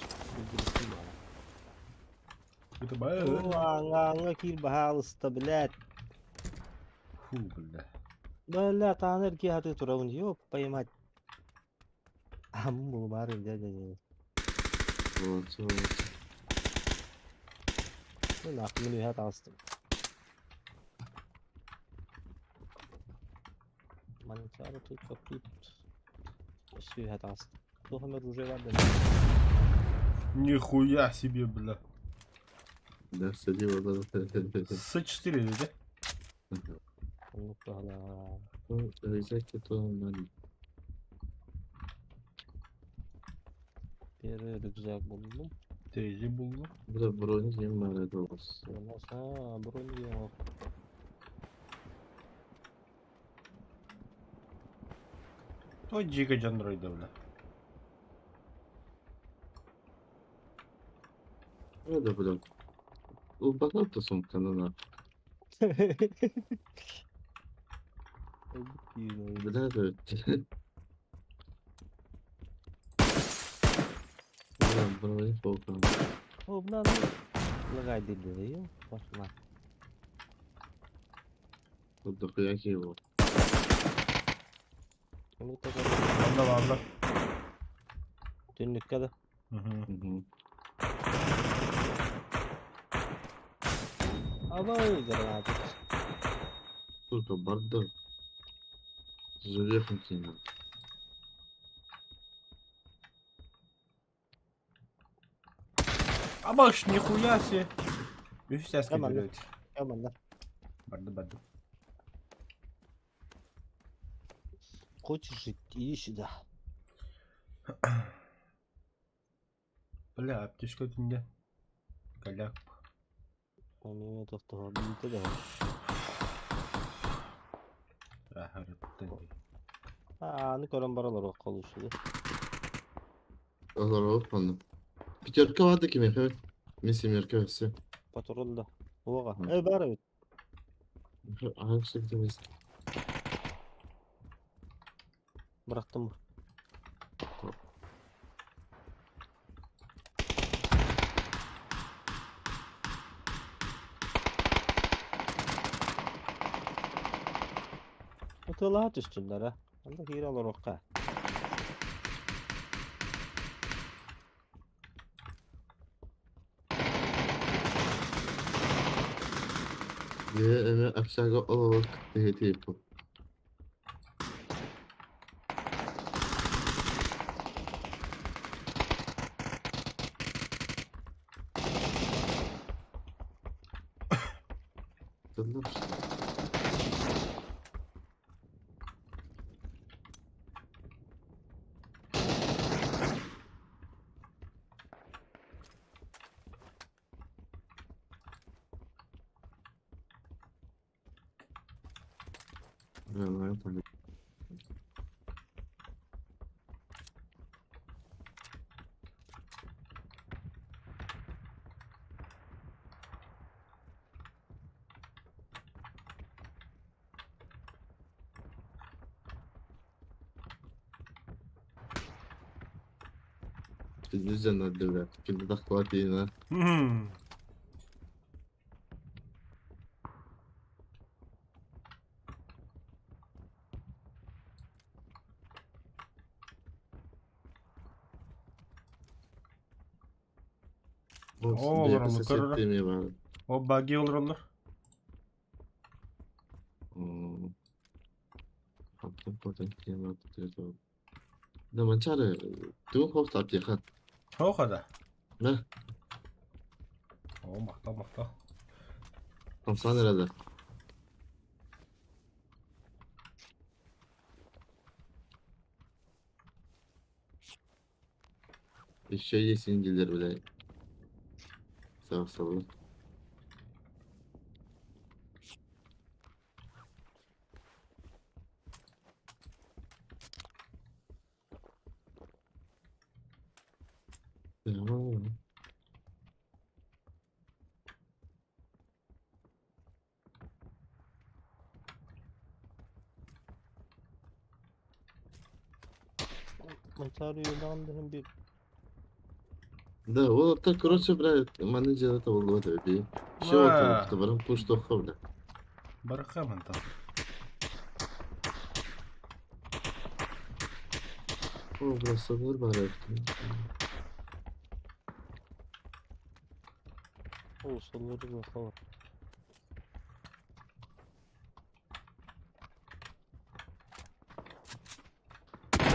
Это ба. Аңа киир баһаалыста, блядь. Фу, бля. Бля, таанар ки хаты турабын. Ёп, поймать. Ам бу бары, дя, дя, дя. Вот, вот. Ну, нахуй, мен үйе таҕыстым. Манчары тут тут. Өссө таҕыстым. Туох эмэ оружие бар да. Нихуя себе, бля. Да, сади вот С4, да? Оннук баһана. Ну, рюкзак то нормально. Первый рюкзак буллум. Третий булду. Бля, брони не мара голос. Болмаса, бронь yok. То жига жандыройда, бля. Ну да, бля. Упаковка сумка, ну на. Бля, да. Бля, бля, О, лагай дилдери, пошла. Тут дохуя его. Ну так. Анда анда. Түннүккэ да. Угу. Абай гранат. Сука, бардак. Заехал кинул. Абаш, нихуя себе. Үс сәске Тамам. жүрөт. Команда. Барды барды. Хочешь жить, иди сюда. Бля, аптечка түнде. Голяк. Помимо того, что да. Рахарыттын. А, ну көрөн баралар околушуду. Здорово, панда. Пятерка вады кимехе. Мен семерка все. Патрон да. Ога. Э, бар бит. А, все где есть. Бырактым. Отолаа түстүлэр, а. Анда кире олорукка. Я эме общага олорок типа. Пиздец, бля. Куда хватит, на. О, олар. О, баги олар олар. Да, манчары, ты хоп аптека. Хоха да. Да. О, мактал, мактал. Хамсан herhalde. Еще есть индилер, блядь. Sağ sağ. Tamam. Манчары юлдан bir Да, вот так, короче, блядь, менеджер это был вот это. Все, вот, барам пуш тоха, бля. Бараха мантан. О, бля, собор барак. О, солору бахала.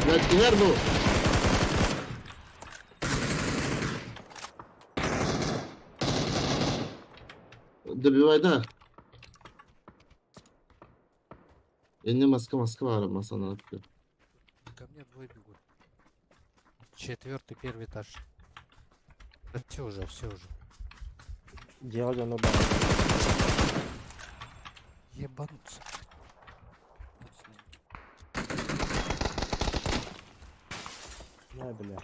Блядь, кимер bu? Добивай, да. Энне маска маска бар, масаны атты. Ко мне двое бегут. Четвертый, первый этаж. Да все уже, все уже. Дьяга жана бар. Ебануться. Не, бля.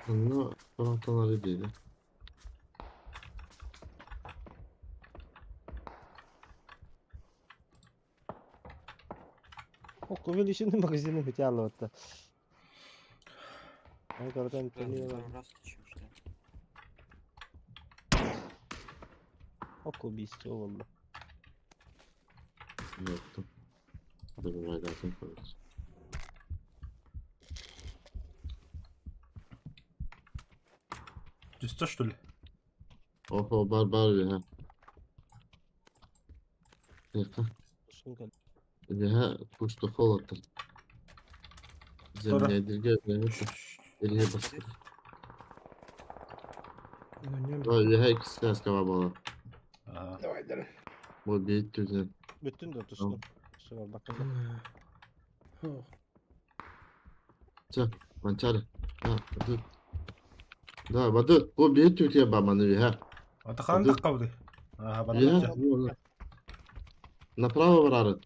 Ну, палталары дейді. Увеличенный магазины хотя бы. Он когда Ок убийство буолла. Yoktum. Добивайдатын koyarız. Түстэ что ли? Oho бар бар ya. Üha kuştu холодно. Земля Илиһи басты. Üha ikisi askaba бала. Давай, давай. Бу биир түнен. Бүттүн да тустун. Все, бакын. Чэ, манчары. А, бадыр. Да, бадыр. Бу биир түтүө баманы үһэ. Атахан Бадыр. таххабыты. Аха, Үһэ. барбыт. Направо барары.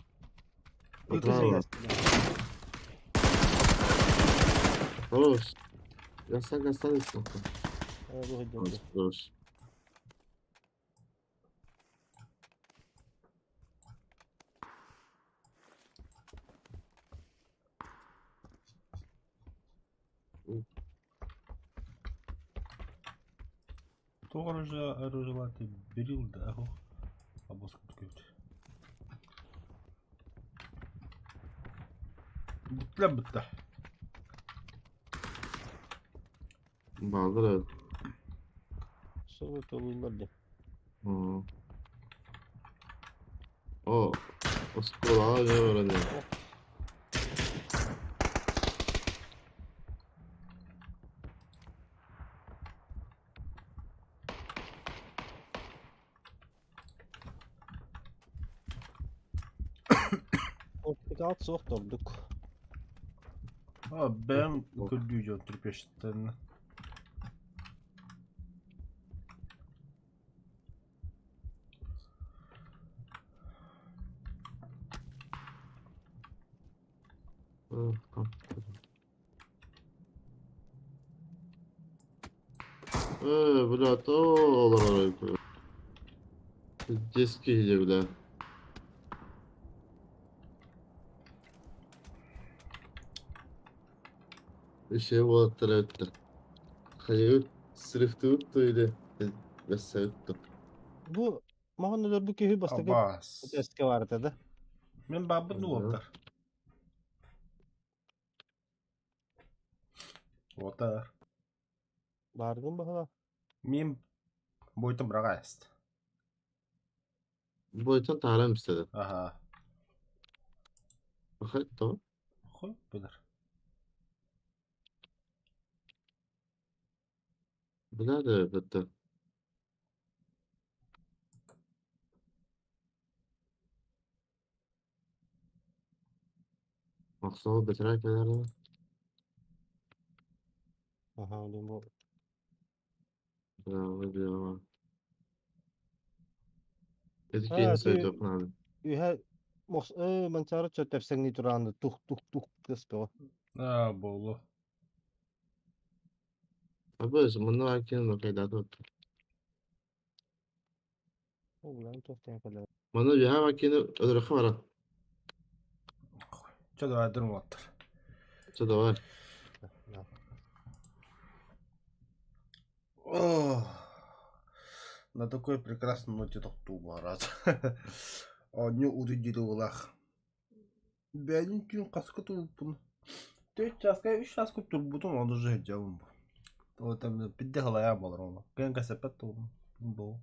Направо. Хорош. Я сам останусь. Хорош. Туох оружие берил да ох. Абос кутук Бүттүлэр бүттэ. Балдыр. Сугу толулар де. О, оскола не öğreniyor. Оптикалт суох тордук. А, бэм көрдүү трупештен. Бля, то олар Детский где, бля. Şey болаттар өттү. Хайы срифтү или бәссе өттү. Бу махан өлөр бу киһи бастакы Абас. эске бар да. Мен бабын уоттар. Уоттар. Бардым баха. Мен бойтым браға эст. Бойтон тарам istedi. Аха. Бахай то. Хой билер. Бля да бітті. Мақсал бітірә келер. Аха, бу. Бля, бля. Эдикейін сөйді abi. Үһә мос манчары чөтөпсәңни туранды тух тух тух кыспы. А, болу. Abi, мұны әкенің қайдады өтті. Улан тух тен калар. Мұны үйә әкені өліріқі бара. Чо давай дұрым уоттар. Чо давай. На такой прекрасной ноте тоқтуу раз. Онню удудили улах. Бәлін түн қасқы турбун. Төрт часка, үш часка турбутун, оны же жабын бу. О, там пидде халая болар оны. Көн касапет турбун. Бу.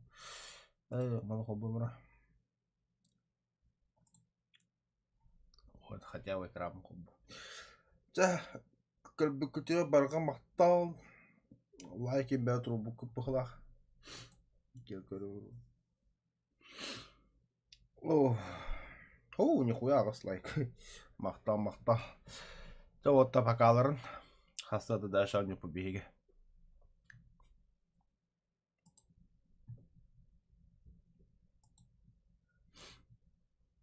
Эй, маны хоббымра. Вот, хотя бы экран хоббу. Ча, көлбүкүтүө барга мактал. Лайки бә турбу күппөхлах. О, о, нихуя аҕыс лайк. Махтал, махтал. Чэ, уотта покаларын. Хаста да дальше не побеги.